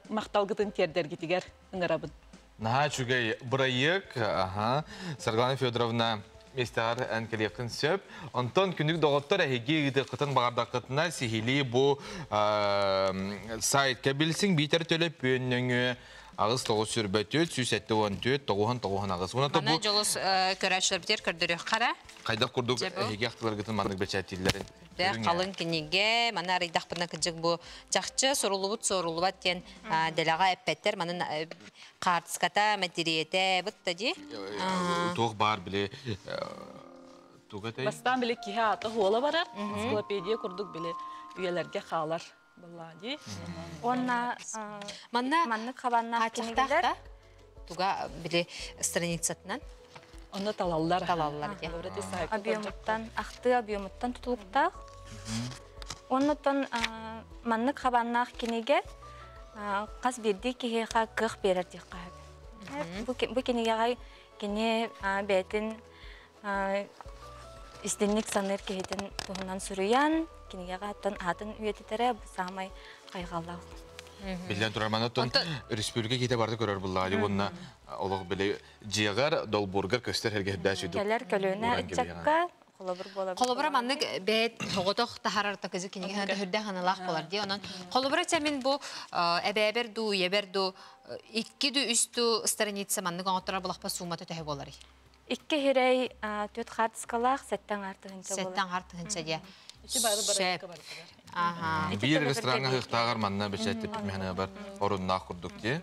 махталгытын тиэрдэргитигэр ыҥырабын. Наһаа үчүгэй бырайыак. Аха. Саргылана Федоровна миэстэҕэр эн кэлиэххин сөп. Онтон күнүк доҕоттор эһиги ыытыаххытын баҕардаххытына сиһилии бу сайтка билсиҥ биитэр төлөпүөн нөҥүө 8 924 174 99. Уна Мана дьолус көрөөччүлэрбитигэр көрдөрүөх хара. Хайдах курдук эһиги ахтыларгытын маннык бэчээттииллэрин. Халыҥ кинигэ, маны арыйдахпына кыдьык бу чахчы суруллубут суоруллубат диэн дэлэҕэ эппэттэр. Манын хаартыската, мэтириэтэ бытта дии. Туох баар били туга этэй? Бастаан били киһи аата хуола барар, энциклопедия курдук били үйэлэргэ хаалар. Быллади. Уонна манна маннык хабаннаах кинигэлэр туга били страницатынан Онно талаллар. Талаллар диэн. Объемуттан, ахтыы объемуттан тутулуктаах. Оннуттан маннык хабаннаах кинигэ хас биирдии киһиэхэ кыах биэрэр диэххэ сөп. Бу кинигэҕэ кини бэйэтин истинник саныыр киһитин туһунан суруйан, кинигэҕэ оттон аатын үйэтитэрэ бу саамай хайҕаллаах. Биллэн турар, манна оттон республика киһитэ барыта көрөр буллаҕа уонна олох били дьиэҕэр, долбуургар көстөр эргэһирдээх сүйдүк. Кэлэр көлүөнэ ыччакка холобур буолар. Холобура маннык бэйэт тоҕотох таһарар такызы кинигэ хүрдээх аналаах болар дии. Онон холобура чэ мин бу эбээбэр дуу, ийэбэр дуу икки дуу, үс дуу страница маннык оҥотторор булахпа суумата төһө буоларый? Икки сирэй түөрт хаартыскалаах сэттэ аҥаар тыһыынча буолар. Сэттэ аҥаар тыһыынча диэ. Ити бары Сөп. Аха. Биир рестораҥҥа ыһыахтааҕар манна бэчээттиппит механабар оруннаах курдук дии.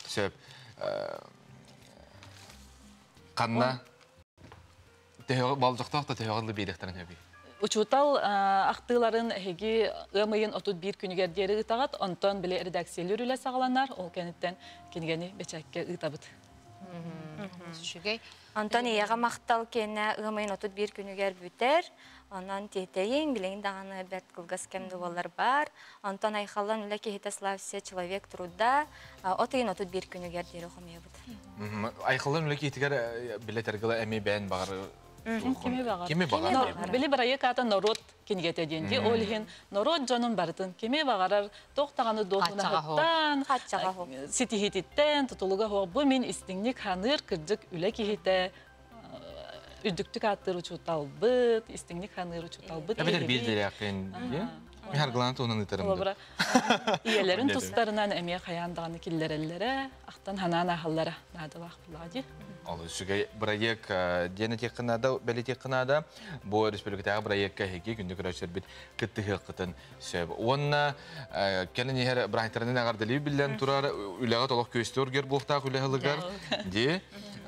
Сөп. Ханна төһөҕө болдьохтоох да төһөҕө ылы биэриэхтэрин сөбүй? Учуутал ахтыыларын эһиги ыам ыйын 31 күнүгэр диэри ыытаҕыт, онтон били редакциялыыр үлэ саҕаланар, ол кэнниттэн кинигэни бэчээккэ ыытабыт. Үчүгэй. Онтон ийэҕэ махтал киэнэ ыам ыйын 31 күнүгэр бүтэр. Онон тиэтэйиҥ, билигин даҕаны бэрт кылгас кэм да буоллар баар. Онтон айхаллан үлэ киһитэ славься человек труда от ыйын 31 күнүгэр диэри хомуйабыт. Айхаллан үлэ киһитигэр билэтэргила эмиэ бэйэн баҕар Кими баҕар. Кими баҕар. Били бырайыак аата норуот кинигэтэ диэн дии. Ол иһин норуот дьонун барытын кими баҕарар туох даҕаны дуоһунаһыттан, ситиһиититтэн тутулуга суох. Бу мин истиҥник ханыыр кырдьык үлэ киһитэ үрдүктүк ааттыыр учууталбыт, истиҥник ханыыр учууталбыт. Эбэтэр биир дэрээххин Мин харгылаан туһунан ыытарым. Холобура, ийэлэрин тустарынан эмиэ хайаан даҕаны киллэрэллэрэ, ахтан ханаан ааһаллара наадалаах буоллаҕа дии. Ол үчүгэй бырайыак диэн этиэххэ наада, бэлиэтиэххэ наада. Бу республикатааҕы бырайыакка эһиги күндү көрөөччүлэрбит кыттыһыаххытын сөп. Уонна кэлин иһэр бырайыактарынан эҕэрдэлии биллэн турар үлэҕэ толох күөстүү оргуйар буолуохтаах үлэ сылыгар дии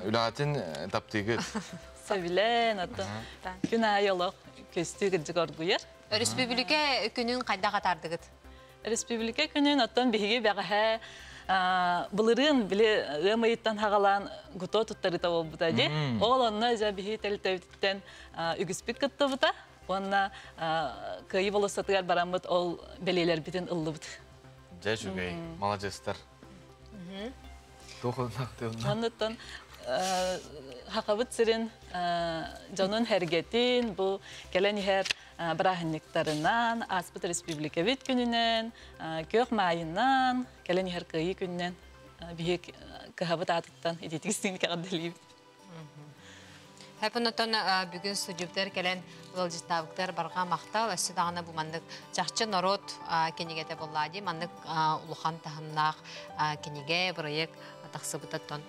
үлэҕитин таптыыгыт. Сөбүлээн, оттон күн аайы олох күөстүү кырдьык оргуйар. Өрөспүүбүлүкэ күнүн хайдах атаардыгыт? Республика күнүн оттон биһиги бэҕэһээ былырыын били ыам ыйыттан хаҕалаан гуто туттарыта буолбута дии. Ол онно дьэ биһи тэрилтэбититтэн үгүспүт кыттыбыта уонна Кыайыы болуоссатыгар бараммыт ол бэлиэлэрбитин ыллыбыт. Дьэ үчүгэй, маладьыастар. Туох Оннуттан Хахабыт сирин дьонун хэргэтин бу кэлэн иһэр бырааһынньыктарынан, ааспыт республикабыт күнүнэн, күөх маайынан, кэлэн иһэр кыайыы күнүнэн биһиги кыһабыт аатыттан итиитик истиҥник эҕэрдэлиибит. Хэппин бүгүн студиябытыгар кэлэн ыалдьыттаабыттар барҕа махтал. Өссө даҕаны бу маннык чахчы норуот кинигэтэ буолла дии. Маннык улахан таһымнаах кинигэ, бырайыак тахсыбытыттан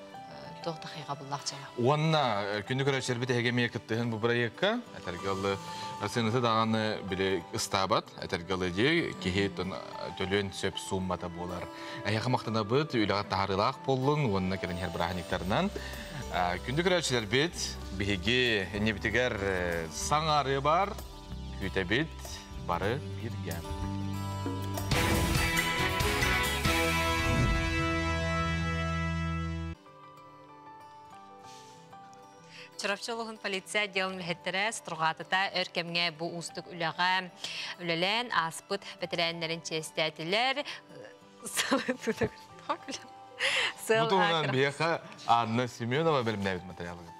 туох да хайҕабыллаах дьыала. Уонна күндү көрөөччүлэрбит эһиги эмиэ кыттыһын бу бырайыакка этэргэ ылы сыаната даҕаны били ыстаабат этэргэ ылы дии киһи төлүөн сөп сууммата буолар. Эһиэхэ махтанабыт, үлэҕэ таһаарыылаах буоллун уонна кэлэн иһэр бырааһынньыктарынан. Күндү көрөөччүлэрбит, биһиги иннибитигэр саҥа арыы бар, күүтэбит, бары бииргэ. Чурапчы улууһун полиция отделын үлэһиттэрэ Сутурҕаатыта өр кэмҥэ бу уустук үлэҕэ үлэлээн ааспыт бэтэрээннэрин чиэстээтилэр. Бу туһунан биһиэхэ Анна Семенова бэлэмнээбит материалыгар.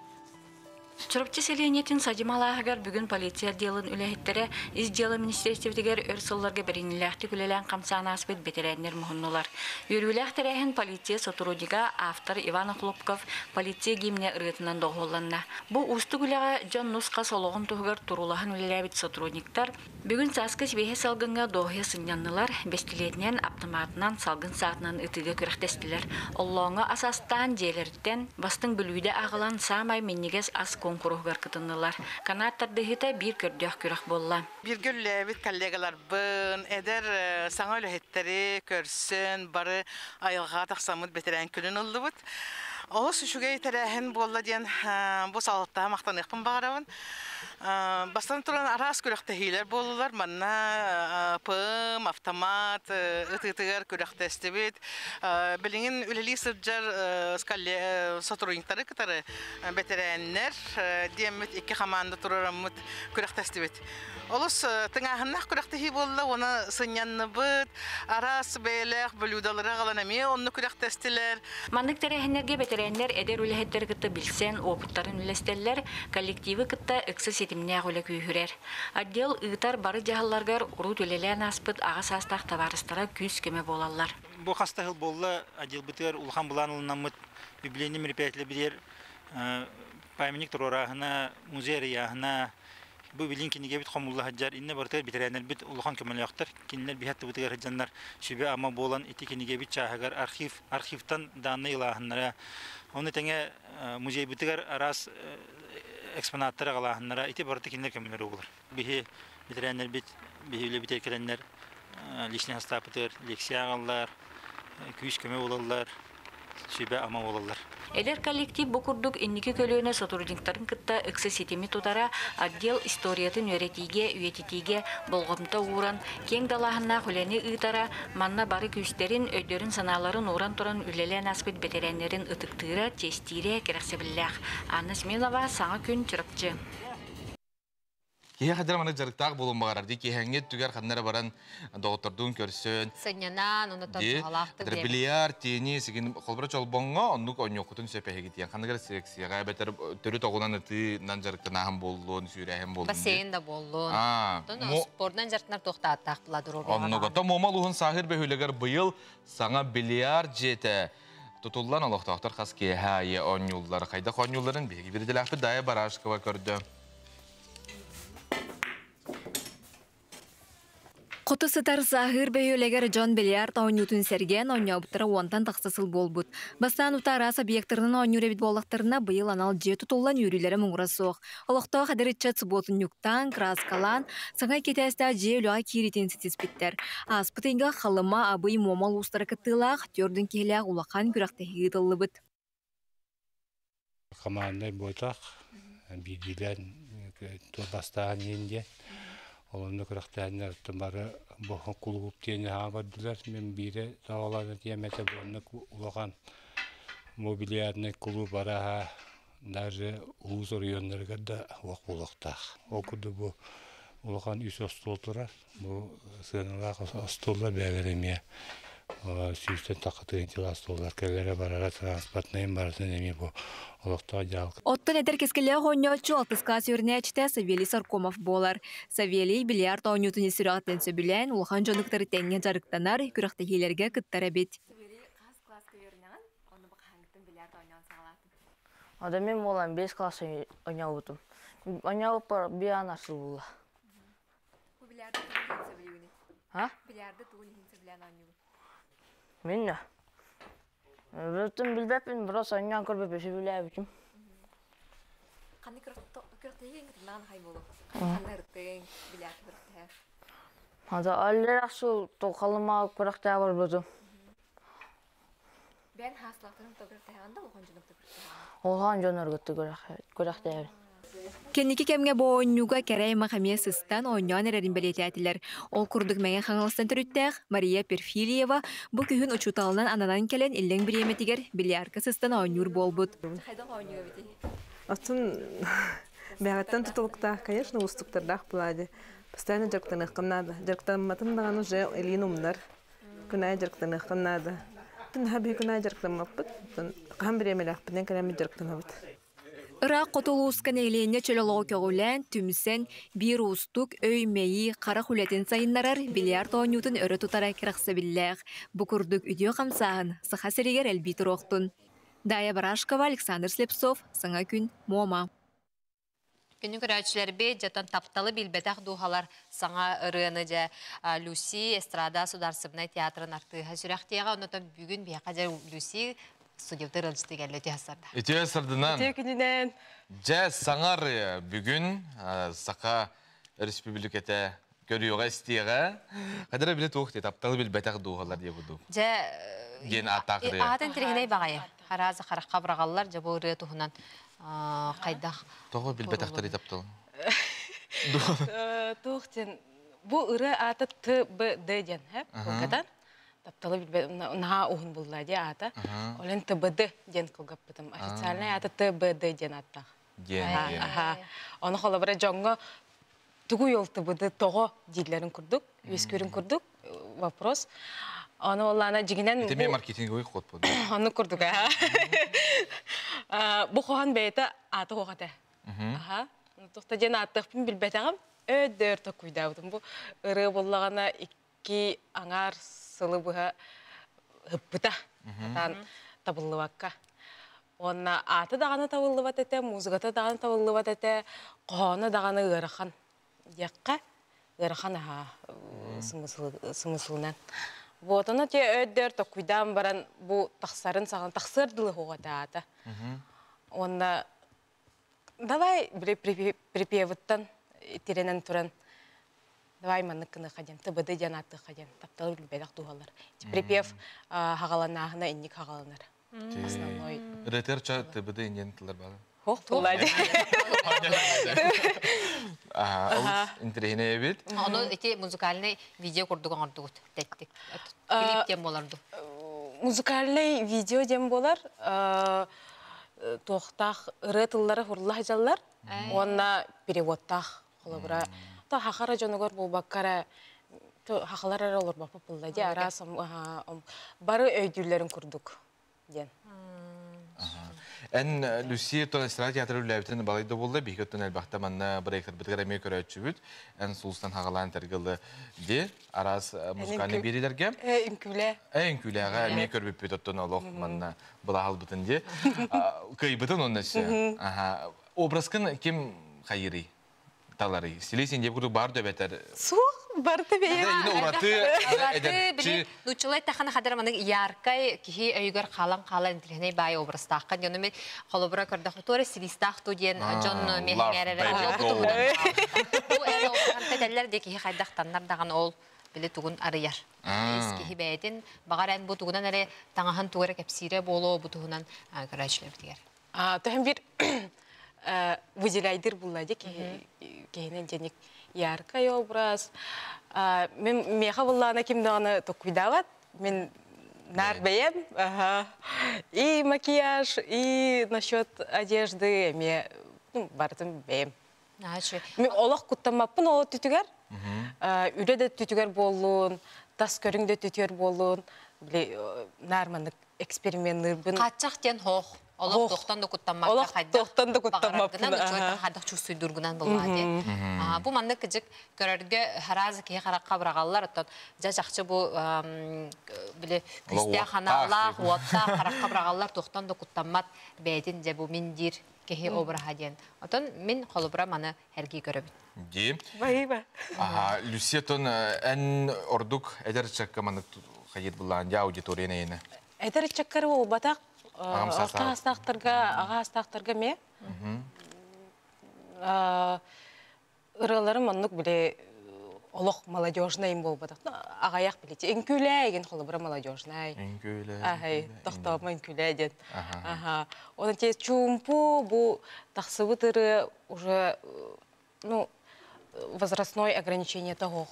Чурапчы сэлиэнньэтин Садьым алааһыгар бүгүн полиция отделын үлэһиттэрэ Ис дьыала министиэристибэтигэр өр сылларга бэриниилээхтик үлэлээн хамсаан ааспыт бэтэрээннэр муһуннулар. Үөрүүлээх тэрээһин полиция сотруднига, автор Иван Охлопков полиция гимнэ ырыатынан доҕуһуолланна. Бу уустук үлэҕэ дьон нус-хас олоҕун туһугар туруулаһан үлэлээбит сотрудниктар Бүгүн сааскы сибиэһэй салгыҥҥа дуоһуйа сынньаннылар, бэстилиэтинэн, аптамаатынан, салгын саатынан ытыыга күрэхтэстилэр. Оллооҥҥо ас астаан, дьиэлэриттэн бастыҥ бүлүүдэ аҕалан, саамай минньигэс ас куонкуруһугар кытыннылар. Канат тардыһыыта биир көрдөөх күрэх буолла. Бииргэ үлэлээбит коллегаларбын, эдэр саҥа үлэһиттэри көрсөн, бары айылҕаҕа тахсаммыт бэтэрээн күнүн ыллыбыт. Олус үчүгэй тэрээһин буолла диэн бу салалтаҕа махтаныахпын баҕарабын. Бастатан туран араас күрэхтэһиилэр буоллулар. Манна ПМ, автомат ытыытыгар күрэхтэстибит. Билигин үлэлии сылдьар сотрудниктары кытары бэтэрээннэр диэммит икки хамаанда туруораммыт күрэхтэстибит. Олус тыҥааһыннаах күрэхтэһии буолла уонна сынньанныбыт, араас бэйэлээх блюдалары аҕалан эмиэ онно күрэхтэстилэр. Маннык тэрээһиннэргэ бэтэрээннэр эдэр үлэһиттэри кытта билсэн, уопуттарын үллэстэллэр, коллективы кытта ыкса ситимнээх үлэ күүһүрэр. Отдел ыытар бары дьаһалларыгар урут үлэлээн ааспыт аҕа саастаах табаарыстара күүс-көмө буолаллар. Бу хас да сыл буолла отделбытыгар улахан былаан ылынаммыт юбилейный мероприятиелар памятник туруорааһына, музей арыйааһына, Бу билин кинигэбит хомулла сылдьар, иннэ барытыгар бэтэрээннэрбит улахан көмөлөөхтөр. Кинилэр биһи аттыбытыгар сылдьаннар сүбэ-ама буолан ити кинигэбит чааһыгар архив, архивтан данные ылааһыннара, ону тэҥэ музейбытыгар араас экспонаттары аҕалааһыннара ити барыта кинилэр көмөлөрө буолар. Биһи бэтэрээннэрбит, биһи үлэбитигэр кэлэннэр личный састааппытыгар лекция ааҕаллар, күүс-көмө буолаллар. сүбэ-ама буолаллар. Эдэр коллектив бу курдук инники көлүөнэ сотрудниктарын кытта ыкса ситими тутара, отдел историятын үөрэтиигэ, үйэтитиигэ болҕомто ууран, киэҥ далааһыннаах үлэни ыытара, манна бары күүстэрин, өйдөрүн-санааларын ууран туран үлэлээн ааспыт бэтэрээннэрин ытыктыыра, чиэстиирэ кэрэхсэбиллээх. Анна Смелова, Саҥа күн, Чурапчы. Киһи хадьар маны дьарыктаах буолуон баҕарар дии киэһэҥҥи өттүгэр ханна эрэ баран доҕоттордуун көрсөн сынньанан оннуттан туһалаахтык диэн бильярд теннис игин холбура чолбоҥҥо оннук оонньуоххутун сөп эһиги диэн ханнык эрэ секцияҕа эбэтэр төрүт оҕунан ытыынан дьарыктанааһын буоллун сүүрээһин буоллун бассейн да буоллун онтон спордунан дьарыктанар туохтааттаах була доруобуйаҕа оннуга Томуома улууһун Саһыр бөһүөлэгэр быйыл саҥа бильярд дьиэтэ тутуллан олохтоохтор хас киэһэ аайы оонньууллар хайдах оонньуулларын биһиги биирдэлээхпит Дая Барашкова көрдө Хоту сытар Сааһыыр бөһүөлэгэр дьон бильярд оонньуутун сэргээн оонньообуттара уонтан тахса сыл буолбут. Бастаан утаа араас объектарынан оонньуур эбит буоллахтарына, быйыл анал дьиэ тутуллан үөрүүлэрэ муҥура суох. Олохтоох эдэр ыччат субуотунньуктаан, кырааскалаан, саҥа икки этээстээх дьиэ үлэҕэ киириитин ситиспиттэр. Ааспыт ыйга Халыма, Абый, Муома улуустара кыттыылаах түөрт киһилээх улахан күрэхтэһии ыытыллыбыт. Команднай буотах, биирдиилээн бастаан иһин диэн. Ол онно күрэхтэһэннэр бары кулууп диэни аһаа көрдүлэр. Мин биирэ тоҕолоон этиэм этэ буоннук улахан мобилиарнай кулууп арааһа даже улуус оройуоннарыгар да уох буолуохтаах. Ол курдук бу улахан үс остуол турар. Бу сыаналаах остуоллар бэйэлэрэ эмиэ. Сүүстэн тахха тыһыынчалаах остуоллар кэлэрэ барара транспортнайын барытын эмиэ бу олохтоох дьаһалка. Оттон эдэр кэскиллээх оонньооччу алтыс класс үөрэнээччитэ Савелий Саркомов буолар. Савелий бильярд оонньуутун ис сүрэҕиттэн сөбүлээн, улахан дьону кытары тэҥҥэ дьарыктанар, күрэхтэһиилэргэ кыттар эбит. Ада мен болан 5 класс ойнаабытым. Ойнаабыппар биир анарсыл буолла. Бу бильярды тугун иһин сөбүлүүгүнүй? А? Бильярды тугун иһин сөбүлээн оонньуугун? Мин да. Бүтүн билбэппин, просто ойнаан көрбөппүн сөбүлээбитим. Ханнык күрэхтэһии кытыннаҕын хай буолуо? Ханна ырыттыҥ, бильярд күрэхтэһэ? Ада аллерах сыл халымаа күрэхтэһэ барбытым. Бэйэн хааслаахтарын кытта күрэхтэһэҕин да улахан дьону кытта күрэхтэһэҕин? Улахан дьоннору кытта күрэхтэһэбин. Кэнники кэмҥэ бу оонньууга кэрэ аймах эмиэ сыстан оонньоон эрэрин бэлиэтээтилэр. Ол курдук Мэҥэ Хаҥаластан төрүттээх Мария Перфильева бу күһүн учууталынан ананан кэлэн иллэҥ бириэмэтигэр бильярдка сыстан оонньуур буолбут. Хайдах оонньуу эбитий? Оттон бэҕэттэн тутулуктаах, конечно, уустуктардаах буолаа Постоянно дьарыктаныаххын наада. Дьарыктамматын даҕаны уже илиин умнар. Күн аайы дьарыктаныаххын наада. Наһаа биһи күн аайы дьарыктаммаппыт. Хаһан бириэмэлээхпитинэн кэлэммит дьарыктанабыт. Ыраах хоту улууска нэһилиэнньэ чөл олоҕу көҕүлээн, түмсэн, биир уустук, өй-мэйии, харах үлэтин сайыннарар бильярд оонньуутун өрө тутара кэрэхсэбиллээх. Бу курдук үтүө хамсааһын Саха сиригэр элбии туруохтун. Дая Барашкова, Александр Слепцов, Саҥа күн, Муома. Күнү көрөөччүлэрбит дьэтон тапталы билбэтэх дууһалар саҥа ырыаны дьэ Люси эстрада сударственнай театрын артыыһа сүрэхтиэҕэ оннотон бүгүн биһиэхэ дьэ Люси студиябытыгар ыалдьытыы кэллэ үтүө сарда. Үтүө сардынан. Үтүө күнүнэн. Дьэ саҥа ырыа бүгүн Саха Республиката көрүөҕэ истиэҕэ. Хадара биле туох дии тапталы билбэтэх дууһалар диye буду. Дьэ диэн ааттаах ырыа. Аатын тириһинэй баҕайы. Хараазы харахха быраҕаллар дьэ бу ырыа туһунан хайдах Тоҕо билбэтэхтэрий таптал? Туох диэн бу ырыа аата Т Б Д диэн һэ кылгатан тапталы билбэт наһаа уһун булла дии аата. Олен ТБД диэн кылгаппытым. Официальный аата ТБД диэн ааттаах. Диэн. Аха. Ону холобура дьоҥҥо тугу ол ТБД тоҕо дииллэрин курдук, үөскүүрүн курдук вопрос. Ону оллаана дьигинэн Ити эмиэ маркетинговый ход буолду. Оннук курдук аа. Бу хоһоон бэйэтэ аата суох этэ. Аха. Туохта диэн ааттыахпын билбэтэҕим. Өдөр токуйдаабытым. Бу ырыа буоллаҕына икки аҥаар сылы быһа ыппыта. Атаан табыллыбакка. Уонна аата даҕаны табыллыбат этэ, музыката даҕаны табыллыбат этэ, хоһооно даҕаны ыарахан диэххэ ыарахан аһаа смыслынан. Вот ону те өйдөр токуйдаан баран бу тахсарын саҕан тахсыар дылы хуҕа аата. Уонна давай припевыттан тирэнэн туран давай маннык гыныха диэн ТБД диэн ааттыахха диэн тапталы билбэтэх дууһалар. Припев хаҕаланааһына инник хаҕаланар. Основной. Ырытыр ча ТБД иннен тылар балы. Хох тулла Олус интириэһинэй эбит. Ону ити музыкальный видео курдук оҥордугут тэттик. Клип диэн буолар ду? Музыкальный видео диэн буолар. Туохтаах ырыа тыллара хурла дьаллар уонна переводтаах холобура то хахара дьонугар буолбакка эрэ хахалар эрэ олорбоппут булла дии араас бары өйдүүллэрин курдук диэн. Эн Люси оттон эстрада театры үлэлээбитин балай да буолла, биһиги оттон элбэхтэ манна бырайыктарбытыгар эмиэ көрөөччүбүт. Эн сулустан хагалаан тэргылы ди араас музыкальный биэриилэргэ. Үҥкүүлээ. Үҥкүүлээҕэ эмиэ көрбүппүт оттон олох манна былаһалбытын ди. Кыйбытын онно өссө. Образкын ким хайырый? Таларый. Стилистин деп курдук бар дөбетер. Суох, барыта бэйэ. Ураты Ураты били нуччалай тахана хадара манык яркай киһи өйүгэр хаалан хаалан интеллигентный баай образтаахха дьону мен холобура көрдөх туора стилистаах ту диэн дьон миэхиҥэрэрэ бу эр обраһын де киһи хайдахтаннар даҕаны ол били тугун арыйар. Ис киһи бэйэтин баҕар эн бу тугунан эрэ таҥаһын тугу эрэ кэпсиирэ буолуо бу туһунан көрөөччүлэрбитигэр. Төһөн бир выделяйдыр булла ди киһинен деник яркай образ. Мен меха буллаана ким даҕаны токуйдаабат. Мен нар бэйэм. И макияж, и насчет одежды эме барытын бэйэм. Мен олох куттаммаппын ол түтүгэр. Үлэ да түтүгэр буоллун, тас көрүҥ да түтүгэр буоллун. Били нарманнык эксперименттирбин. Каччах ден хох. Олох тоқтан да куттаммакка Олох тоқтан да куттаммаппын. Бараргынан хайдах чувствуйдургунан болла де. Бу маннык кыжык көрөргө харазы киһи харакка бырагаллар оттон жа жакчы бу биле күстэ ханаллах уотта харакка бырагаллар тоқтан да куттаммат бэйдин же бу миндир киһи обраха диэн. Отон мин холобура маны херги көрөбүт. Ди. Байба. Аха, Люция тон эн ордук эдер чакка маны хайыр буллаан я аудитория нейне. Эдер чаккары ол батак орта астақтарға, аға астақтарға ме. Ырыларым оннук биле олох молодежный им болбатак. Ағаяқ биле. Эңкүлә еген холобура молодежный. Эңкүлә. Ахай, тоқтома эңкүлә ден. Аха. Оны те чумпу бу тахсыбытыры уже ну возрастной ограничение того.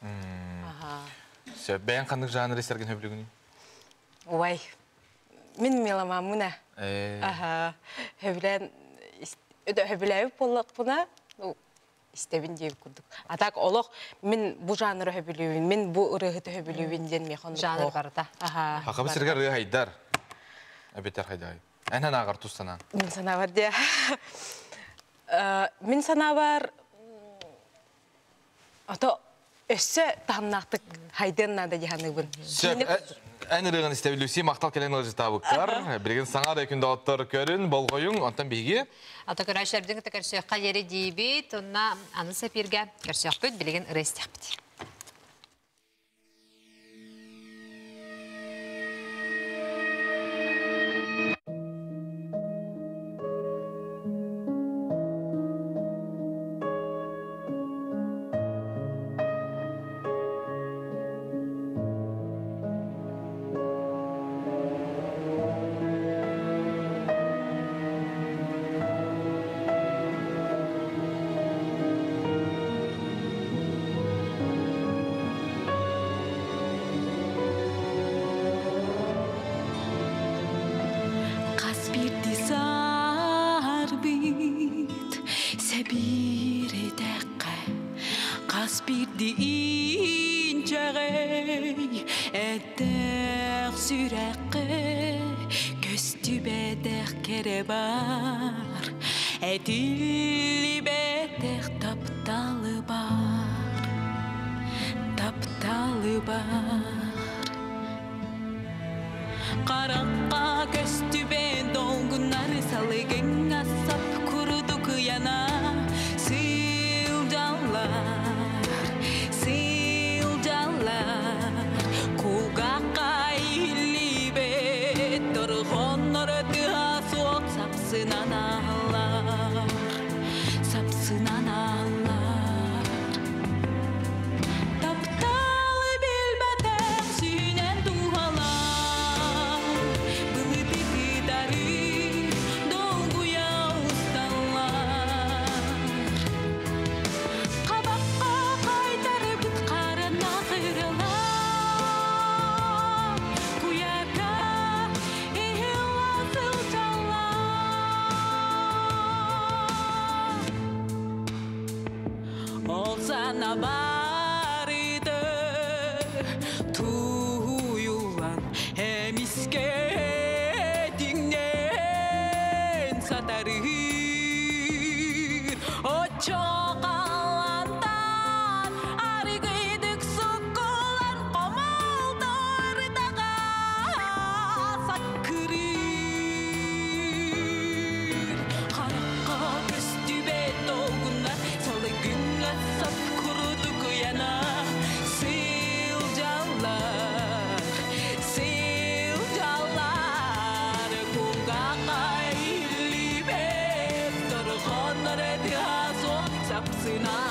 Ага. Сөп, бәйін қандық жанр естерген хөблігіні? Ой, мин меломамына. Ага. Хөблән хөбләйіп боллақ бұна, ну, истебин деп курдук. А так олох мин бу жанры хөбүлүүбүн, мин бу ырыһыты хөбүлүүбүн ден мехон. Жанр барда. Ага. Хақабы сіргер ры хайдар. Әбетер хайдай. Әнен ағар тустанан. Мин санабар де. Мин санабар ато өссө тахамнактык хайден нада диханыбын. Сөп, ән ырыгын истеби Люси мақтал келен ылжы табыктар. Билген саңар өкүндө оттор көрүн, болғойун, онтан биги. Ата көрәшәрдин көрсөккә ери дибит, онна аны сепирге көрсөкпүт, билген ырыстякпыт. Қараққа көстүбе долгунар салыгын асап курдук яна сылжалар, сылжалар кулгаққа илибе торгоннор тыа суок сапсынан алар, сапсынан алар. Тапталы билбетек сүйнен тухалар, былыты кытары долгуя усталар. Қабаққа қайтарып қарына қырылар, куярга ихила сылжалар. Ол сана барыды туюлан эмиске тиңнен сатарыр. Очоқалантан арыгыдык суккулан комалдырдага саккырыр. Қараққа көстүбе долгунар салыгын асап курудук яна сылжалар, сылжалар кулгаққа илибет торгоннор тыа суок сапсынан.